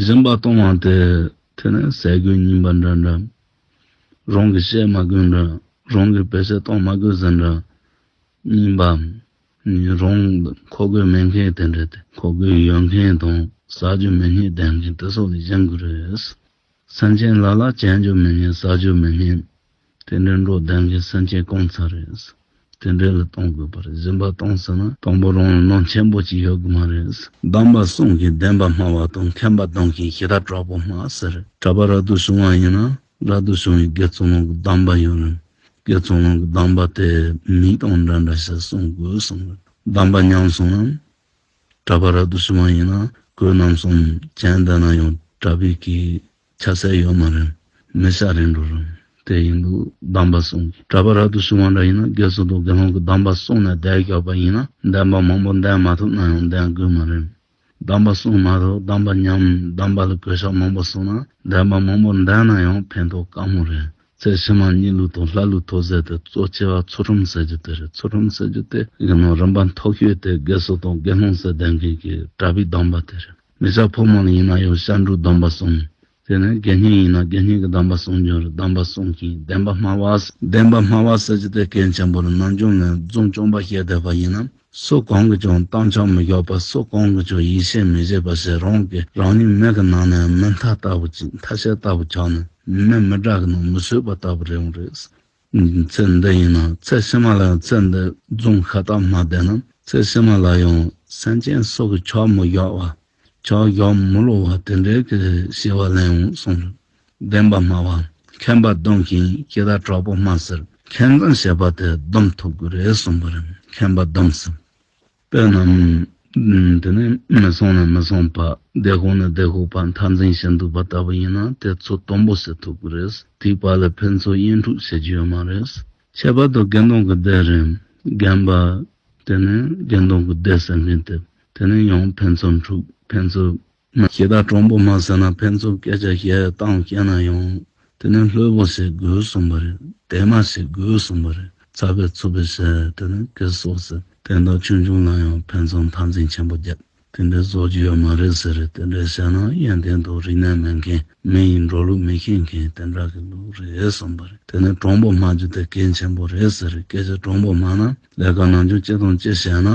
སྦྱིན་པ་གཏོང་བ་དེ་དེ་ནི་ཟས་གོས་རྙིང་པ་འདྲ་འདྲ། རང་གི་བཤད་མ་དགོས་འདྲ། རང་གི་བེད་སྤྱོད་གཏོང་མ་དགོས་ཟེར་འདྲ། རྙིང་པ། རང་མཁོ་དགོས་མེད་མཁན་དེ་འདྲ་དེ། མཁོ་དགོས་ཡོད་མཁན་དང་ཟ་རྒྱུ་མེད་མཁན་ལྡན་མཁན་དེ་ཚོ་ལ་སྦྱིན་དགོས་རེད། སེམས་ཅན་ལ་ལ་བྱང་ཆུབ་མི་སྙེད་ཟ་རྒྱུ་མི་སྙེད། དེ་འདྲའི་འགྲོ་ལྡན་གྱི་སེམས་ཅན་གང་ཚར་རེད། དེ་འདྲའི་ལ་གཏོང་དགོས་པར་སྦྱིན་པ་གཏོང་ཟེར་ན་དང་པོ་རང་ལ་གནོད་ཆེན་པོ་ཅིག་ཡོད་དགོས་མ་རེད། སྡོམ་པ་གསུམ་གྱིས་བདེན་པ་སྨྲ་བ་དང་མཁྱེན་པ་སྡོམ་མཁན་ཞི་བདག་གྲོགས་པོ་སྨྲ་ཟེར། གྲྭ་པ་རབ་ཏུ་བྱུང་བ་ཡིན་ན་རབ་ཏུ་བྱུང་བའི་དགེ་ཚུལ་སློང་གི་སྡོམ་པ་ཡོད་རེད། དགེ་ཚུལ་སློང་གི་སྡོམ་པ་དེ་མིང་དང་འདྲ་འདྲ་ཞིག་གསུང་དགོས་གསུངས་རེད། སྡོམ་པ་ཉམས་སོང་ན། གྲྭ་པ་རབ་ཏུ་བྱུང་བ་ཡིན་ན་གོས་རྣམ་གསུམ་གྱོན་བསྡད་ན་ཡང་གྲྭ་པའི་གི་ཆ་ཚད་ཡོད་མ་རེད། མི་ཤ་རེད་འགྲོ་རུང་། དེ་ཡིན་དུས་སྡོམ་པ་གསུམ་གྱིས། གྲྭ་པ་རབ་ཏུ་བྱུང་བ་འདྲ་ཡིན་ན་དགེ་ཚུལ་དང་དགེ་སློང་གི་སྡོམ་པ་གསུམ་ནས་བསྡད་བཞག་པ་ཡིན་ན་བདེན་པ་མང་པོ་འདོན་མ་ཐུབ་ན་ཡང་འདོན་དགོས་མ་རེད། སྡོམ་པ་གསུམ་མ་གཏོགས་སྡོམ་པ་ཉམས། སྡོམ་པ་ལ་གོད་ཆག་མང་པོ་སོང་ན་བདེན་པ་མང་པོ་འདོན་ན་ཡང་ཕན་ཐོགས་དཀའ་མོ་རེད། ཚེ་ཕྱི་མ་གཉིས་ལུགས་དང་ལྷ་ལུགས་ཐོབ་ཟེར་ཏེ་གཙོ་ཆེ་བ་ཚུལ་ཁྲིམས་ཟེར་རྒྱུ་དེ་རེད། ཚུལ་ཁྲིམས་ཟེར་རྒྱུ་དེ་ཡིན་ནོ་རིམ་པ་མཐོ་ཤོས་དེ་དགེ་ཚུལ་དང་དགེ་སློང་ཟེར་ལྡན་མཁན་གྱི་གྲྭ་པའི་སྡོམ་པ་དེ་རེད། མི་སྐྱ་ཕོ་མོ་ལ་ཡིན་ན་ཡང་སྐྱབས་འགྲོའི་སྡོམ་པ་གསུམ། དེ་ནས་དགེ་བསྙེན་ཡིན་ན་དགེ་བསྙེན་གྱི་སྡོམ་པ་གསུམ་འབྱོར་རེད། སྡོམ་པ་གསུམ་གྱིས་བདེན་པ་སྨྲ་བ། བདེན་པ་སྨྲ་བ་ཟེར་རྒྱུ་དེ་གལ་ཆེན་པོ་རེད། ནམ་རྒྱུན་ནས་རྫུན་རྐྱང་པ་བཤད་བསྡད་པ་ཡིན་ན། སུ་གང་གིས་ཀྱང་གཏམ་ཆག་མི་བཞག་པ། སུ་གང་གིས་ཀྱང་ཡིད་ཆེས་མི་བྱེད་པ་ཞིག་རང་གིས་རང་ཉིད་མིག་གི་ནང་ནས་མེ་མཐའ་ལྟ་བུ་ཅིག་མཐའ་བཤལ་ལྟ་བུ་ཆགས་ནས་མེ་མི་དྲག་གི་ནང་མི་ཚུད་པ་ལྟ་བུ་རེད་འོང་རེད། ཚེ་འདི་ཡིན་ན་ཚེ་ཕྱི་མ་ལ་ཚེ་འདི་རྫུན་ཤ་སྟག་སྨྲ་བསྡད་ན་ཚེ་ཕྱི་མ་ལ་ཡང་སེམས་ཅན་སུ་གིས་ཆག་མི་བཞག་པ། ཆག་བཞག་མི་ལོ་བ་དེ་འདྲའི་གི་ཤི་བ་ལེན་འོང་གསུངས་རེད། བདེན་པ་སྨྲ་བ། མཁྱེན་པ་སྡོམ་མཁན་ཞི་བདག་གྲོགས་པོ་སྨྲ་ཟེར། མཁྱེན་བརྩོན་བྱེད་པ་དེ་སྡོམ་ཐུབ་དགོས་རེད་གསུངས་པ་རེད། མཁྱེན་པ་སྡོམ་ཟེར། དཔེར་ན། དེ་ནས་མི་སྲུང་ནས་མི་སྲུང་བ། བདེ་ཤོག་ནས་བདེ་ཤོག་བར་མཐར་འཛིན་བྱེད་འདུག་པ་ལྟ་བུ་ཡིན་ན་དེ་ཚོ་དུམ་བུ་ཟེར་ཐུབ་ཀྱི་རེད། དེའི་བར་ལ་ཕན་ཚུན་དབྱེན་དཀྲུག་བྱེད་རྒྱུ་ཡོད་མ་རེད། ཁྱད་པར་དུ་དགེ་འདུན་གྱི་སྡེ་རེད། རྒན་པ། དེ་ནས་དགེ་འདུན་གྱི་སྡེ་ཟེར་མཁན་དེ། དེ་ནས་ཡང་ཕན་ཚུན་འཁྲུག་ཕན་ཚུན། ཞི་བདག་གྲོགས་པོ་སྨྲ་ཟེར་ན་ཕན་ཚུན་སྐད་ཆ་བཤད་སྟངས་བཤད་ན་ཡང་། དེ་ནས་ལྷོད་པོ་བྱེད་དགོས་གསུངས་པ་རེད། དེ་མ་བྱེད་དགོས་གསུངས་པ་རེད། ཚ་བའི་ཚུབ་པའི་བྱས་དེ་ནས་སྐད་སོགས་ཟེར་དེ་འདྲ་ཆུང་ཆུང་ལ་ཡང་ཕན་ཚུན་མཐར་འཛིན་ཆེན་པོ་བརྒྱབ། དེ་འདྲའི་བཟོ་རྒྱུ་ཡོད་མ་རེད་ཟེར། དེ་འདྲའི་བྱས་ན་ཡོན་ཏན་དང་རིག་གནས་མེད་མཁན་མི་ཡི་འགྲོ་ལུགས་མི་ཤེས་མཁན་དེ་འདྲ་གི་ལུགས་རེད་གསུངས་པ་རེད། དེ་ནས་གྲོགས་པོ་སྨྲ་རྒྱུ་དེ་གལ་ཆེན་པོ་རེད་ཟེར། སྐད་ཆ་གྲོགས་པོ་སྨྲ་ན་ལས་ཀ་ནམ་རྒྱུན་ཅི་དང་ཅི་བྱས་ན།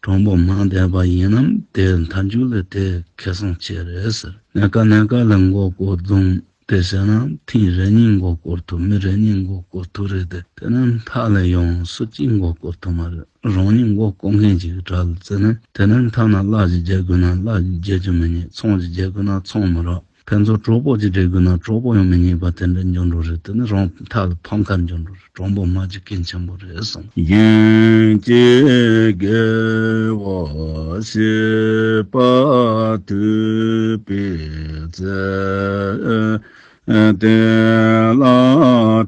གྲོགས་པོ་སྨྲ་བསྡད་པ་ཡིན་ན་དེ་མཐའ་མཇུག་ལ་དེ་ཁེ་བཟང་ཆེ་རེད་ཟེར། གནས་སྐབས་གནས་སྐབས་ལ་མགོ་སྐོར་རྫོང་དེ་བྱས་ན་ཐེངས་རེ་གཉིས་མགོ་སྐོར་ཐུབ། མི་རེ་གཉིས་མགོ་སྐོར་ཐུབ་རེད་དེ། དེ་ནས་མཐའ་ལ་ཡང་སུ་གཅིག་མགོ་སྐོར་ཐུབ་མ་རེད། རང་ཉིད་མགོ་སྐོར་མཁན་གཅིག་གི་གྲལ་ལ་བརྩིས་ན་དེ་ནས་མཐའ་ན་གླ་ཞིག་རྒྱག་དགོས་ན་གླ་ཞིག་རྒྱག་རྒྱུ་མི་རྙེད། ཚོང་ཞིག་རྒྱག་དགོས་ན་ཚོང་མི་རག་ཕན་ཚུན་གྲོགས་པོ་ཅིག་སྒྲིག་དགོས་ན་གྲོགས་པོ་ཡང་མི་རྙེད་པ་དེ་འདྲ་འགྱུར་འགྲོ་རེད། དེ་ནི་རང་མཐའ་ལ་ཕམ་ཁ་འགྱུར་འགྲོ་རེད། གྲོགས་པོ་སྨྲ་རྒྱུ་གལ་ཆེན་པོ་རེད་གསུངས། གཞན་གྱི་དགེ་བ་བྱེད་པ་ཐོས་པའི་ཚེ། དེ་ལ་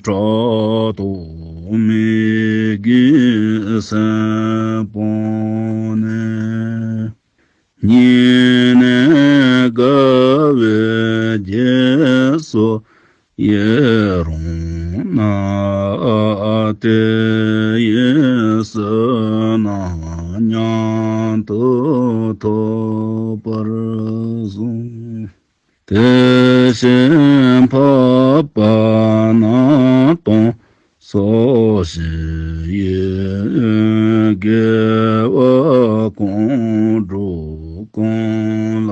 ཕྲག་དོག་མི་དགེ་བསམ་སྤངས་ནས། སྙིང་ནས་དགའ་བའི་རྗེས་སུ་ཡི་རང་ན། དེ་ཡི་བསོད་ནམས་མཉམ་དུ་ཐོབ་པར་གསུངས། དེ་བཞིན་འཕགས་པ་གནམ་དང་སོགས་བཞི་ཡི། དགེ་བ་གང་བསྒྲུབས་གང་ལ་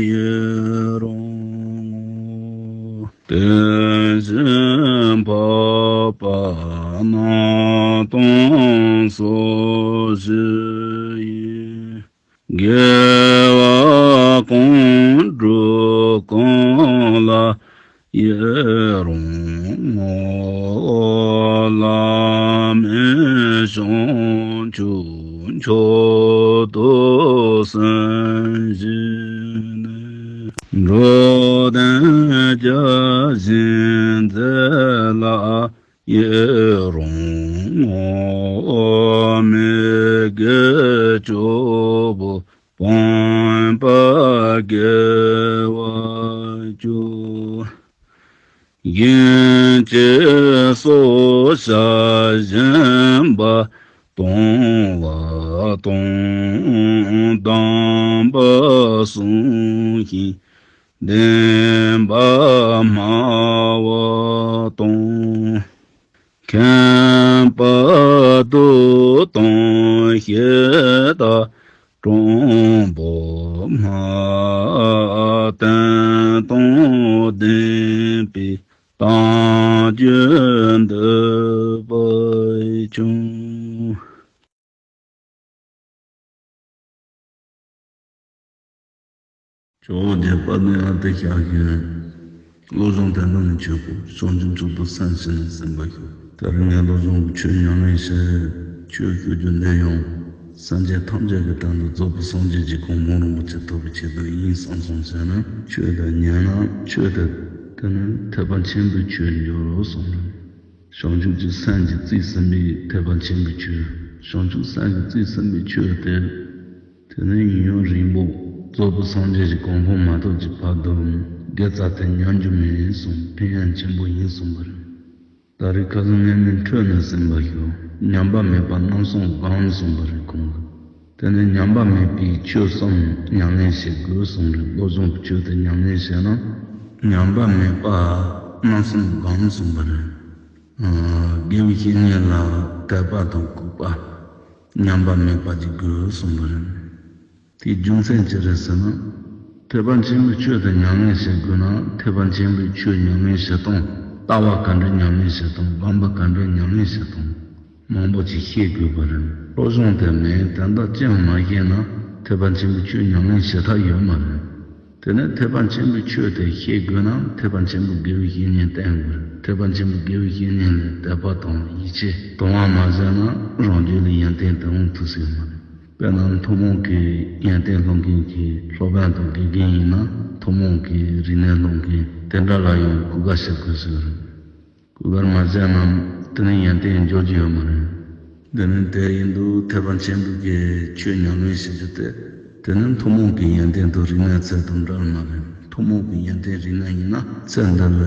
ཡི་རང་ངོ་། དེ་བཞིན་འཕགས་པ་གནམ་དང་སོགས་བཞི་ཡི། དགེ་བ་གང་བསྒྲུབས་གང་ལ་ཡི་རང་ངོ་། བླ་མེད་བྱང་ཆུབ་མཆོག་ཏུ་སེམས་བཞེས་ནས། འགྲོ་དོན་བརྒྱ་བྱིན་མཛད་ལ་ཡི་རང་ངོ་། པོ་སྤངས་པ་དགེ་བ་བཅུ། གཞན་ཅི་སོགས་བྱ་བཞིན་པ། གཏོང་བ་དང་དམ་པ་བསྲུང་ཞིང་བདེན་པ་སྨྲ་བ་དང་། མཁྱེན་པ་དུ་དང་ཞི་དང་དྲང་པོ་སྨྲ། བསྟན་དང་ལྡན་པའི་དལ་འབྱོར་འདོད་པ་ཆུང་། ཇོ་བོ་རྗེ་དཔལ་ལྡན་ཨ་ཏི་ཤ་གིས་བློ་སྦྱོང་དེ་ནང་ནས་ཆོས་སྐོར་བྱང་ཆུབ་མཆོག་ཏུ་སེམས་བསྐྱེད་ནས་ཟིན་པ་ཞུ། དེ་རིང་ངས་བློ་སྦྱོང་གི་ཆོས་ཉམས་ལེན་བྱེད། ཆོས་ཞུ་རྒྱུ་འདི་ཡང་སངས་རྒྱས་ཐམས་ཅད་ཀྱི་དོན་དུ་རྫོགས་པའི་སངས་རྒྱས་ཀྱི་གོ་འཕང་རིན་པོ་ཆེ་ཐོབ་པའི་ཆེད་དུ་ཡིན་བསམ་བསམ་བྱས་ན། ཆོས་དེ་ཉན་ན་ཆོས་དེ་དེ་ནི་ཐེག་པ་ཆེན་པོའི་ཆོས་འགྱུར་རོ་གསུངས་ནས། བྱང་ཆུབ་ཀྱི་སེམས་ཀྱིས་རྩིས་ཟིན་པའི་ཐེག་པ་ཆེན་པོའི་ཆོས། བྱང་ཆུབ་སེམས་ཀྱིས་རྩིས་ཟིན་པའི་ཆོས་དེ། དེ་ནི་ཡུན་རིང་པོ་རྫོགས་པའི་སངས་རྒྱས་ཀྱི་གོ་འཕང་མ་ཐོབ་ཀྱི་བར་དུ་དགེ་རྩ་དེ་ཉམས་རྒྱུ་མིན་གསུངས། ཕན་ཡོན་ཆེན་པོ་ཡིན་གསུངས་པ་རེད། ད་རེས་ཁ་སང་ངས་ནི་འཕྲོས་ནས་ཟིན་པ་ཞུ། ཉམས་པ་མེད་པ་རྣམ་གསུམ་སྒོམ་གསུངས་པ་རེད་ཁོང་གིས། དེ་ནས་ཉམས་པ་མེད་པའི་ཆོས་གསུམ་ཉམས་ལེན་བྱེད་དགོས་གསུངས་རེད། བློ་སྦྱོང་གི་ཆོས་དེ་ཉམས་ལེན་བྱས་ན། ཉམས་པ་མེད་པ་རྣམ་གསུམ་སྒོམ་གསུངས་པ་རེད། ཨ། དགེ་བའི་བཤེས་གཉེན་ལ་དད་པ་དང་གུས་པ། ཉམས་པ་མེད་པ་ཅིག་དགོས་གསུངས་པ་རེད། དེའི་རྒྱུ་མཚན་ཅི་རེད་ཟེར་ན། ཐེག་པ་ཆེན་པོའི་ཆོས་དེ་ཉམས་ལེན་བྱེད་དགོས་ན། ཐེག་པ་ཆེན་པོའི་ཆོས་ཉམས་ལེན་བྱེད་སྟངས། ལྟ་བ་ག་འདྲ་ཉམས་ལེན་བྱེད་སྟངས། སྒོམ་པ་ག་འདྲ་ཉམས་ལེན་བྱེད་སྟངས། མང་པོ་ཅིག་ཤེས་དགོས་པ་རེད། བློ་སྦྱོང་དེ་མིན་དོན་དག་ཅི་ཡང་མ་ཤེས་ན་ཐེག་པ་ཆེན་པོའི་ཆོས་ཉམས་ལེན་བྱེད་ཐབས་ཡོད་མ་རེད། དེ་ནས་ཐེག་པ་ཆེན་པོའི་ཆོས་དེ་ཤེས་དགོས་ན་ཐེག་པ་ཆེན་པོའི་དགེ་བའི་བཤེས་གཉེན་བསྟེན་དགོས་རེད། ཐེག་པ་ཆེན་པོའི་དགེ་བའི་བཤེས་གཉེན་ལས་དད་པ་དང་ཡིད་ཆེས་དང་བ་མ་བྱས་ན་རང་རྒྱུད་ལ་ཡོན་ཏན་དེ་འོང་ཐུབ་ས་ཡོད་མ་རེད། དཔེར་ན་ཐུན་མོང་གི་ཡོན་ཏན་སློང་མཁན་གྱི་སློབ་དཔོན་དང་དགེ་རྒན་ཡིན་ན། ཐུན་མོང་གི་རིག་གནས་སློང་མཁན་དེ་འདྲ་ལ་ཡང་གུས་བཀུར་བྱེད་དགོས་ས་རེད། གུས་བཀུར་མ་བྱས་ན་དེ་ནི་ཡོན་ཏན་འཇོག་རྒྱུ་ཡོད་མ་རེད། དེ་ནི་དེ་ཡིན་དུས་ཐེག་པ་ཆེན་པོའི་གི་ཆོས་ཉམས་ལེན་བྱེད་རྒྱུ་དེ། དེ་ནི་ཐུན་མོང་གི་ཡོན་ཏན་དང་རིག་གནས་ཚད་དང་འདྲ་མ་རེད། ཐུན་མོང་གི་ཡོན་ཏན་རིག་གནས་ཡིན་ན་ཚེ་འདི་ལ་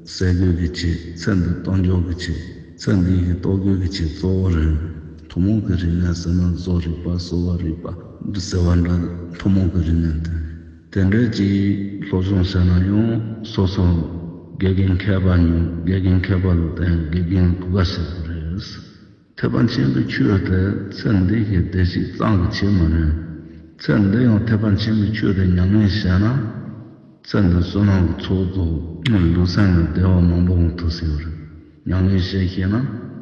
ཟས་གོས་ཀྱི་ཆེད། ཚེ་འདི་གཏོང་འཇོག་གི་ཆེད། ཚེ་འདི་ཡི་གཏོང་སྒོ་གི་ཆེད་གཙོ་བོ་རེད། ཐུན་མོང་གི་རིག་གནས་ཟེར་ན་བཟོ་རིག་པ། གསོ་བ་རིག་པ་འདི་ཟེར་བ་འདྲ། ཐུན་མོང་གི་རིག་གནས་དེ། དེ་འདྲའི་ཅིག་སློབ་སྦྱོང་བྱས་ན་ཡང་སོ་སོ་དགེ་རྒན་མཁས་པ་ཉོ། དགེ་རྒན་མཁས་པ་ལ་བསྟེན། དགེ་རྒན་གུས་བཀུར་བྱེད་དགོས་རེད། ཐེག་པ་ཆེན་པོའི་ཆོས་དེ་ཚེ་འདི་གི་བདེ་སྐྱིད་ཙམ་གྱི་ཆེད་མ་རེད། ཚེ་འདི་ཡང་ཐེག་པ་ཆེན་པོའི་ཆོས་དེ་ཉམས་ལེན་བྱས་ན། ཚེ་འདི་བསོད་ནམས་ཀྱི་ཚོགས་རྫོགས། ལུས་སེམས་ཀྱི་བདེ་བ་མང་པོ་འོང་ཐུབ་ས་ཡོད་རེད། ཉམས་ལེན་བྱས་ཤེས་ན་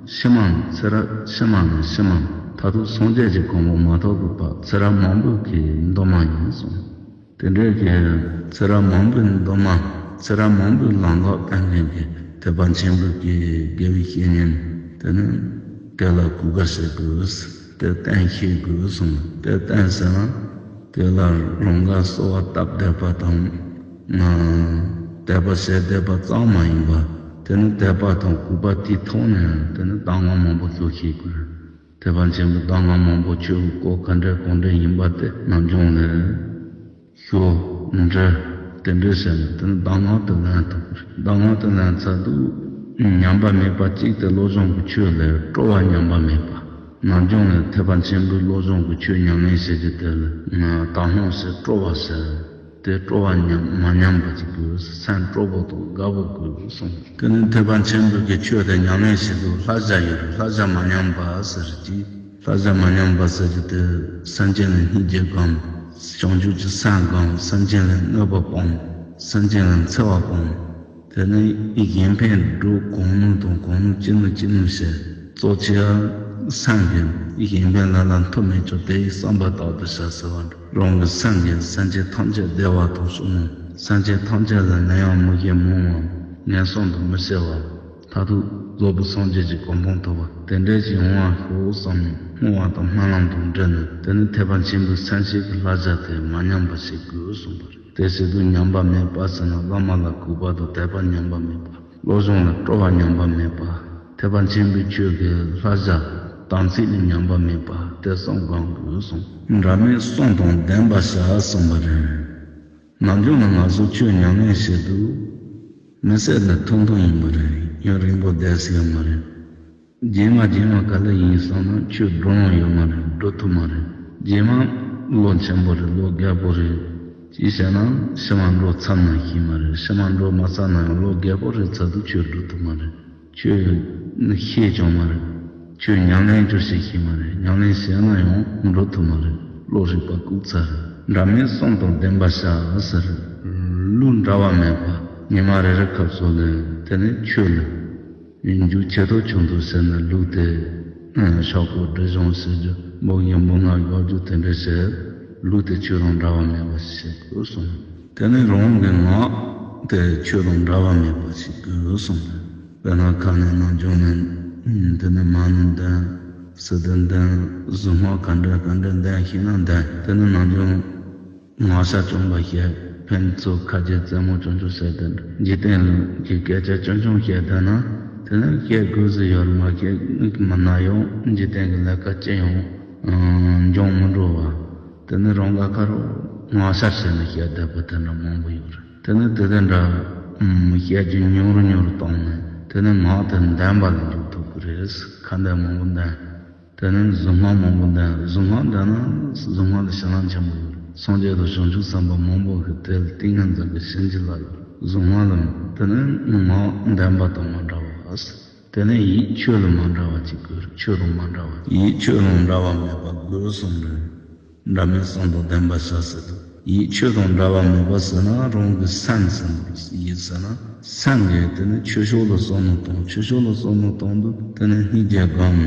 ཕྱི་མ་ནས་ཚེ་རབས། ཕྱི་མ་ནས་ཕྱི་མ། མཐར་ཐུག་སངས་རྒྱས་ཀྱི་གོ་འཕང་མ་ཐོབ་ཀྱི་བར་ཚེ་རབས་མང་པོའི་གི་སྡོམ་པ་ཡིན་གསུངས། དེ་འདྲའི་གི་ཚེ་རབས་མང་པོའི་སྡོམ་པ། ཚེ་རབས་མང་པོའི་ལམ་ལྷོད་བསྟན་མཁན་གྱི་ཐེག་པ་ཆེན་པོའི་གི་དགེ་བའི་བཤེས་གཉེན་དེ་ནི་དེ་ལ་གུས་བཀུར་བྱེད་དགོས། དེ་བསྟེན་ཤེས་དགོས་གསུངས། དེ་བསྟེན་ཟེར་ན་དེ་ལ་རང་ག་གསོལ་བ་བཏབ་བསྡད་པ་དང་། དད་པ་བྱས་བསྡད་པ་ཙམ་མ་ཡིན་པར། དེ་ནི་དད་པ་དང་གུས་པ་དེའི་ཐོག་ནས་དེ་ནི་གདམས་ངག་མང་པོ་ཞུ་ཤེས་དགོས། ཐེག་པ་ཆེན་པོའི་གདམས་ངག་མང་པོ་ཆོས་ཀྱི་སྐོར་ག་འདྲ་གང་འདྲ་ཡིན་པ་དེ་ནམ་བྱུང་ལས་ཞུ་འདྲི་དེ་འདྲ་བྱས་ནས་དེ་ནི་གདམས་ངག་དེ་ལེན་ཐུབ་ཀྱི་རེད། གདམས་ངག་དེ་ལེན་ཚར་དུས་ཉམས་པ་མེད་པ་གཅིག་དེ་བློ་སྦྱོང་གི་ཆོས་ལས་སྤྲོ་བ་ཉམས་པ་མེད་པ། ནམ་བྱུང་ལས་ཐེག་པ་ཆེན་པོའི་བློ་སྦྱོང་གི་ཆོས་ཉམས་ལེན་བྱེད་རྒྱུ་དེ་ལ་དག་སྣང་ཟེར། སྤྲོ་བ་ཟེར། དེ་སྤྲོ་བ་ཉམས་མ་ཉམས་པ་ཅིག་དགོས། སེམས་སྤྲོ་པོ་དང་དགའ་པོ་དགོས་གསུངས། དེ་ནི་ཐེག་པ་ཆེན་པོའི་གི་ཆོས་དེ་ཉམས་ལེན་བྱེད་དུས་བསླབ་བྱ་ཡོད་རེད། བསླབ་བྱ་མ་ཉམས་པ་ཟེར་གྱི། བསླབ་བྱ་མ་ཉམས་པ་ཟེར་གྱི་དེ་སེམས་ཅན་ལ་སྙིང་རྗེ་སྒོམ། བྱང་ཆུབ་ཀྱི་སེམས་སྒོམ། སེམས་ཅན་ལ་གནོད་པ་སྤོང་། སེམས་ཅན་ལ་འཚེ་བ་སྤོང་། དེ་ནི་གཞན་ཕན་སྒྲུབ། གང་ནུས་དང་གང་ནུས་ཅི་ནུས་ཅི་ནུས་བྱེད། གཙོ་ཆེ་བ་སེམས་ཀྱི་གཞན་ཕན་ལ་ལ་མཐུ་མེད་ཀྱང་དེ་ཡི་བསམ་པ་ལྟར་དུ་བྱ་ཟེར་བ་འདྲ། རང་གི་སེམས་ཀྱིས་སེམས་ཅན་ཐམས་ཅད་བདེ་བ་དང་སྐྱིད་སྣང་། སེམས་ཅན་ཐམས་ཅད་ལ་ནད་ཡམས་མི་བྱེད་མི་འོང་བ། ངན་སོང་དུ་མི་སྐྱེ་བ། མཐར་ཐུག་རྫོགས་པའི་སངས་རྒྱས་ཀྱི་གོ་འཕང་ཐོབ་པ་དེ་འདྲ་ཞིག་འོང་བ་ཤོག་བསམ་ནས་བསྔོ་བ་དང་སྨོན་ལམ་དང་འབྲེལ་ནས། དེ་ནི་ཐེག་པ་ཆེན་པོའི་སེམས་བསྐྱེད་ཀྱི་བསླབ་བྱ་དེ་མ་ཉམས་པ་ཞིག་དགོས་གསུངས་པ་རེད། དེ་བྱེད་དུས་ཉམས་པ་མེད་པ་ཟེར་ན་བླ་མ་ལ་གུས་པ་དང་དད་པ་ཉམས་པ་མེད་པ། བློ་སྦྱོང་ལ་སྤྲོ་བ་ཉམས་པ་མེད་པ། ཐེག་པ་ཆེན་པོའི་ཆོས་ཀྱི་བསླབ་བྱ་དམ་ཚིག་ནི་ཉམས་པ་མེད་པ། དེ་གསུམ་སྒོམ་དགོས་གསུངས། འདྲ་མིན་གསུམ་དང་ལྡན་པ་བྱ་གསུངས་པ་རེད། ནམ་རྒྱུན་ནི་ང་ཚོ་ཆོས་ཉམས་ལེན་བྱེད་དུས། མི་ཟེར་ནི་ཐུང་ཐུང་ཡིན་པ་རེད། ཡུན་རིང་པོ་བསྡད་སྲིད་ཡོད་མ་རེད། རྗེས་མ་རྗེས་མ་ག་ལེར་ཡིན་བསམ་ན་ཆོས་འགྲོ་ཡོང་ཡོད་མ་རེད། འགྲོ་ཐུབ་མ་རེད། རྗེས་མ་བློ་ཆེན་པོ་རེད། བློ་རྒྱས་པོ་རེད། ཅིག་བྱས་ན་ཕྱི་མ་འགྲོ་ཚར་ན་ཤེས་མ་རེད། ཕྱི་མ་འགྲོ་མ་ཚར་ན་ཡང་བློ་རྒྱས་པོ་རེད་ཚར་དུས་ཆོས་འགྲོ་ཐུབ་མ་རེད། ཆོས་ཤེས་ཀྱང་མ་རེད། ཆོས་ཉམས་ལེན་ཅིག་བྱེད་ཤེས་མ་རེད། ཉམས་ལེན་བྱས་ན་ཡང་འགྲོ་ཐུབ་མ་རེད། བློ་རིག་པ་བཀུག་ཚར་རེད། འདྲ་མིན་གསུམ་དང་ལྡན་པ་བྱ་ཟེར། ལུགས་འདྲ་བ་མེད་པ། ཉི་མ་རེ་རེ་སྐབས་སུ་ལ་དེ་ནི་ཆོས་ལ་འཇུག་ཆེ་མཐོ་ཆུང་དུ་ཟེར་ནས་ལུགས་དེ་ཤོག་གུ་སྒྲིག་གཞུང་ཟེར་རྒྱུ་འབུམ་གྱི་འབུམ་ལྔ་ཡོད་རྒྱུ་དེ་འདྲ་བྱས། ལུགས་དེ་ཆོས་དང་འདྲ་བ་མེད་པ་ཞིག་བྱེད་དགོས་གསུངས། དེ་ནི་རང་གི་ངག་དེ་ཆོས་དང་འདྲ་བ་མེད་པ་ཞིག་དགོས་གསུངས། དཔེར་ན་ཁ་ནས་ནམ་རྒྱུན་ནས་དེ་ནི་མ་ཎི་འདོན། སིདྡྷི་འདོན། གཟུངས་སྔགས་ག་འདྲ་ག་འདྲ་འདོན་ཤེས་ན་འདོན། དེ་ནི་ནམ་རྒྱུན་ངག་ཤ་རྐྱང་པ་བཤད། ཕན་ཚུན་ཁ་རྗེ་རྩེད་མོ་ཆུང་ཆུང་བྱས་ཏེ་འཇིག་རྟེན་གྱི་སྐད་ཆ་ཆུང་ཆུང་བཤད་བསྡད་ན། དེ་ནི་བཤད་དགོས་ཟེར་ཡོད་མ་བཤད་མིན་ན་ཡང་འཇིག་རྟེན་གྱི་ལས་ཀ་ཅི་ཡང་འབྱུང་མི་འགྲོ་བ། དེ་ནི་རང་ག་ཁ་རོ་ངག་ཤ་བྱས་ནས་བཤད་བསྡད་པ་དེ་འདྲ་མང་པོ་ཡོད་རེད། དེ་ནི་དེ་དེ་འདྲ་བཤད་རྒྱུ་ཉུང་རུ་ཉུང་རུ་བཏང་ནས་དེ་ནི་ངག་དེ་འདོན་པ་ལ་འཇུག་ཐུབ་ཀྱི་རེད། ཁ་འདོན་མང་པོ་འདོན། དེ་ནི་གཟུངས་སྔགས་མང་པོ་འདོན། གཟུངས་སྔགས་འདོན་ན་གཟུངས་སྔགས་ལ་བྱིན་རླབས་ཆེན་པོ་ཡོད་རེད། སངས་རྒྱས་དང་བྱང་ཆུབ་སེམས་དཔའ་མང་པོ་གི་དེ་ལ་ཏིང་ངེ་འཛིན་གྱི་བྱིན་གྱིས་བརླབས་ཡོད་རེད། གཟུངས་སྔགས་ལ་དེ་ནི་ངག་འདོན་པ་དང་མ་འདྲ་བ། དེ་ནས་ཡིད་ཆོས་ལ་མ་འདྲ་བ་ཅིག་དགོས་རེད། ཆོས་དང་མ་འདྲ་བ། ཡིད་ཆོས་དང་འདྲ་བ་མེད་པ་དགོས་གསུངས་རེད། འདྲ་མིན་གསུམ་དང་ལྡན་པ་བྱ་ཟེར་དུས། ཡིད་ཆོས་དང་འདྲ་བ་མེད་པ་ཟེར་ན་རང་གི་སེམས་ཟེར་ནས་ཡིད་ཟེར་ན་སེམས་ཀྱིས་དེ་ནི་ཆོས་ཕྱོགས་ལ་བསམ་བློ་བཏང་། ཆོས་ཕྱོགས་ལ་བསམ་བློ་བཏང་དུས་དེ་ནི་སྙིང་རྗེ་སྒོམ།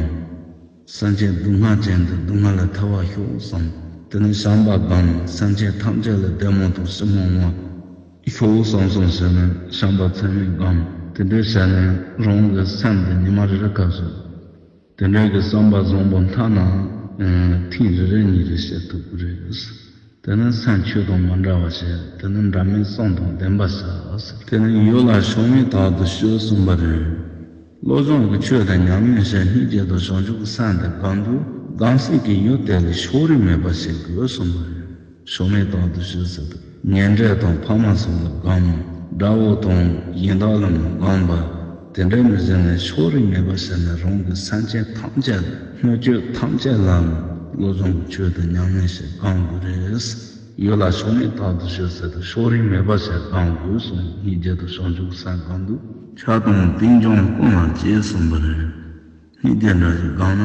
སེམས་ཅན་སྡུག་བསྔལ་ཅན་དེ་སྡུག་བསྔལ་ལས་ཐར་བར་ཤོག་བསམ། དེ་ནི་བྱམས་པ་སྒོམ། སེམས་ཅན་ཐམས་ཅད་ལ་བདེ་མོ་དང་ཞི་མོ་ངང་ཤོག་བསམ་བསམ་བྱས་ནས་བྱམས་པ་ཚད་མེད་སྒོམ། དེ་འདྲ་བྱས་ནས་རང་གི་སེམས་དེ་ཉི་མ་རེ་རེ་སྐབས་སུ་དེ་འདྲ་གི་བསམ་པ་བཟང་པོ་མཐའ་ན་ཐེངས་རེ་རེ་གཉིས་རེ་བྱེད་ཐུབ་ཀྱི་རེད། དེ་ནི་སེམས་ཆོས་དང་མ་འདྲ་བ་བྱས། དེ་ནི་འདྲ་མིན་གསུམ་དང་ལྡན་པ་བྱ་ཟེར། དེ་ནི་ཡུལ་ལ་ཕྱོགས་མེད་དག་ཏུ་སྤྱོད་གསུངས་པ་རེད། བློ་སྦྱོང་གི་ཆོས་དང་ཉམས་ལེན་བྱས་སྙིང་རྗེ་དང་བྱང་ཆུབ་ཀྱི་སེམས་དེ་སྒོམ་དུས་སྒོམ་སའི་གི་ཡུལ་དེ་ལ་ཕྱོགས་རིས་མེད་པ་ཞིག་དགོས་གསུངས་པ་རེད། ཕྱོགས་མེད་དག་ཏུ་སྤྱོད་ཟེར་དུས་གཉེན་འབྲེལ་དང་ཕ་མ་སོགས་ལ་སྒོམ། དགྲ་བོ་དང་གཞན་དག་ལ་མི་སྒོམ་པ། དེ་འདྲའི་མི་བྱེད་ནས་ཕྱོགས་རིས་མེད་པ་བྱས་ནས་རང་གི་སེམས་ཅན་ཐམས་ཅད་ལ་སྣོད་བཅུད་ཐམས་ཅད་ལ་བློ་སྦྱོང་གི་ཆོས་དང་ཉམས་ལེན་བྱེད་སྒོམ་དགོས་རེད། ཡུལ་ལ་ཕྱོགས་མེད་དག་ཏུ་སྤྱོད་ཟེར་དུས་ཕྱོགས་རིས་མེད་པ་བྱས་སྒོམ་དགོས་གསུངས། སྙིང་རྗེ་དང་བྱང་ཆུབ་སེམས་སྒོམ་དུས་ཕྱག་དང་རྟེན་འབྱུང་ཀུན་ལ་སྤྱད་གསུངས་པ་རེད། སྙིང་རྗེ་འདྲ་ཞིག་སྒོམ་ན་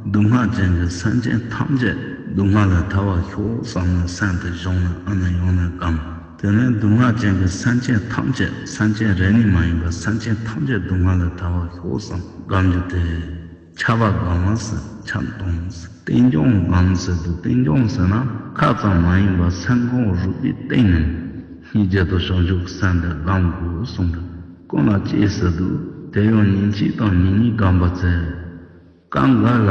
སྡུག་བསྔལ་ཅན་གྱི་སེམས་ཅན་ཐམས་ཅད་སྡུག་བསྔལ་ལས་ཐར་བར་ཤོག་བསམ་ནས་སེམས་དེ་གཞུང་ནས་ཨ་ནི་ཡོང་ནས་སྒོམ། དེ་ནས་སྡུག་བསྔལ་ཅན་གྱི་སེམས་ཅན་ཐམས་ཅད་སེམས་ཅན་རེ་གཉིས་མ་ཡིན་པར་སེམས་ཅན་ཐམས་ཅད་སྡུག་བསྔལ་ལས་ཐར་བར་ཤོག་བསམ་སྒོམ་རྒྱུ་དེ། ཕྱག་པ་སྒོམ་ཟེར་ཕྱག་སྟོང་ཟེར། རྟེན་འབྱུང་སྒོམ་ཟེར་དུས་རྟེན་འབྱུང་ཟེར་ན་ཁ་ཙམ་མ་ཡིན་པར་སེམས་ཁོང་རུས་པའི་གཏིང་ནས་སྙིང་རྗེ་དང་བྱང་ཆུབ་ཀྱི་སེམས་དེ་སྒོམ་དགོས་གསུངས་འདུག་ཀུན་ལ་སྤྱད་ཟེར་དུས་དེ་ཡང་ཉིན་གཅིག་དང་ཉིན་གཉིས་སྒོམ་པ་ཚེ། སྐབས་འགའ་ལ་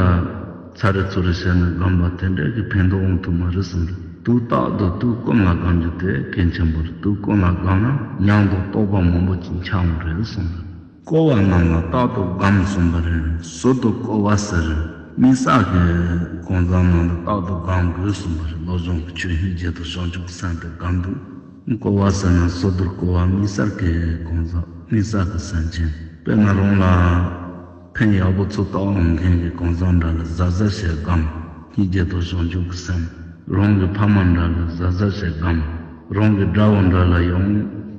ཚར་རེ་ཚུར་རེ་བྱས་ནས་སྒོམ་པ་དེ་འདྲ་གི་ཕན་ཐོགས་འོང་ཐུབ་མ་རེད་གསུངས་འདུག་དུས་རྟག་ཏུ་དུས་ཀུན་ལ་སྒོམ་རྒྱུ་དེ་གལ་ཆེན་པོ་རེད། དུས་ཀུན་ལ་སྒོམ་ན་ཉམས་དང་རྟོགས་པ་མང་པོ་ཅིག་འཆར་འོང་རེད་གསུངས་འདུག་བསྐོར་བ་རྣམས་ལ་རྟག་ཏུ་སྒོམ་གསུངས་པ་རེད། ཟུར་དུ་བསྐོར་བ་ཟེར། དམིགས་བསལ་གྱི་གང་ཟག་རྣམས་ལ་རྟག་ཏུ་སྒོམ་དགོས་གསུངས་པ་རེད། བློ་སྦྱོང་གི་ཆོས་སྙིང་རྗེ་དང་བྱང་ཆུབ་ཀྱི་སེམས་དེ་སྒོམ་དུས། བསྐོར་བ་ཟེར་ན་ཟུར་དུ་བསྐོར་བ་དམིགས་བསལ་གྱི་གང་ཟག་དམིགས་བསལ་གྱི་སེམས་ཅན། དཔེར་ན་རང་ལ་ཕན་ཡག་པོ་ཚུར་བཏང་འོང་མཁན་གྱི་གང་ཟག་འདྲ་ལ་གཟབ་གཟབ་བྱས་སྒོམ། སྙིང་རྗེ་དང་བྱང་ཆུབ་ཀྱི་སེམས། རང་གི་ཕ་མ་འདྲ་ལ་གཟབ་གཟབ་བྱས་སྒོམ། རང་གི་དགྲ་བོ་འདྲ་ལ་ཡང་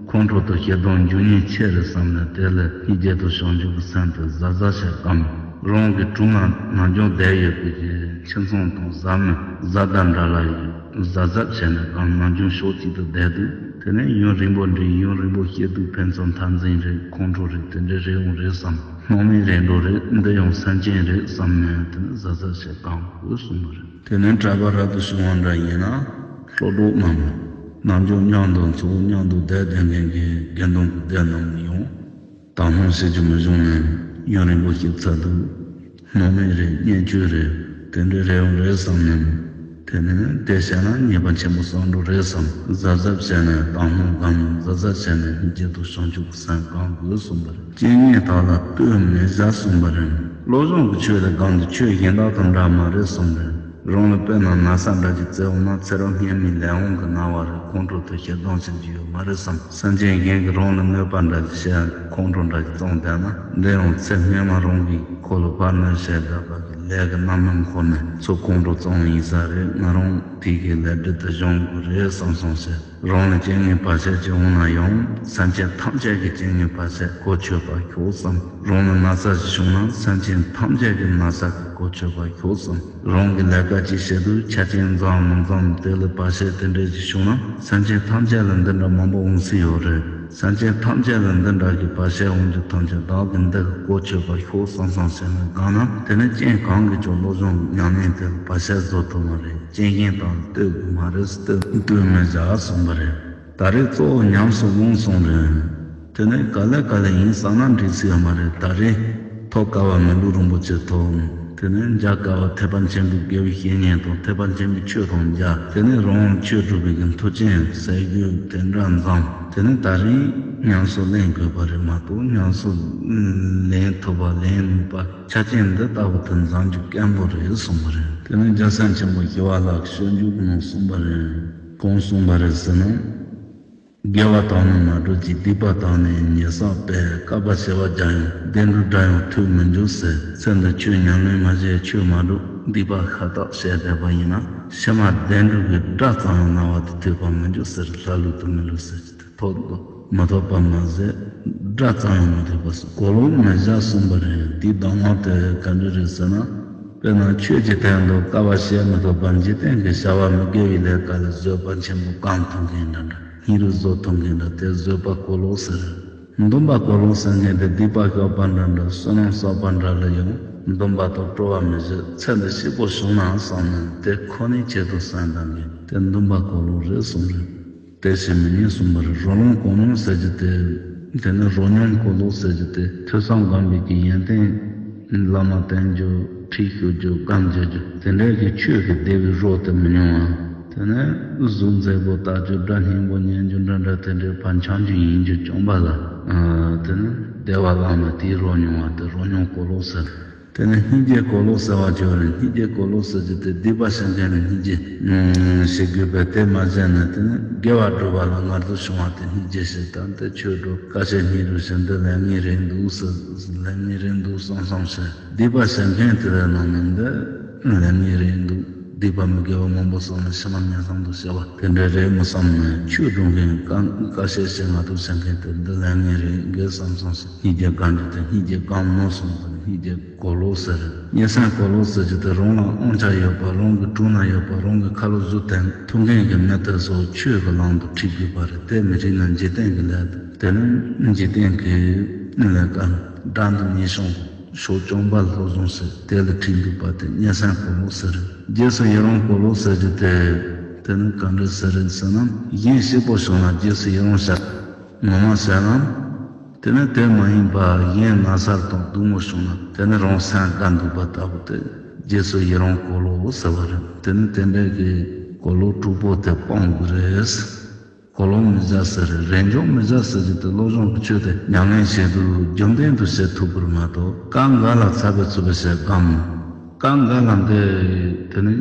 ཁོང་ཁྲོ་དང་ཞེ་སྡང་འགྱུར་ཉེན་ཆེ་རེད་བསམ་ནས་དེ་ལ་སྙིང་རྗེ་དང་བྱང་ཆུབ་ཀྱི་སེམས་དེ་གཟབ་གཟབ་བྱས་སྒོམ། རང་གི་དྲུང་ན་ནམ་རྒྱུན་བསྡད་ཡོད་པའི་ཁྱིམ་ཚང་དང་བཟའ་མི་བཟའ་ཟླ་འདྲ་ལ་ཡང་གཟབ་གཟབ་བྱས་ནས་སྒོམ། ནམ་རྒྱུན་ཕྱོགས་གཅིག་ཏུ་བསྡད་དུས་དེ་ནས་ཡུན་རིང་པོ་འདྲ་ཡུན་རིང་པོ་བྱེད་དུས་ཕན་ཚུན་འཐབ་འཛིང་རེད། ཁོང་ཁྲོ་རེད། དེ་འདྲ་རེད་འོང་རེད་བསམ། སྣང་མེད་རེད་འགྲོ་རེད། འདི་ཡང་སེམས་ཅན་རེད་བསམ་ནས་དེ་ནས་གཟབ་གཟབ་བྱས་སྒོམ་དགོས་གསུངས་པ་རེད། དེ་ནས་གྲྭ་པ་རབ་ཏུ་བྱུང་བ་འདྲ་ཡིན་ན་ལྷོ་འབྲོག་རྣམས་ནམ་རྒྱུན་མཉམ་དུ་འཚོ་མཉམ་དུ་བསྡད་བསྡད་མཁན་གྱི་དགེ་འདུན་གྱི་སྡེ་རྣམས་ལ་ཡང་དང་ལྷུང་བྱེད་རྒྱུ་མི་བྱུང་ནས་ཡུན་རིང་པོ་ཞིག་ཚར་དུས་སྣང་མེད་རེད། བརྙས་བཅོས་རེད། དེ་འདྲ་རེད་འོང་རེད་བསམ་ནས་དེ་ནས་དེ་བྱས་ན་ཉེས་པ་ཆེན་པོ་བསགས་འགྲོ་རེད་བསམ། གཟབ་གཟབ་བྱས་ནས་དང་ལྷུང་སྒོམ། གཟབ་གཟབ་བྱས་ནས་སྙིང་རྗེ་དང་བྱང་ཆུབ་ཀྱི་སེམས་སྒོམ་དགོས་གསུངས་པ་རེད། རྐྱེན་ངན་དག་ལ་ལྟོས་མི་བྱ་གསུངས་པ་རེད། བློ་སྦྱོང་གི་ཆོས་དེ་སྒོམ་དུས་ཆོས་གཞན་དག་དང་འདྲ་མ་རེད་གསུངས་པ་རེད། རང་ལ་དཔེར་ན་ན་ཚ་འདྲ་ཅིག་བཙལ་འོང་ན་ཚེ་རབས་སྔོན་མའི་ལས་དབང་གི་སྣང་བ་རེད། ཁོང་ཁྲོ་དང་ཞེ་སྡང་བྱེད་རྒྱུ་ཡོད་མ་རེད་བསམ། སེམས་ཅན་གཞན་གྱིས་རང་ལ་གནོད་པ་འདྲ་ཅིག་བྱས་ཡང་ཁོང་ཁྲོ་འདྲ་ཅིག་བྱུང་བསྡད་ན་འདི་ཡང་ཚེ་སྔོན་མ་རང་གིས་ཁོ་ལ་ཕར་གནོད་བྱས་བསྡད་པ་གི་ལས་ཀྱི་རྣམ་སྨིན་ཁོ་ནས་ཚུར་ཁོང་ཁྲོ་བྱུང་བ་ཡིན་ས་རེད། ང་རང་དེ་གི་ལས་འབྲས་དེ་སྦྱོང་དགོས་རེད་བསམ་སོང་ཟེར། རང་ལ་རྐྱེན་ངན་བར་ཆད་ཅིག་འོང་ན་ཡང་སེམས་ཅན་ཐམས་ཅད་ཀྱི་རྐྱེན་ངན་བར་ཆད་གོ་ཆོད་པར་ཤོག་བསམ། རང་ལ་ན་ཚ་ཞིག་བྱུང་ན་སེམས་ཅན་ཐམས་ཅད་ཀྱི་ན་ཚ་གི་གོ་ཆོད་པར་ཤོག་བསམ། རང་གི་ལས་ཀ་ཅིག་བྱེད་དུས་ཆ་རྐྱེན་འཛོམས་མི་འཛོམས་དེ་ལ་བར་ཆད་དེ་འདྲ་ཞིག་བྱུང་ན་སེམས་ཅན་ཐམས་ཅད་ལ་འདི་འདྲ་མང་པོ་འོང་སྲིད་ཡོད་རེད། སེམས་ཅན་ཐམས་ཅད་ལ་འདི་འདྲ་གི་བར་ཆད་འོང་རྒྱུ་ཐམས་ཅད་བདག་གིས་འདི་གི་གོ་ཆོད་པར་ཤོག་བསམ་བསམ་བྱས་ན་དགའ་ན་དེ་ནི་རྐྱེན་གང་གིས་ཀྱང་བློ་སྦྱོང་ཉམས་ལེན་དེ་ལ་བར་ཆད་བཟོ་ཐུབ་མ་རེད། རྐྱེན་གཞན་དང་ལྟོས་དགོས་མ་རེད། ལྟོས་ལྟོས་མི་བྱ་གསུངས་པ་རེད། ད་རེས་གཙོ་བོ་ཉམས་སུ་བླངས་སོང་རེད། དེ་ནས་ག་ལེ་ག་ལེ་ཡིན་བསམ་ན་འགྲིག་སྲིད་ཡོད་མ་རེད། ད་རེས་ཐོབ་དཀའ་བ་མི་ལུས་རིན་པོ་ཆེ་ཐོབ། དེ་ནས་མཇལ་དཀའ་བ་ཐེག་པ་ཆེན་པོའི་དགེ་བའི་བཤེས་གཉེན་དང་ཐེག་པ་ཆེན་པོའི་ཆོས་དང་མཇལ། དེ་ནས་རང་ཆོས་སྒྲུབ་པའི་གི་མཐུ་རྐྱེན་ཟས་གོས་དེ་འདྲ་འཛོམས། དེ་ནས་ད་རེས་ཉམས་སུ་ལེན་དགོས་པ་རེད་མ་གཏོགས་ཉམས་སུ་ལེན་ཐུབ་པ་ལེན་ནུས་པ་ཆ་རྐྱེན་འདི་ལྟ་བུ་དེ་འཛོམས་རྒྱུ་དཀོན་པོ་རེད་གསུངས་པ་རེད། དེ་ནས་འཇའ་ཚོན་ཆེན་པོ་ཞི་བ་ལྷ་གི་སྤྱོད་འཇུག་གི་ནང་གསུངས་པ་རེད། གང་གསུངས་པ་རེད་ཟེར་ན། དགེ་བ་དག་ནི་མ་བསྒྲུབས་ཀྱི། སྡིག་པ་དག་ནི་ཉེས་བསགས་པས། བསྐལ་པ་བྱེ་བ་བརྒྱ་ཡང་བདེ་འགྲོར་བསྒྲལ་ཡང་ཐུགས་མི་འཇུག་ཟེར། ཚེ་འདིར་ཆོས་ཉམས་ལེན་མ་བྱས་ཆོས་མ་སྒྲུབ། སྡིག་པ་ཤ་སྟག་བྱས་བསྡད་པ་ཡིན་ན་ཕྱི་མ་བདེ་འགྲོ་གི་སྒྲ་ཙམ་ཡང་རྣ་བ་དུ་ཐོས་པ་མི་འཇུག་ཟེར། ལྷ་ལུགས་དང་མི་ལུགས་ཟེར་གྱི་དེ་ཐོབ་མི་ཐོབ་པ་མ་ཟད་སྒྲ་ཙམ་ཡང་མི་ཐོས་པ་གོ་ལོག་མི་བྱ་གསུངས་པ་རེད། དེའི་གདམས་ངག་དེ་ག་འདྲ་རེད་ཟེར་ན། དཔེར་ན་ཆོས་ཀྱི་དོན་དུ་དཀའ་བ་སྤྱད་མི་ཐུབ་པར་འཇིག་རྟེན་གྱི་བྱ་བ་མི་དགེ་བའི་ལས་ཀ་ལ་བཟོད་པ་ཆེན་པོ་གང་ཐུབ་མཁན་འདྲ་འདྲ། སྙིང་རུས་བཟོ་ཐུབ་མཁན་འདྲ་དེ་བཟོད་པ་གོ་ལོག་ཟེར། འདུན་པ་གོ་ལོག་ཟེར་མཁན་དེ་སྡིག་པ་ཤོར་པ་འདྲ་འདྲ་བསོད་ནམས་བསགས་པ་འདྲ་ལ་ཡང་འདུན་པ་དང་སྤྲོ་བ་མི་བྱེད། ཚེ་འདི་སྐྱིད་པོ་བྱུང་ན་བསམ་ནས་དེ་ཁོ་ནའི་ཆེད་དུ་བསམ་བཏང་མཁན་དེ་འདུན་པ་གོ་ལོག་རེད་གསུངས་རེད། དེ་བྱེད་མི་ཉན་གསུངས་པ་རེད། རོ་ལངས་གོ་ལོང་ཟེར་རྒྱུ་དེ། དེ་ནི་རོ་མྱོང་གོ་ལོག་ཟེར་རྒྱུ་དེ་ཐོས་བསམ་སྒོམ་པའི་གི་ཡོན་ཏན། བླ་མ་བསྟེན་རྒྱུ་ཁྲིད་ཞུ་རྒྱུ་སྒོམ་རྒྱག་རྒྱུ་དེ་འདྲའི་གི་ཆོས་ཀྱི་བདེ་བའི་རོ་དེ་མི་མྱོང་བ། དེ་ནི་གཟུགས་མཛེས་པོ་ལྟ་རྒྱུ་སྒྲ་སྙན་པོ་ཉན་རྒྱུ་འདྲ་འདྲ་དེ་འདྲའི་བར་འཆང་རྒྱུ་ཡིན་རྒྱུ་བྱུང་བ་ལ། དེ་ནི་བདེ་བ་བླངས་ན་དེའི་རོ་མྱོང་བ་དེ་རོ་མྱོང་གོ་ལོག་ཟེར། དེ་ནས་སྙིང་རྗེ་གོ་ལོག་ཟེར་བ་ཅིག་ཡོད་རེད། སྙིང་རྗེ་གོ་ལོག་ཟེར་རྒྱུ་དེ་སྡིག་པ་བྱེད་མཁན་ལ་སྙིང་རྗེ་ཞིག་དགོས་པས། དེ་མ་བྱས་ན་དེ་ནི་དགེ་བ་སྒྲུབ་པ་ལ་ངར་འཛུལ་བྱུང་བ་དེ་སྙིང་རྗེ་ཞིག་དང་དེ་ཆོས་སྒྲུབ་དཀའ་སྤྱད་སྙིང་རུས་བྱས་འདི་ལས་ངན་རེད་འདུག་ཟེར། ལས་ངན་རེད་འདུག་བསམ་བསམ་བྱས། སྡིག་པ་བྱེད་མཁན་དེ་ལ་ནང་ནས་འདི་ལས་ངན་རེད་འདུག་སྡིག་པ་མི་དགེ་བ་མང་པོ་བསགས་ནས་ཕྱི་མ་ངན་སོང་དུ་སྐྱེ་བ་དེ་འདྲ་རེད་མི་བསམ་ནས་ཆོས་སྒྲུབ་མཁན་དཀའ་དཀའ་སྤྱད་བྱེད་ངར་འཛུལ་བྱེད་མཁན་དེ་འདི་ལས་ངན་རེད་འགས་བསམ་བསམ་བྱས། སྙིང་རྗེ་སྒོམ་རྒྱུ་དེ་སྙིང་རྗེ་སྒོམ་མོ་གསུངས་པ་སྙིང་རྗེ། གོ་ལོག་ཟེར། མཉེས་སེམས་གོ་ལོག་ཟེར་རྒྱུ་དེ་རང་ལ་དབང་ཆ་ཡོད་པ་རང་གི་དྲུང་ན་ཡོད་པ་རང་གི་ཁ་ལོ་བཟོ་དེ་ཐུག་མཁན་གྱི་མི་དེ་ཚོ་ཆོས་ཀྱི་ལམ་དུ་ཁྲིད་དགོས་པ་རེད། དེ་མི་ཁྲིད་ན་འཇིག་རྟེན་གྱི་ལས་དེ་ནི་འཇིག་རྟེན་གྱི་ལས་ཀ་དགྲ་འདུལ་ཉེས་སྐྱོང་ཕྱོགས་སྐྱོང་བ་སློབ་སྦྱོང་ཟེར་དེ་ལ་ཁྲིད་དགོས་པ་དེ་མཉེས་སེམས་གོ་ལོག་ཟེར། རྗེས་སུ་ཡི་རང་གོ་ལོག་ཟེར་རྒྱུ་དེ་དེ་ནི་ག་འདྲ་ཟེར་རེད་ཟེར་ན་གཞན་སྐྱིད་པོ་བྱུང་ན་རྗེས་སུ་ཡི་རང་བྱ། ངོ་མ་བྱས་ན། དེ་ནི་དེ་མ་ཡིན་པ་གཞན་ན་ཚ་དང་སྡུག་བསྔལ་བྱུང་ན་དེ་ནི་རང་སེམས་དགའ་འདུག་པ་ལྟ་བུ་སྟེ། རྗེས་སུ་ཡི་རང་གོ་ལོག་ཟེར་བ་རེད། དེ་ནི་དེ་འདྲའི་གི་གོ་ལོག་དྲུག་པོ་དེ་སྤང་དགོས་རེད། གོ་ལོག་མི་བྱ་ཟེར་རེ་འཇོག་མི་བྱ་ཟེར་གྱི་དེ་བློ་སྦྱོང་གི་ཆོས་དེ་ཉམས་ལེན་བྱེད་དུས་རྒྱུན་ལྡན་དུ་བྱེད་ཐུབ་པར་མ་གཏོགས་སྐབས་འགའ་ལ་ཚ་བའི་ཚུལ་བྱེད་སྒོམ། སྐབས་འགའ་ལ་འདི་དེ་ནི་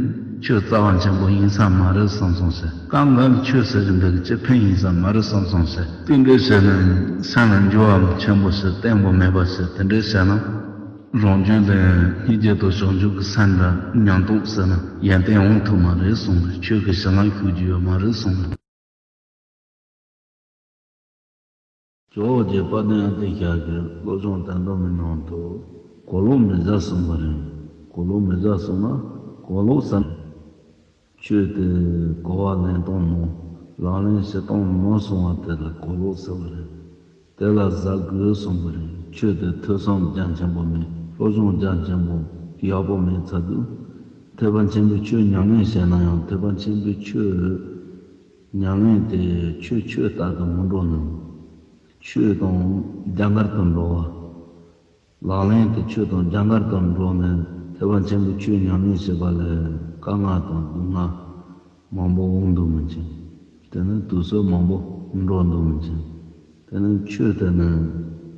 ཆོས་རྩ་བ་ཆེན་པོ་ཡིན་ས་མ་རེད་བསམ་སོང་ཟེར། སྐབས་འགའ་ལ་ཆོས་ཟེར་གྱི་འདི་གི་ཅི་ཕན་ཡིན་ས་མ་རེད་བསམ་སོང་ཟེར། དེ་འདྲའི་བྱས་ནས་སེམས་ལ་འགྱུར་བ་ཆེན་པོ་ཞིག་བརྟན་པོ་མེད་པ་ཞིག་དེ་འདྲའི་བྱས་ན། རང་རྒྱུད་ལ་སྙིང་རྗེ་དང་བྱང་ཆུབ་ཀྱི་སེམས་དང་ཉམས་རྟོགས་ཟེར་ན་ཡོན་ཏན་འོང་ཐུབ་མ་རེད་གསུངས་རེད། ཆོས་ཀྱི་གཞི་ལམ་ཞུགས་རྒྱུ་ཡོད་མ་རེད་གསུངས་རེད། ཇོ་བོ་རྗེ་དཔལ་ལྡན་ཨ་ཏི་ཤ་གི་བློ་སྦྱོང་དོན་དམ་པའི་ནང་དུ་གོ་ལོག་མི་བྱ་གསུངས་པ་རེད། གོ་ལོག་མི་བྱ་གསུངས་ན་གོ་ལོག་ཟེར། ཆོས་དེ་གོ་བ་ལེན་སྟངས་མོ་ལག་ལེན་བྱེད་སྟངས་མོ་སོང་བ་དེ་ལ་གོ་ལོག་ཟེར་བ་རེད། དེ་ལ་གཟབ་དགོས་གསུངས་པ་རེད། ཆོས་དེ་ཐོས་བསམ་རྒྱ་ཆེན་པོ་མེད་བློ་སྦྱོང་རྒྱ་ཆེན་པོ་ཡག་པོ་མེད་ཚར་དུས་ཐེག་པ་ཆེན་པོའི་ཆོས་ཉམས་ལེན་བྱས་ན་ཡང་ཐེག་པ་ཆེན་པོའི་ཆོས། ཉམས་ལེན་དེ་ཆོས་ཆོས་ལྟར་དུ་མི་འགྲོ་ནས། ཆོས་དང་རྒྱ་གར་དུ་འགྲོ་བ། ལག་ལེན་དེ་ཆོས་དང་རྒྱ་གར་དུ་འགྲོ་ནས་ཐེག་པ་ཆེན་པོའི་ཆོས་ཉམས་ལེན་བྱེད་པ་ལས་དཀའ་ངལ་དང་སྡུག་བསྔལ་མང་པོ་འོང་འདུག་མི་བྱེད། དེ་ནི་དུས་ཚོད་མང་པོ་འགྲོ་འདུག་མི་བྱེད། དེ་ནི་ཆོས་དེ་ནི་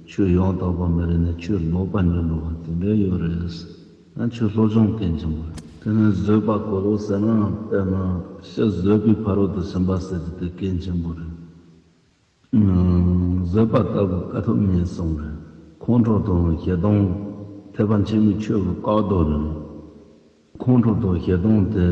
ཆོས་ཡང་དག་པ་མི་རིག་ནས་ཆོས་ལོག་པ་འགྱུར་འགྲོ་བ་དེ་འདྲ་ཡོད་རེད། ཨ་ཆོས་སློབ་སྦྱོང་གལ་ཆེན་པོ་རེད། དེ་ནས་བཟོད་པ་གོ་ལོག་ཟེར་ན་དཔེར་ན་ཕྱི་བཟོད་པའི་ཕ་རོལ་ཏུ་ཕྱིན་པ་ཟེར་གྱི་དེ་གལ་ཆེན་པོ་རེད། ཨང་། བཟོད་པ་ལྟ་བུ་དཀའ་ཐུབ་ངེས་གསུངས་རེད། ཁོང་ཁྲོ་དང་ཞེ་སྡང་ཐེག་པ་ཆེན་པོའི་ཆོས་ཀྱི་བཀག་རྡོ་རེད། ཁོང་ཁྲོ་དང་ཞེ་སྡང་དེ།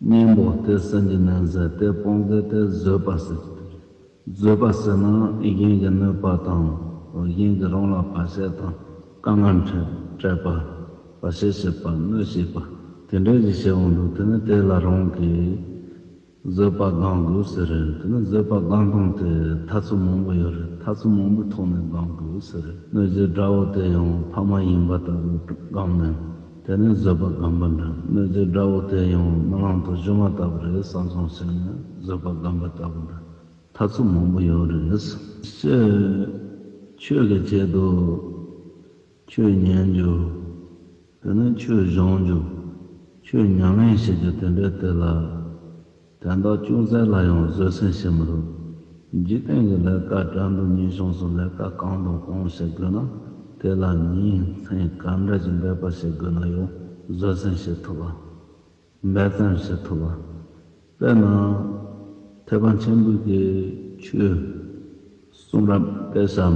གཉེན་པོ་སྟེ་སེམས་ཀྱི་ནང་ཟད་དེ་སྤོང་མཛད་དེ་བཟོད་པ་ཟེར་གྱི་རེད། བཟོད་པ་ཟེར་ན་གཞན་གྱི་གནོད་པ་དང་གཞན་གྱིས་རང་ལ་བར་ཆད་དང་དཀའ་ངལ་འཕྲད་སྤྲད་པ། བར་ཆད་བྱེད་པ་གནོད་བྱེད་པ་དེ་འདྲ་ཞིག་བྱེད་འོང་དུས་དེ་ནི་དེ་ལ་རང་གིས་བཟོད་པ་སྒོམ་དགོས་ཟེར་རེད། དེ་ནི་བཟོད་པ་སྒོམ་སྟངས་དེ་ཐབས་ཚུལ་མང་པོ་ཡོད་རེད། ཐབས་ཚུལ་མང་པོའི་ཐོག་ནས་སྒོམ་དགོས་ཟེར་རེད། གནོད་བྱེད་དགྲ་བོ་དེ་ཡང་ཕ་མ་ཡིན་པ་ལྟ་བུ་སྒོམ་ནས། དེ་ནི་བཟོད་པ་སྒོམ་པ་འདྲ། གནོད་བྱེད་དགྲ་བོ་དེ་ཡང་རྨི་ལམ་དང་སྒྱུ་མ་ལྟ་བུ་རེད་བསམ་བསམ་བྱས་ནས་བཟོད་པ་སྒོམ་པ་ལྟ་བུ་འདྲ། ཐབས་ཚུལ་མང་པོ་ཡོད་རེད། ཆོས། ཆོས་ཀྱི་ཆེད་དུ་ཆོས་ཉན་རྒྱུ། དེ་ནི་ཆོས་སྦྱང་རྒྱུ། ཆོས་ཉམས་ལེན་བྱེད་རྒྱུ་དེ་འདྲ་དེ་ལ། དོན་དག་ཅུང་ཟད་ལ་ཡང་བཟོད་བསྲན་བྱེད་མི་ཐུབ། འཇིག་རྟེན་གྱི་ལས་ཀ་དགྲ་འདུལ་ཉེས་སྐྱོང་སོགས་ལས་ཀ་གང་དང་གང་བྱེད་དགོས་ན་དེ་ལ་ཉིན་མཚན་ག་འདྲ་ཞིག་འབད་པ་བྱེད་དགོས་ན་ཡང་བཟོད་བསྲན་བྱེད་ཐུབ་པ། འབད་བརྩོན་བྱེད་ཐུབ་པ། དཔེར་ན། ཐེག་པ་ཆེན་པོའི་གི་ཆོས་གསུང་རབ་དཔེ་བྱ་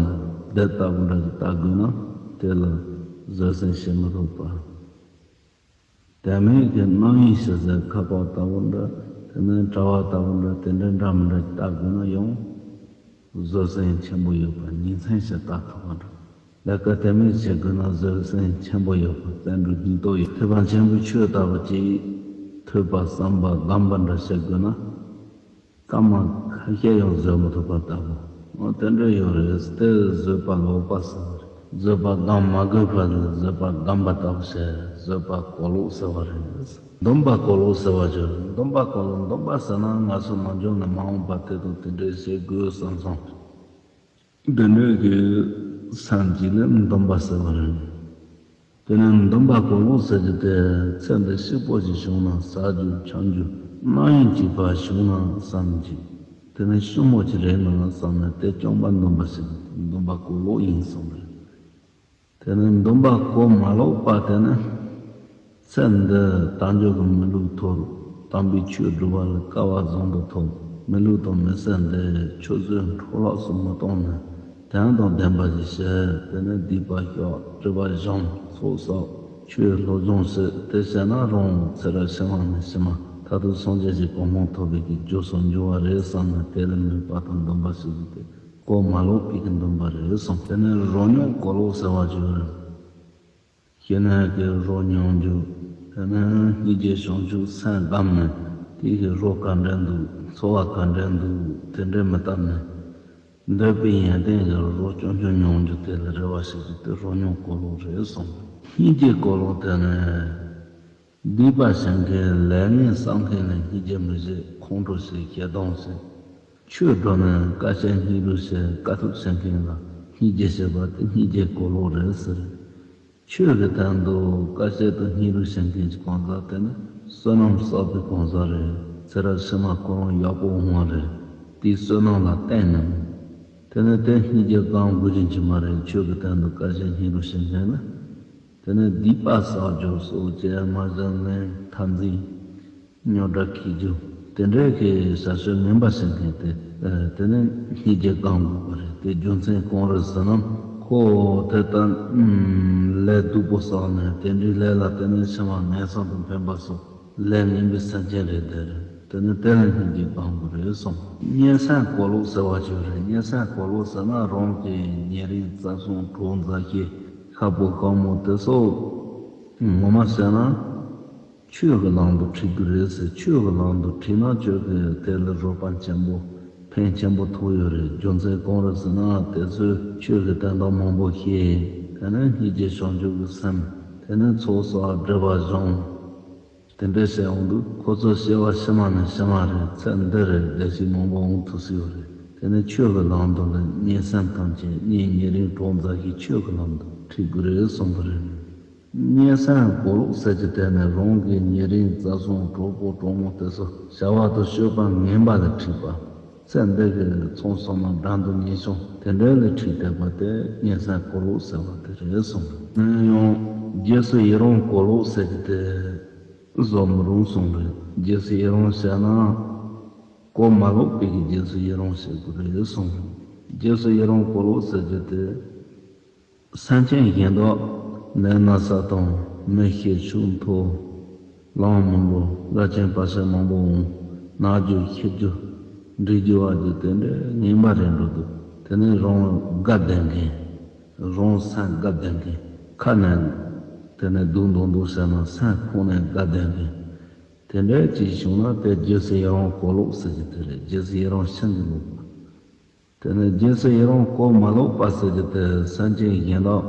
འདི་ལྟ་བུ་འདྲ་ཞིག་ལྟ་དགོས་ན་དེ་ལ་བཟོད་བསྲན་བྱེད་མི་ཐུབ་པ། དེ་མིན་གྱི་རྣམ་གཡེང་ཞི་ཟེར་ཁ་པར་ལྟ་བུ་འདྲ། དེ་ནས་དྲ་བ་ལྟ་བུ་འདྲ། དེ་འདྲའི་འདྲ་མི་འདྲ་ལྟ་དགོས་ན་ཡང་བཟོད་བསྲན་ཆེན་པོ་ཡོད་པ་ཉིན་མཚན་ཞིག་ལྟ་ཐུབ་པ་འདྲ། ལས་ཀ་དེ་མིན་བྱེད་དགོས་ན་བཟོད་བསྲན་ཆེན་པོ་ཡོད་པ་བརྩོན་འགྲུས་སྙིང་སྟོབས་ཡོད། ཐེག་པ་ཆེན་པོའི་ཆོས་ལྟ་བུ་ཅིག་ཐོས་པ་བསམ་པ་སྒོམ་པ་འདྲ་བྱེད་དགོས་ན། སྐར་མ་ཁ་ཤས་ཡང་བཟོད་མི་ཐུབ་པ་ལྟ་བུ། འོ་དེ་འདྲ་ཡོད་རེད། དེ་བཟོད་པ་ལོག་པ་ཟེར་བ་རེད། བཟོད་པ་སྒོམ་མ་དགོས་པ་ལ་བཟོད་པ་སྒོམ་པ་ལྟ་བུ་བྱས། བཟོད་པ་གོ་ལོག་ཟེར་བ་རེད། འདུན་པ་གོ་ལོག་ཟེར་བ་ཅིག་ཡོད་རེད། འདུན་པ་གོ་ལོག་འདུན་པ་ཟེར་ན་ང་ཚོ་ནམ་རྒྱུན་ནས་མ་འོངས་པ་དེ་དང་དེ་འདྲས་བྱེད་དགོས་བསམ་བསམ། འདི་འདྲའི་གི་སེམས་ཀྱི་ནི་འདུན་པ་ཟེར་བ་རེད། དེ་ནི་འདུན་པ་གོ་ལོག་ཟེར་རྒྱུ་དེ་ཚེ་འདི་ཕྱུག་པོ་ཞིག་བྱུང་ན་ཟ་རྒྱུ་འཆང་རྒྱུ་རྣམ་གཡེང་གཅིག་པ་བྱུང་ན་བསམ་གྱི། དེ་ནི་ཕྱུག་མོ་ཅིག་རེད་ན་བསམ་ནས་དེ་སྐྱོང་པ་འདུན་པ་ཟེར་གྱི་འདུན་པ་གོ་ལོག་ཡིན་གསུངས་རེད། དེ་ནི་འདུན་པ་གོ་མ་ལོག་པ་དེ་ནི། ཚེ་འདི་དལ་འབྱོར་གྱི་མི་ལུས་ཐོབ། དམ་པའི་ཆོས་སྒྲུབ་པ་ལ་སྐལ་བ་བཟང་དུ་ཐོབ། མི་ལུས་དང་མི་ཚེ་འདི་ཆུད་ཟོས་འཕྲོ་བརླག་སུ་མི་གཏོང་ནས་དོན་དང་ལྡན་པ་ཞིག་བྱེད། དེ་ནི་སྡིག་པ་བཤགས། སྒྲིབ་པ་སྦྱང་། ཚོགས་བསགས། ཆོས་སློབ་སྦྱོང་བྱེད། དེ་བྱས་ན་རང་ཚེ་རབས་ཕྱི་མ་ནས་ཕྱི་མ་མཐར་ཐུག་སངས་རྒྱས་ཀྱི་གོ་འཕང་ཐོབ་པའི་གི་རྒྱུ་སུ་འགྱུར་བ་རེད་བསམ་ནས་དེ་ལ་མོས་པ་དང་འདུན་པ་ཞིག་ཡོད་དེ། གོ་མ་ལོག་པའི་གི་འདུན་པ་རེད་གསུངས། དེ་ནས་རོ་མྱོང་གོ་ལོག་ཟེར་བ་ཅིག་ཡོད་རེད། ཤེས་ནས་ཀྱི་རོ་མྱོང་རྒྱུ། དེ་ནས་སྙིང་རྗེ་བྱང་ཆུབ་སེམས་བསྒོམས་ནས་དེ་གི་རོ་ག་འདྲ་འདུག་ཚོར་བ་ག་འདྲ་འདུག་དེ་འདྲ་མི་བལྟ་ནས། འདོད་པའི་ཡོན་ཏན་གྱི་རོ་རྐྱང་རྐྱང་མྱོང་རྒྱུ་དེ་ལ་རེ་བ་བྱེད་རྒྱུ་དེ་རོ་མྱོང་གོ་ལོག་རེད་གསུངས། སྙིང་རྗེ་གོ་ལོག་དེ་ནས། སྡིག་པ་བྱེད་མཁན་ལས་ངན་བསགས་མཁན་ལ་སྙིང་རྗེ་མི་བྱེད། ཁོང་ཁྲོ་བྱེད། ཞེ་སྡང་བྱེད། ཆོས་སྒྲུབ་ནས་དཀའ་སྤྱད་སྙིང་རུས་བྱེད། དཀའ་ཐུབ་བྱེད་མཁན་ལ་སྙིང་རྗེ་བྱེད་པ་དེ་སྙིང་རྗེ་གོ་ལོག་རེད་ཟེར། ཆོས་ཀྱི་དོན་དུ་དཀའ་སྤྱད་དང་སྙིང་རུས་བྱེད་མཁན་གྱི་གང་ཟག་དེ་ནི་བསོད་ནམས་བསགས་པའི་གང་ཟག་རེད། ཚེ་རབས་ཕྱི་མ་ཁོ་རང་ཡག་པོ་འོང་བ་རེད། དེའི་བསོད་ནམས་ལ་བརྟེན་ནས། དེ་ནི་དེ་སྙིང་རྗེ་སྒོམ་དགོས་རྒྱུ་ཅིག་མ་རེད། ཆོས་ཀྱི་དོན་དུ་དཀའ་སྤྱད་སྙིང་རུས་བྱེད་མཁན་ནི། དེ་ནས་སྡིག་པ་བསགས་རྒྱུ་སོགས་ཀྱི་རྨ་བྱ་ངན་འཐབ་འཛིང་། རྙོག་དྲ་འཁྱེར་རྒྱུ། དེ་འདྲའི་གི་བྱ་སྤྱོད་ངན་པ་བྱེད་མཁན་དེ། དེ་ནས་སྙིང་རྗེ་སྒོམ་དགོས་པ་རེད། དེ་རྒྱུ་མཚན་གང་རེད་ཟེར་ན། ཁོ་དེ་ལྟར་ལས་སྡུག་པོ་བསགས་ནས་དེ་འདྲའི་ལས་ལ་དེ་ནས་ཕྱི་མ་ངན་སོང་དུ་འཕེན་པ་སོགས་ལས་ངན་པའི་སེམས་ཅན་རེད་དེ་རེད། དེ་ནས་དེ་ལ་སྙིང་རྗེ་སྒོམ་དགོས་རེད་གསུངས། སྙན་སེང་གོ་ལོག་ཟེར་བ་ཅིག་རེད། སྙན་སེང་གོ་ལོག་ཟེར་ན་རང་གི་ཉེ་རིང་བརྩེ་སྲུང་གྲོགས་མཛའ་བཤེས་ཤ་བོ་ཤ་མོ་དེ་སོགས་ངོ་མ་བཤད་ན་ཆོས་ཀྱི་ལམ་དུ་ཁྲིད་དགོས་རེད་ཟེར། ཆོས་ཀྱི་ལམ་དུ་ཁྲིད་ན་ཁྱོད་ཀྱི་དེ་ལ་རོགས་པ་ཆེན་པོ་ཕན་ཆེན་པོ་ཐོགས་ཡོད་རེད། རྒྱུ་མཚན་གང་རེད་ཟེར་ན་དེ་ཚོས་ཆོས་ཀྱི་དོན་དག་མང་པོ་ཤེས། དེ་ནས་སྙིང་རྗེ་བྱང་ཆུབ་ཀྱི་སེམས། དེ་ནས་ཚོགས་བསགས་སྒྲིབ་པ་སྦྱོང་། དེ་འདྲ་བྱས་འོང་དུས་ཁོ་ཚོ་སྐྱེ་བ་ཕྱི་མ་ནས་ཕྱི་མ་རེད། ཚེ་འདི་རེད། བདེ་སྐྱིད་མང་པོ་འོང་ཐུབ་སྲིད་ཡོད་རེད། དེ་ནས་ཆོས་ཀྱི་ལམ་དུ་ལ་སྙན་སེང་ཐམས་ཅད་སྙིང་ཉེ་རིང་གྲོགས་མཛའ་བཤེས་ཆོས་ཀྱི་ལམ་དུ་ཁྲིད་དགོས་རེད་གསུངས་པ་རེད། སྙན་སེང་གོ་ལོག་ཟེར་གྱི་དེ་ནས་རང་གི་ཉེ་རིང་བརྩེ་སྲུང་གྲོགས་པོ་གྲོགས་མོ་དེ་ཚོ་བྱ་བ་དང་སྤྱོད་པ་ངན་པ་ལ་ཁྲིད་པ། ཚེ་འདི་གི་མཚམས་སོང་ན་དགྲ་འདུལ་ཉེས་སྐྱོང་དེ་འདྲ་ལ་ཁྲིད་བསྡད་པ་དེ་སྙན་སེང་གོ་ལོག་ཟེར་བ་དེ་རེད་གསུངས། ཡང་ རྗེས་སུ་ཡི་རང་གོ་ལོག་ཟེར་གྱི་དེ་བཟོ་མི་རུང་གསུངས་རེད། རྗེས་སུ་ཡི་རང་བྱས་ན་གོ་མ་ལོག་པའི་གི་རྗེས་སུ་ཡི་རང་བྱེད་དགོས་རེད་གསུངས་རེད། རྗེས་སུ་ཡི་རང་གོ་ལོག་ཟེར་གྱི་དེ། སེམས་ཅན་གཞན་དག་ནད་ན་ཚ་དང་མི་ཤི་ཕྱུགས་འཐོར། གླེན་མང་པོ་བླ་ཆེན་བར་ཆད་མང་པོ་འོང་། ན་རྒྱུ་ཤི་རྒྱུ་འདྲེ་རྒྱུ་བར་རྒྱུ་དེ་འདྲའི་ངན་པ་རེ་འགྲོ་འདུག་དེ་ནས་རང་དགའ་བདེ་མཁན། རང་སེམས་དགའ་བདེ་མཁན། ཁ་ནས་དེ་ནས་སྡུག་མདོག་མདོག་བྱས་ན་སེམས་ཁོང་ནས་དགའ་བདེ་མཁན། དེ་འདྲའི་ཅིག་བྱུང་ན་དེ་རྗེས་སུ་ཡི་རང་གོ་ལོག་ཟེར་གྱི་དེ་རེད། རྗེས་སུ་ཡི་རང་ཤིན་ཏུ་ལོག་པ། དེ་ནས་རྗེས་སུ་ཡི་རང་གོ་མ་ལོག་པ་ཟེར་གྱི་དེ་སེམས་ཅན་གཞན་དག་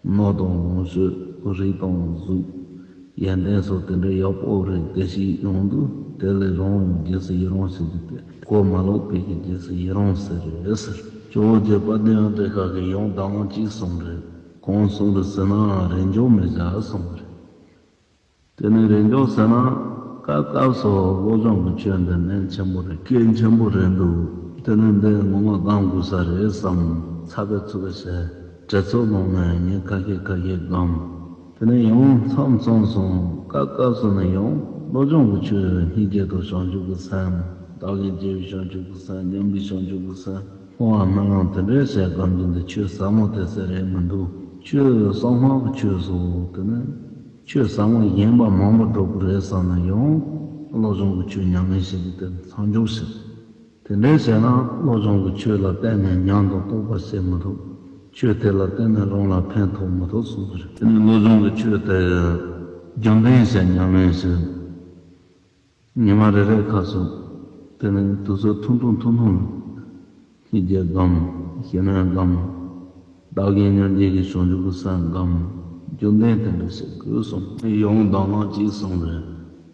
མནོ་དང་ལོངས་སྤྱོད་རིགས་དང་གཟུགས་ཡོན་ཏན་སོགས་དེ་འདྲའི་ཡག་པོ་རེ་དེ་ཞིག་ཡོང་དུས་དེ་ལས་རང་ཡང་རྗེས་སུ་ཡི་རང་ཟེར་གྱི་དེ་གོ་མ་ལོག་པའི་གི་རྗེས་སུ་ཡི་རང་ཟེར་རེད་ཟེར། ཇོ་བོ་རྗེ་དཔལ་ལྡན་ཨ་ཏི་ཤ་གིས་ཡང་གདམས་ངག་ཅིག་གསུངས་རེད། གང་གསུངས་རེད་ཟེར་ན་རེས་འཇོག་མི་བྱ་གསུངས་རེད། དེ་ནས་རེས་འཇོག་ཟེར་ན་སྐབས་སྐབས་སུ་བློ་སྦྱོང་གི་ཆོས་འདི་གནད་ཆེན་པོ་རེད། གལ་ཆེན་པོ་རེད་འདུག་དེ་ནས་འདི་ངོ་མ་སྒོམ་དགོས་ས་རེད་བསམ། ཚ་བའི་ཚུལ་བྱས་དྲི་ཚོད་ལོངས་ནས་ཉིན་ཁ་ཤས་ཁ་ཤས་སྒོམ། དེ་ནས་ཡང་མཚམས་མཚམས་སུ་སྐབས་སྐབས་སུ་ནི་ཡང་བློ་སྦྱོང་གི་ཆོས་སྙིང་རྗེ་དང་བྱང་ཆུབ་ཀྱི་སེམས། བདག་གིས་བགྱིས་པའི་བྱང་ཆུབ་ཀྱི་སེམས། སྙམ་པའི་བྱང་ཆུབ་ཀྱི་སེམས། འཕོ་བ་སྨོན་ལམ་དེ་འདྲའི་བྱས་སྒོམ་རྒྱུ་འདི་ཆོས་ཟབ་མོ་དེ་ཟེར་རེད་མི་འདུག་ཆོས་གསང་སྔགས་ཀྱི་ཆོས་སོ། དེ་ནི་ཆོས་ཟབ་མོ་གཞན་པ་མང་པོ་སྒྲུབ་དགོས་རེད་བསམ་ན་ཡང་བློ་སྦྱོང་གི་ཆོས་ཉམས་ལེན་བྱེད་རྒྱུ་དེ་མཚམས་འཇོག་བྱེད། དེ་འདྲའི་བྱས་ན་བློ་སྦྱོང་གི་ཆོས་ལ་བརྟེན་ནས་ཉམས་དང་རྟོགས་པ་བྱེད་མི་ཐུབ། ཆོས་དེ་ལ་བརྟེན་ནས་རང་ལ་ཕན་ཐོགས་མི་ཐུབ་གསུངས་པ་རེད། དེ་ནི་བློ་སྦྱོང་གི་ཆོས་དེ་རྒྱུན་ལྡན་བྱས་ཉམས་ལེན་བྱེད། ཉི་མ་རེ་རེ་ཁ་སོ། དེ་ནས་དུས་ཚོད་ཐུང་ཐུང་ཐུང་ཐུང་ལ། སྙིང་རྗེ་སྒོམ། ཞི་གནས་སྒོམ། བདག་གིས་མྱོང་བྱེད་ཀྱི་བྱང་ཆུབ་ཀྱི་སེམས་སྒོམ། རྒྱུན་ལྡན་དེ་འདྲ་བྱེད་དགོས་གསུངས། ཡང་གདམས་ངག་ཅིག་གསུངས་རེད།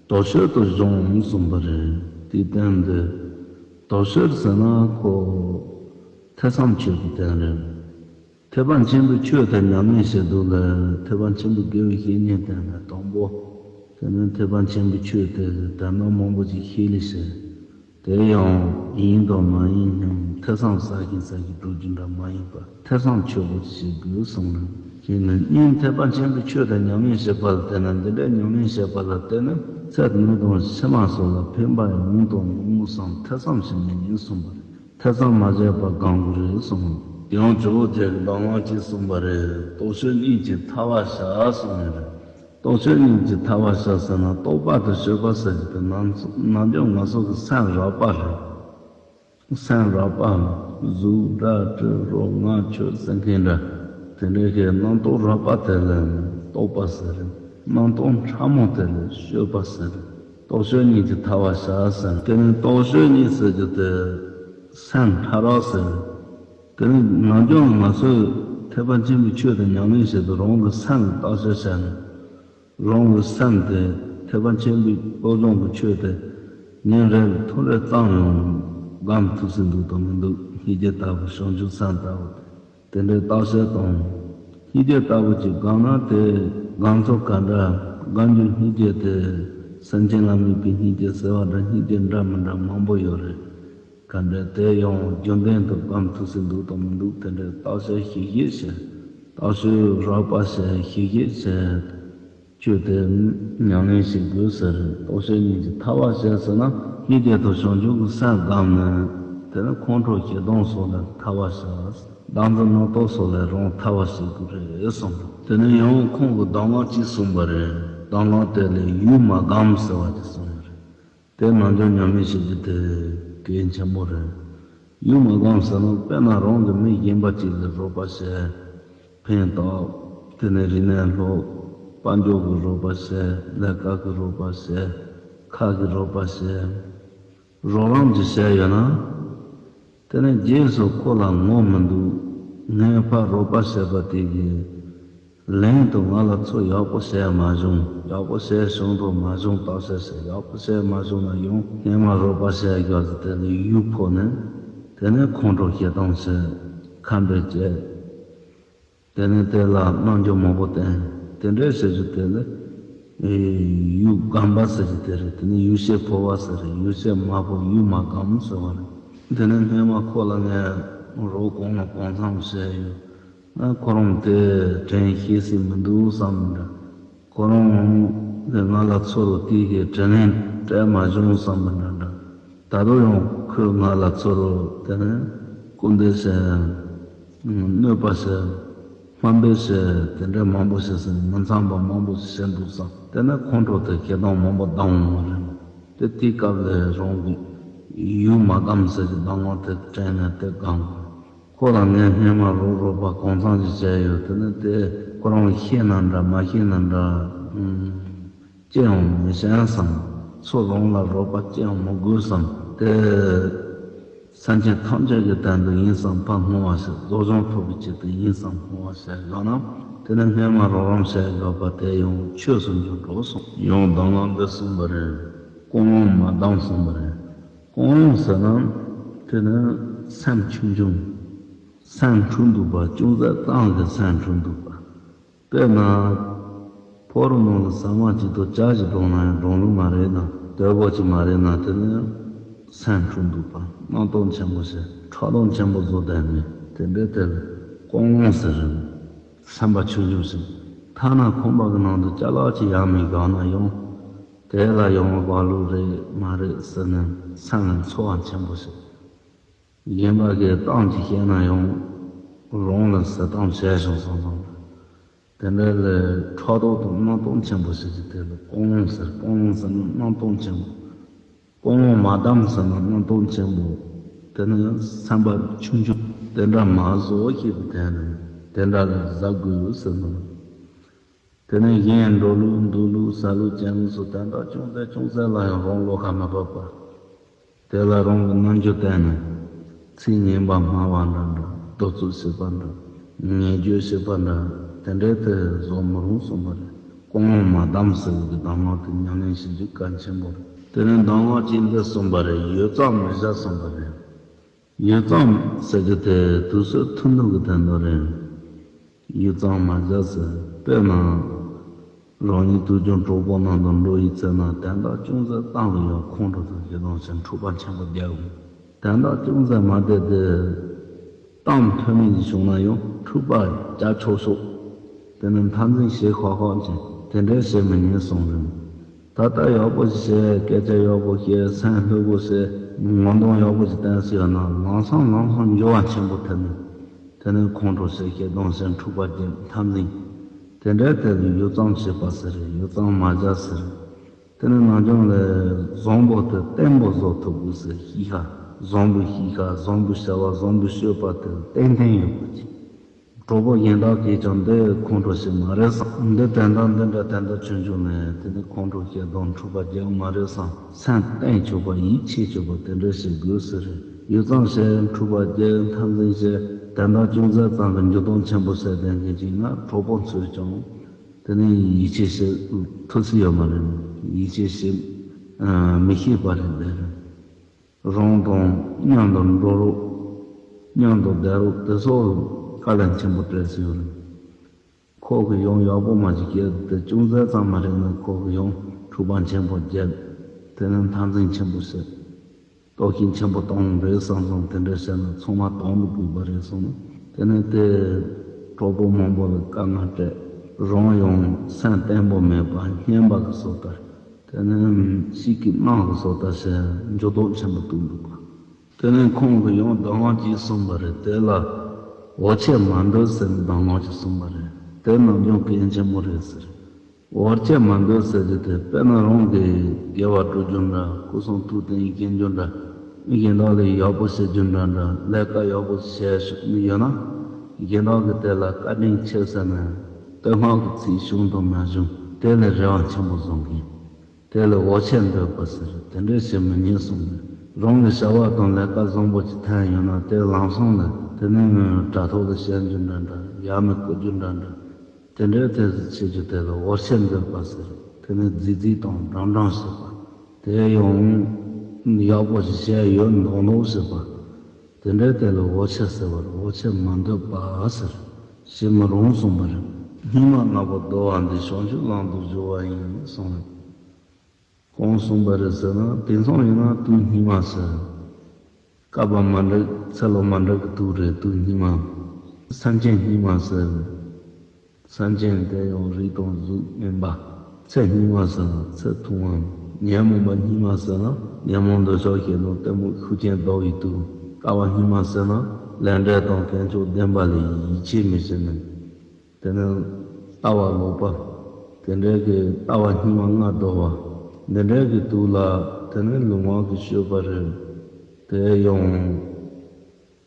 དོགས་གཅོད་དུ་སྦྱོང་གསུངས་པ་རེད། དེའི་སྟེང་དུ། དོགས་གཅོད་ཟེར་ན་ཁོ། ཐེ་ཚོམ་གཅོད་པའི་སྟེང་རེད། ཐེག་པ་ཆེན་པོའི་ཆོས་དེ་ཉམས་ལེན་བྱེད་དུས་ལ་ཐེག་པ་ཆེན་པོའི་དགེ་བའི་བཤེས་གཉེན་དེ་ལ་དང་པོ། དེ་ནས་ཐེག་པ་ཆེན་པོའི་ཆོས་དེ་དོན་དག་མང་པོ་ཅིག་ཤེས་ལེ་ཤེས། དེ་ཡང་ཡིན་དང་མ་ཡིན་སྙམ་ཐེ་ཚོམ་ཟ་བཞིན་ཟ་བཞིན་འགྲོ་རྒྱུ་འདྲ་མ་ཡིན་པར་ཐེ་ཚོམ་ཆོད་པོ་ཅིག་བྱེད་དགོས་གསུངས་ནས། ཞེས་ནས་སྙིང་ཐེག་པ་ཆེན་པོའི་ཆོས་དེ་ཉམས་ལེན་བྱེད་པ་ལ་བརྟེན་ན། འདི་འདྲའི་ཉམས་ལེན་བྱེད་པ་ལ་བརྟེན་ན་ཚེ་འདི་དང་ཕྱི་མ་སོགས་ལ་ཕན་པ་ཡོང་དང་མི་ཡོང་བསམ་ཐེ་ཚོམ་བྱེད་མི་ཉན་གསུངས་པ་རེད། ཐེ་ཚོམ་མ་བྱས་པར་སྒོམ་དགོས་རེད་གསུངས། ཡང་ཇོ་བོ་རྗེ་གིས་གདམས་ངག་ཅིག་གསུངས་པ་རེད། རྟོག་དཔྱོད་གཉིས་ཀྱིས་ཐར་བར་བྱ་གསུངས་ནས་རེད། རྟོག་དཔྱོད་གཉིས་ཀྱིས་ཐར་བར་བྱ་ཟེར་ན་རྟོག་པ་དང་དཔྱོད་པ་ཟེར་གྱི་དེ་ནམ་ནམ་རྒྱུན་ང་ཚོ་གི་སེམས་རགས་པ་རེད། སེམས་རགས་པ། གཟུགས་སྒྲ་དྲི་རོ་རྔ་ཆོས་ཟེར་མཁན་འདྲ། དེ་འདྲའི་གི་རྣམ་རྟོག་རགས་པ་དེ་ལ་རྟོག་པ་ཟེར། རྣམ་རྟོག་ཕྲ་མོ་དེ་ལ་དཔྱོད་པ་ཟེར། རྟོག་དཔྱོད་གཉིས་ཀྱིས་ཐར་བར་བྱ་ཟེར། དེ་ནི་རྟོག་དཔྱོད་གཉིས་ཟེར་རྒྱུ་དེ་སེམས་ཕྲ་རགས་ཟེར། དེ་ནི་ནམ་རྒྱུན་ང་ཚོས་ཐེག་པ་ཆེན་པོའི་ཆོས་དེ་ཉམས་ལེན་བྱེད་དུས་རང་གི་སེམས་ལ་བརྟག་དཔྱད་བྱས་ནས། རང་གི་སེམས་དེ་ཐེག་པ་ཆེན་པོའི་བློ་སྦྱོང་གི་ཆོས་དེ་ཉིན་རེ་ཐུང་རེ་ཙམ་ཡང་སྒོམ་ཐུབ་སྲིད་འདུག་དང་མི་འདུག་སྙིང་རྗེ་ལྟ་བུ་བྱང་ཆུབ་སེམས་ལྟ་བུ་དེ་འདྲའི་བརྟག་དཔྱད་དང་། སྙིང་རྗེ་ལྟ་བུ་ཅིག་སྒོམ་ན་དེ་སྒོམ་ཚུལ་ག་འདྲ། སྒོམ་རྒྱུ་སྙིང་རྗེ་དེ་སེམས་ཅན་ལ་དམིགས་པའི་སྙིང་རྗེ་ཟེར་བ་འདྲ་སྙིང་རྗེ་འདྲ་མི་འདྲ་མང་པོ་ཡོད་རེད། ག་འདྲ་དེ་ཡང་རྒྱུན་ལྡན་དུ་སྒོམ་ཐུབ་སྲིད་འདུག་དང་མི་འདུག་དེ་འདྲའི་བརྟག་དཔྱད་ཞིབ་ཞིབ་བྱས། བརྟག་དཔྱད་རགས་པ་བྱས་ཞིབ་ཞིབ་བྱས། ཆོས་དེ་ཉམས་ལེན་བྱེད་དགོས་ཟེར། རྟོག་དཔྱོད་གཉིས་ཀྱིས་ཐར་བར་བྱ་ཟེར་ན་སྙིང་རྗེ་དང་བྱང་ཆུབ་ཀྱི་སེམས་སྒོམ་ནས། དེ་ནས་ཁོང་ཁྲོ་ཞེ་སྡང་སོགས་ལས་ཐར་བར་བྱ། བདག་འཛིན་རྣམ་རྟོག་སོགས་ལས་རང་ཐར་བར་བྱེད་དགོས་རེད་གསུངས། དེ་ནས་ཡང་ཁོང་གིས་གདམས་ངག་ཅིག་གསུངས་པ་རེད། གདམས་ངག་དེ་ལ་ཡུལ་མ་སྒོམ་ཟེར་བ་ཅིག་གསུངས་པ་རེད། དེ་ནམ་རྒྱུན་ཉམས་ལེན་བྱེད་རྒྱུ་དེ་གལ་ཆེན་པོ་རེད། ཡུལ་མ་སྒོམ་ཟེར་ན་དཔེར་ན་རང་གི་མི་གཞན་པ་ཅིག་ལ་རོགས་པ་བྱས། ཕན་བཏགས། དེ་ནས་རིག་གནས་སློབ། དཔལ་འབྱོར་གྱི་རོགས་པ་བྱས། ལས་ཀ་གི་རོགས་པ་བྱས། ཁ་གི་རོགས་པ་བྱས། རོགས་རམ་ཅིག་བྱས་ཡོད་ན། དེ་ནས་རྗེས་སུ་ཁོ་ལ་ངོ་མི་འདུག་ངས་ཕར་རོགས་པ་བྱས་པ་དེ་གི་ལན་དུ་ང་ལ་ཚུར་ཡག་པོ་བྱས་མ་བྱུང་། ཡག་པོ་བྱས་བྱུང་དང་མ་བྱུང་བརྟག་དཔྱད་བྱས། ཡག་པོ་བྱས་མ་བྱུང་ན་ཡང་སྔོན་མ་རོགས་པ་བྱས་རྒྱུ་དེ་དེ་ལ་ཡུལ་ཕོག་ནས། དེ་ནས་ཁོང་ཁྲོ་ཞེ་སྡང་བྱས། ཁམས་པའི་བཅས། དེ་ནས་དེ་ལ་རྣམ་འགྱུར་མང་པོ་བསྟན། དེ་འདྲའི་བྱེད་རྒྱུ་དེ་ལ་ཡུལ་སྒོམ་པ་ཟེར་རྒྱུ་དེ་རེད། དེ་ནས་ཡུལ་ཤེས་འཕོ་བ་ཟེར་རེད། ཡུལ་ཤེས་མ་འཕོ་ཡུལ་མ་སྒོམ་ཟེར་བ་རེད། དེ་ནས་སྔོན་མ་ཁོ་ལ་ངས་རོགས་གང་ལ་གང་འཚམ་བྱས་ཡོད། ཨ། ཁོ་རང་དེ་དྲན་ཤེས་སྲིད་མི་འདུག་བསམ་འདྲ། ཁོ་རང་དེ་ང་ལ་ཚུར་དེ་གི་དྲིན་ལན་སྤྲད་མ་བྱུང་བསམ་པ་འདྲ་འདྲ། ད་དུང་ཡང་ཁོས་ང་ལ་ཚུར་དེ་ནས་སྐུར་འདེབས་བྱས། གནོད་པ་བྱས། དམའ་འབེབས་བྱས། དེ་འདྲ་མང་པོ་བྱས་ཟིན། མི་ཚངས་པ་མང་པོ་ཞིག་བྱས་འདུག་བསམ། དེ་ནས་ཁོང་ཁྲོ་དེ་ཞེ་སྡང་མང་པོ་ལྡང་འོང་བ་རེད། དེ་དེའི་སྐབས་ལ་རང་གི་ཡུལ་མ་བསྡམས་ཟེར་གྱི་གདམས་ངག་དེ་དྲན་ནས་དེ་དགའ་འོང་། ཁོ་ལ་ངས་སྔས་མ་རོགས་རོགས་པ་གང་འཚམ་ཞིག་བྱས་ཡོད། དེ་ནི་དེ་ཁོ་རང་ཤེས་ན་འདྲ་མ་ཤེས་ན་འདྲ། ཨུམ། ཅི་ཡང་མི་ཤེས་བསམ། ཚུར་རང་ལ་རོགས་པ་ཅི་ཡང་མི་དགོས་བསམ། དེ་སེམས་ཅན་ཐམས་ཅད་ཀྱི་དོན་དུ་ཡིན་བསམ་ཕར་བསྔོ་བ་ཞིག། རྫོགས་བྱང་ཐོབ་པའི་ཆེད་དུ་ཡིན་བསམ་བསྔོ་བ་ཞིག་ཡོད་ན། དེ་ནི་སྔས་མ་རོགས་རམ་བྱས་ཡོད་པ་དེ་ཡང་ཆོས་སུ་འགྱུར་འགྲོ་གསུངས། ཡང་གདམས་ངག་འདི་གསུངས་པ་རེད། ཀུན་སློང་མ་བསྡམས་གསུངས་པ་རེད། ཀུན་སློང་ཟེར་ན་དེ་ནི་སེམས་ཆུང་ཆུང་། སེམས་འཁྲུལ་འདུག་པ། ཅུང་ཟད་གཏམ་གྱི་སེམས་འཁྲུལ་འདུག་པ། དཔེར་ན། ཕོ་བྲང་ནང་ལ་ཟ་མ་གཅིག་དང་ཇ་ཞིག་འཐུང་ན་ཡང་འགྲོ་ལུགས་མ་རེད་ན། དོལ་པོ་ཅིག་མ་རེད་ན། དེ་ནི་སེམས་འཁྲུལ་འདུག་པ། རྣམ་རྟོག་ཆེན་པོ་ཞིག། ཕྲག་དོག་ཆེན་པོ་བཟོ་བསྡད་ནས། དེ་འདྲའི་དེ་ལ་ཀུན་སློང་ཟེར་རེད། སེམས་པ་ཆུང་ཆུང་ཞིག། ཐ་ན་ཁང་པ་གི་ནང་དུ་ཅ་ལག་ཅིག་ཡར་མར་བཞག་ན་ཡང་། དེ་ལ་ཡང་བག་ལུགས་རེད་མ་རེད་ཟེར་ནས་སེམས་ལ་ཚོར་བ་ཆེན་པོ་ཞིག། གཞན་པ་གིས་གཏམ་ཅིག་བཤད་ན་ཡང་། རང་ལ་ཟེར་གཏམ་བྱས་བྱུང་སོང་ཙང་། དེ་འདྲ་ལས་ཕྲག་དོག་དང་རྣམ་རྟོག་ཆེན་པོ་ཞིག་གི་དེ་ལ་ཀུན་སློང་ཟེར། ཀུན་སློང་ཟེར་ན་རྣམ་རྟོག་ཆེན་པོ། ཀུན་སློང་མ་བསྡམས་ཟེར་ན་རྣམ་རྟོག་ཆེན་པོ། དེ་ནི་སེམས་པ་ཆུང་ཆུང་དེ་འདྲ་མ་བཟོ་ཤེས་པའི་དོན་ནི་དེ་འདྲ་ལ་གཟབ་དགོས་ཟེར་ནོ། དེ་ནས་གཞན་འགྲོ་ལུགས་འདུག་ལུགས་ཟ་ལུགས་གྱོན་ལུགས་སུ་དོན་དག་ཅུང་ཟད་ཅུང་ཟད་ལ་ཡང་རང་བློ་ཁ་མ་བབས་པ། དེ་ལ་རང་གི་རྣམ་འགྱུར་བསྟན་ནས། ཚིག་ངན་པ་སྨྲ་བ་འདྲ་འདྲ། གདུག་རྩུབ་བྱེད་པ་འདྲ། ངན་སྤྱོད་བྱེད་པ་འདྲ། དེ་འདྲའི་དེ་བཟོ་མི་རུང་གསུངས་པ་རེད། ཀུན་སློང་མ་བསྡམས་ཟེར་བའི་གདམས་ངག་དེ་ཉམས་ལེན་བྱེད་རྒྱུ་གལ་ཆེན་པོ་རེད། དེ་ནས་གདམས་ངག་ཅིག་འདི་གསུངས་པ་རེད། ཡོད་ཙམ་མི་བཞག་གསུངས་པ་རེད། ཡུད་ཙམ་ཟེར་རྒྱུ་དེ་དུས་ཚོད་ཐུང་ཐུང་གི་དོན་དག་རེད། ཡུད་ཙམ་མ་བཞག་ཟེར། དཔེར་ན། རང་ཉིད་དུས་རྒྱུན་གྲོགས་པོ་ནང་དུ་འགྲོ་ཡི་ཚེ་ན་དོན་དག་ཅུང་ཟད་བཏང་གི་ཡོད། ཁོང་ཁྲོ་དང་ཞེ་སྡང་ཞིང་འཁྲུག་པ་ཆེན་པོ་རྒྱག་གི། དོན་དག་ཅུང་ཟད་མ་བསྡད་དེ། གཏམ་ཐོན་མིན་གྱི་བྱུང་ན་ཡང་འཁྲུག་པ་རྒྱག་ཆོག་ཆོག། དེ་ནི་འཐབ་འཛིང་བྱེད་ཤོག་ཤོག་ཅིག་དེ་འདྲའི་བྱེད་མི་ཉན་གསུངས་རེད། ད་ལྟ་ཡག་པོ་ཞིག་བྱས། སྐད་ཆ་ཡག་པོ་བཤད། སེམས་ལྷོད་པོ་བྱས། ངོ་གདོང་ཡག་པོ་ཞིག་བསྟན་ཟེར་ཡོད་ན། ལམ་སང་ལམ་སང་འགྱུར་བ་ཆེན་པོ་ཐེབས་ནས། དེ་ནས་ཁོང་ཁྲོ་བྱེད། ཞེ་སྡང་བྱེད། འཁྲུག་པ་རྒྱབ། འཐབ་འཛིང་། དེ་འདྲའི་དེ་ལ་ཡུད་ཙམ་བྱེད་པ་ཟེར་རེད། ཡུད་ཙམ་མ་བྱ་ཟེར་རེད། དེ་ནས་ནམ་རྒྱུན་ལ་བཟང་པོ་དེ་བརྟན་པོ་བཟོ་ཐུབ་དགོས་ཟེར། གཤིས་ཀ་བཟང་པོའི་གཤིས་ཀ་བཟང་པོའི་བྱ་བ་བཟང་པོའི་སྤྱོད་པ་དེ་ཏན་ཏན་ཡོད་དགོས་ཀྱི། གྲོགས་པོ་གཞན་དག་གིས་ཀྱང་འདི་ཁོང་ཁྲོ་ཞིག་མ་རེད་བསམ། འདི་དོན་དག་འདི་འདྲ་དོན་དག་ཆུང་ཆུང་ནས་དེ་ནི་ཁོང་ཁྲོ་ཞེ་སྡང་འཁྲུག་པ་རྒྱག་མ་རེད་བསམ། སེམས་བརྟན་ཆོག་པ། ཡིད་ཆེས་ཆོག་པ་དེ་འདྲ་ཞིག་དགོས་ཟེར་རེད། ཡུད་ཙམ་བྱས། འཁྲུག་པ་རྒྱག་འཐབ་འཛིང་བྱས། དོན་དག་ཅུང་ཟད་ཙམ་གྱི་འགྱུར་ལྡོག་ཆེན་པོ་བྱས་བསྡད་མཁན་ཅིག་ན་གྲོགས་པོ་ཚོས་ཀྱང་དེ་ནི་ཡིད་ཆེས་བྱེད་ཐུབ་ས་ཡོད་མ་རེད། ཡིད་ཆེས་བྱེད་མི་ཤེས་པ་རེད། དེ་རེད། རང་དང་མཉམ་དུ་འགྲོ་རོགས། མཉམ་དུ་བསྡད་རོགས། དེ་སོགས་དཀའ་ལས་ཆེན་པོ་སྤྲད་སྲིད་ཡོད་རེད། ཁོ་གིས་ཡང་ཡག་པོ་མ་ཞིག་བཤད། དེ་ཅུང་ཟད་ཙམ་མ་རེད་ན་ཁོ་གིས་ཡང་འཁྲུག་པ་ཆེན་པོ་བརྒྱབ། དེ་ནས་འཐབ་འཛིང་ཆེན་པོ་བྱེད། གཏོར་སྐྱོན་ཆེན་པོ་བཏང་རེད་བསམ་སོང་། དེ་འདྲ་བྱས་ན་ཚང་མ་དོན་དུ་གུས་པ་རེད་སོང་ན། དེ་ནས་དེ་གྲོགས་པོ་མང་པོ་ལ་དཀའ་ངལ་སྤྲད། རང་ཡང་སེམས་བརྟན་པོ་མེད་པ། སྙན་པ་གི་བཟོ་ལྟ། དེ་ནས་ཤིག་གི་དམག་གི་བཟོ་ལྟ་བྱས་འགྱུར་ལྡོག་ཆེན་པོ་བཏང་འདུག་ག། དེ་ནས་ཁོང་གིས་ཡང་གདམས་ངག་ཅིག་གསུངས་པ་རེད། དེ་ལ་འོ་ཆེ་མ་འདོད་ཟེར་ནས་གདམས་ངག་ཅིག་གསུངས་པ་རེད། དེ་ནམ་རྒྱུན་གལ་ཆེན་པོ་རེད་ཟེར། འོ་ཆེ་མ་འདོད་ཟེར་རྒྱུ་དེ་དཔེར་ན་རང་གིས་དགེ་བ་སྒྲུབ་རྒྱུ་འདྲ། སྐུ་གསུང་ཐུགས་རྟེན་བཞེངས་རྒྱུ་འདྲ། གཞན་དག་ལ་ཡག་པོ་བྱེད་རྒྱུ་འདྲ་འདྲ། ལས་ཀ་ཡག་པོ་བྱས་ནས་ཡོད་ན། གཞན་དག་གིས་དེ་ལ་བཀའ་དྲིན་ཆེ་ཟེར་ནས་བསྟོད་བསྔགས་ཀྱི་ཚིག་བྱུང་དང་མ་བྱུང་དེ་ལས་རེ་བ་ཆེན་པོ་བཟོ་མཁན། དེ་ལ་འོ་ཆེ་འདོད་པ་ཟེར། དེ་འདྲ་བྱེད་མི་ཉན་གསུངས་ནས། རང་གི་བྱ་བ་དང་ལས་ཀ་བཟང་པོ་ཅིག་ཐོན་ཡོང་ན་དེ་ལམ་སང་ལ་དེ་ནས་ངས་དྲ་ཐོག་ལ་བཤད་རྒྱུ་འདྲ་འདྲ། ཡ་མི་བསྐུར་རྒྱུ་འདྲ་འདྲ། དེ་འདྲའི་དེ་བྱེད་རྒྱུ་དེ་ལ་འོ་ཆེ་འདོད་པ་ཟེར། དེ་ནས་རྫིག་རྫིག་དང་འགྲམ་འགྲམ་བྱེད་པ། དེ་ཡང་ཡག་པོ་ཞིག་བྱས་ཡོད་མདོག་མདོག་བྱེད་པ། དེ་འདྲའི་དེ་ལ་འོ་ཆེ་ཟེར་བ་རེད། འོ་ཆེ་མ་འདོད་པ་ཟེར། བྱེད་མི་རུང་གསུངས་པ་རེད། སྙིགས་མ་ལྔ་པོ་བདོ་བ་འདི་བྱང་ཆུབ་ལམ་དུ་སྦྱོར་བ་ཡིན་གསུངས། གང་གསུངས་པ་རེད་ཟེར་ན། དེང་སང་ཡིན་ན་དུག་སྙིགས་མ་ཟེར། སྐབས་མ་འདྲ་ཚེ་ལོ་མ་འདྲ་གི་དུག་རེད། དུག་སྙིགས་མ། སེམས་ཅན་སྙིགས་མ་ཟེར། སེམས་ཅན་དེ་ཡང་རིགས་དང་གཟུགས་དམན་པ། ཚེ་སྙིགས་མ་ཟེར་ན་ཚེ་ཐུང་བ། ཉོན་མོངས་པ་སྙིགས་མ་ཟེར་ན་ཉོན་མོངས་འདོད་ཆགས་ཞེ་སྡང་གཏི་མུག་ཤུགས་ཅན་ལྡོག་པའི་དུས། ལྟ་བ་སྙིགས་མ་ཟེར་ན་ལས་འབྲས་དང་དཀོན་མཆོག་བདེན་པ་ལ་ཡིད་ཆེས་མི་བྱེད་ནས། དེ་ནི་ལྟ་བ་ལོག་པ། དེ་འདྲའི་གི་ལྟ་བ་སྙིགས་མ་ལྔ་ལྡོག་པ། འདི་འདྲའི་གི་དུས་ལ་དེ་ནི་ལུས་ངག་གི་སྤྱོད་པ་རེད། དེ་ཡང་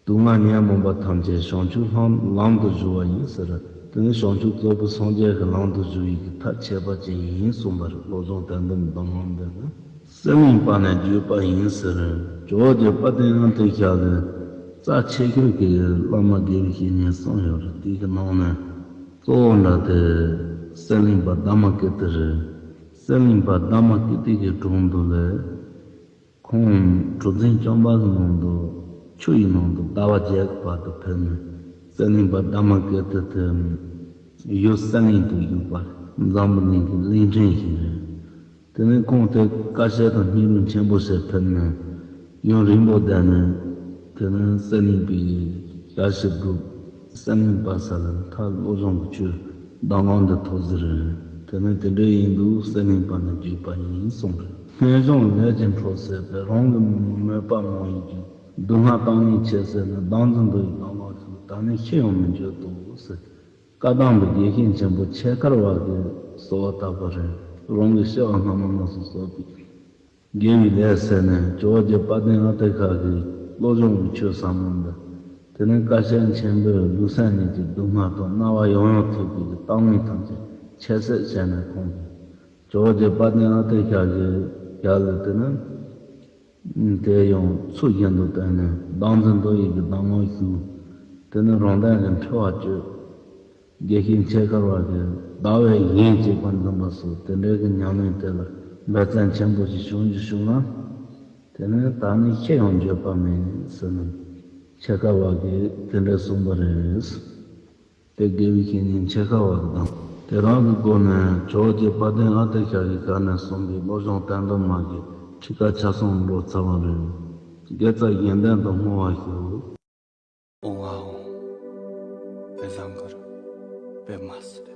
དུག་ལྔ་ཉོན་མོངས་པ་ཐམས་ཅད་བྱང་ཆུབ་ལམ་ལམ་དུ་བཞུགས་པ་ཡིན་ཟེར། དེ་ནི་བྱང་ཆུབ་རྫོགས་པའི་སངས་རྒྱས་ཀྱི་ལམ་དུ་བཞུགས་ཡི་གི་ཐབས་ཁྱད་པར་ཅན་ཡིན་གསུངས་པ་རེད། བློ་བཟང་དོན་གྲུབ་གདམས་ངག་འདི་ནི་གསེར་གླིང་པ་ནས་བརྒྱུད་པ་ཡིན་ཟེར། ཇོ་བོ་རྗེ་དཔལ་ལྡན་ཨ་ཏི་ཤ་གི་རྩ་ཆེ་ཤོས་ཀྱི་བླ་མ་དགེ་བའི་བཤེས་གཉེན་གསུམ་ཡོད་རེད། དེ་གི་ནང་ནས་གཙོ་བོ་འདྲ་དེ་གསེར་གླིང་པ་དྷརྨ་ཀིརྟི་རེད། གསེར་གླིང་པ་དྷརྨ་ཀིརྟི་གི་དྲུང་དུ་ལས། ཁོང་གྲུ་འཛིན་བཅོམ་པ་ནང་དུ་ཆུ་ཡི་ནང་དུ་ཟླ་བ་བརྒྱད་ཀྱི་བར་དུ་ཕེབས་ནས་གསེར་གླིང་པ་དྷརྨ་ཀིརྟི་དེ་ཡུལ་གསེར་གླིང་དུ་བཞུགས་པ་འཛམ་བུ་གླིང་གི་གླིང་ཕྲན་ཞིག་རེད། དེ་ནས་ཁོང་དེ་ཀ་ཤེད་དང་སྙིང་རུས་ཆེན་པོ་ཞིག་ཕེབས་ནས་ཡུན་རིང་པོ་བསྡད་ནས། དེ་ནས་གསེར་གླིང་པའི་ཞལ་ཞིག་བསྒྲུབས། གསེར་གླིང་པ་ས་ལ་མཐར་བློ་བཟང་གི་ཆོས་གདམས་ངག་འདི་ཐོབ་ཟེར། དེ་ནས་དེ་འདྲ་ཡིན་དུས་གསེར་གླིང་པ་ནས་བརྒྱུད་པ་ཡིན་གསུངས་རེད། སྔོན་བྱུང་ལས་ཀྱི་འཕྲོ་ཟད་པས། རང་གི་མོས་པ་མང་ཡིན་གྱི། སྡུག་བསྔལ་བཏང་ནས་ཆེ་ཟེར་ན། བདག་འཛིན་འདུ་ཡི་གདམས་ངག་ཞུ། ད་ནི་ཤི་ཡང་མི་འགྱུར་ཏོ་ཟེར། བཀའ་གདམས་པའི་དགེ་བཤེས་ཆེན་པོ་ཆེ་མཁར་བ་གིས་གསོལ་བ་བཏབ་པ་རེད། རང་གི་སྐྱེ་བ་སྔ་མ་རྣམས་སུ་བསགས་པའི་དགེ་བའི་ལས་ཟེར་ནས་ཇོ་བོ་རྗེ་དཔལ་ལྡན་ཨ་ཏི་ཤ་གིས་བློ་སྦྱོང་གི་ཆོས་ཟབ་མོ་འདི། དེ་ནས་ཀ་ཤེད་ཆེན་པོས་ལུས་སེམས་གཉིས་ཀྱི་སྡུག་བསྔལ་དང་སྣང་བ་ཡང་ཡང་ཐེབས་པའི་གཏི་མུག་ཐམས་ཅད་ཁྱད་བསད་བྱས་ནས། ཁོང་གིས་ཇོ་བོ་རྗེ་དཔལ་ལྡན་ཨ་ཏི་ཤ་གི་ཞལ་ལ་དེ་ནས་དེ་ཡང་ཚུལ་བཞིན་དུ་བསྟན་ནས་བདག་འཛིན་འདུ་ཡི་གི་གདམས་ངག་ཞུ། དེ་ནས་རང་དོན་གྱི་འཁྲུལ་བ་གཅོད། དགེ་བཤེས་ཆེ་མཁར་བ་གིས་ཟླ་བའི་གཞན་གཅིག་པ་འཛིན་པ་སོགས་དེ་འདྲའི་གི་ཉམས་ལེན་དེ་ལ་འབད་བརྩོན་ཆེན་པོ་ཞིག་བྱུང་རྒྱུ་བྱུང་ན། དེ་ནས་ད་ནི་ཤི་ཡང་འགྱོད་པ་མེད་ཟེར་ནས་ཆེ་མཁར་བ་གིས་དེ་འདྲ་གསུངས་པ་རེད། དེ་དགེ་བའི་བཤེས་གཉེན་ཆེ་མཁར་བ་གི་གདམས། དེ་རང་གི་སྒོ་ནས་ཇོ་བོ་རྗེ་དཔལ་ལྡན་ཨ་ཏི་ཤ་གི་ཞལ་ནས་གསུངས་པའི་བློ་སྦྱོང་བསྟན་སྡོམ་མ་གི་ཁྲིད་ཀ་ཆ་ཚང་འགྲོ་ཚར་བ་རེད། དགེ་རྩ་གཞན་དོན་དུ་བསྔོ་བ་ཞུ། ཨོཾ་ཨཱཿཧཱུྃ་བཛྲ་གུ་རུ་པདྨ་སིདྡྷི་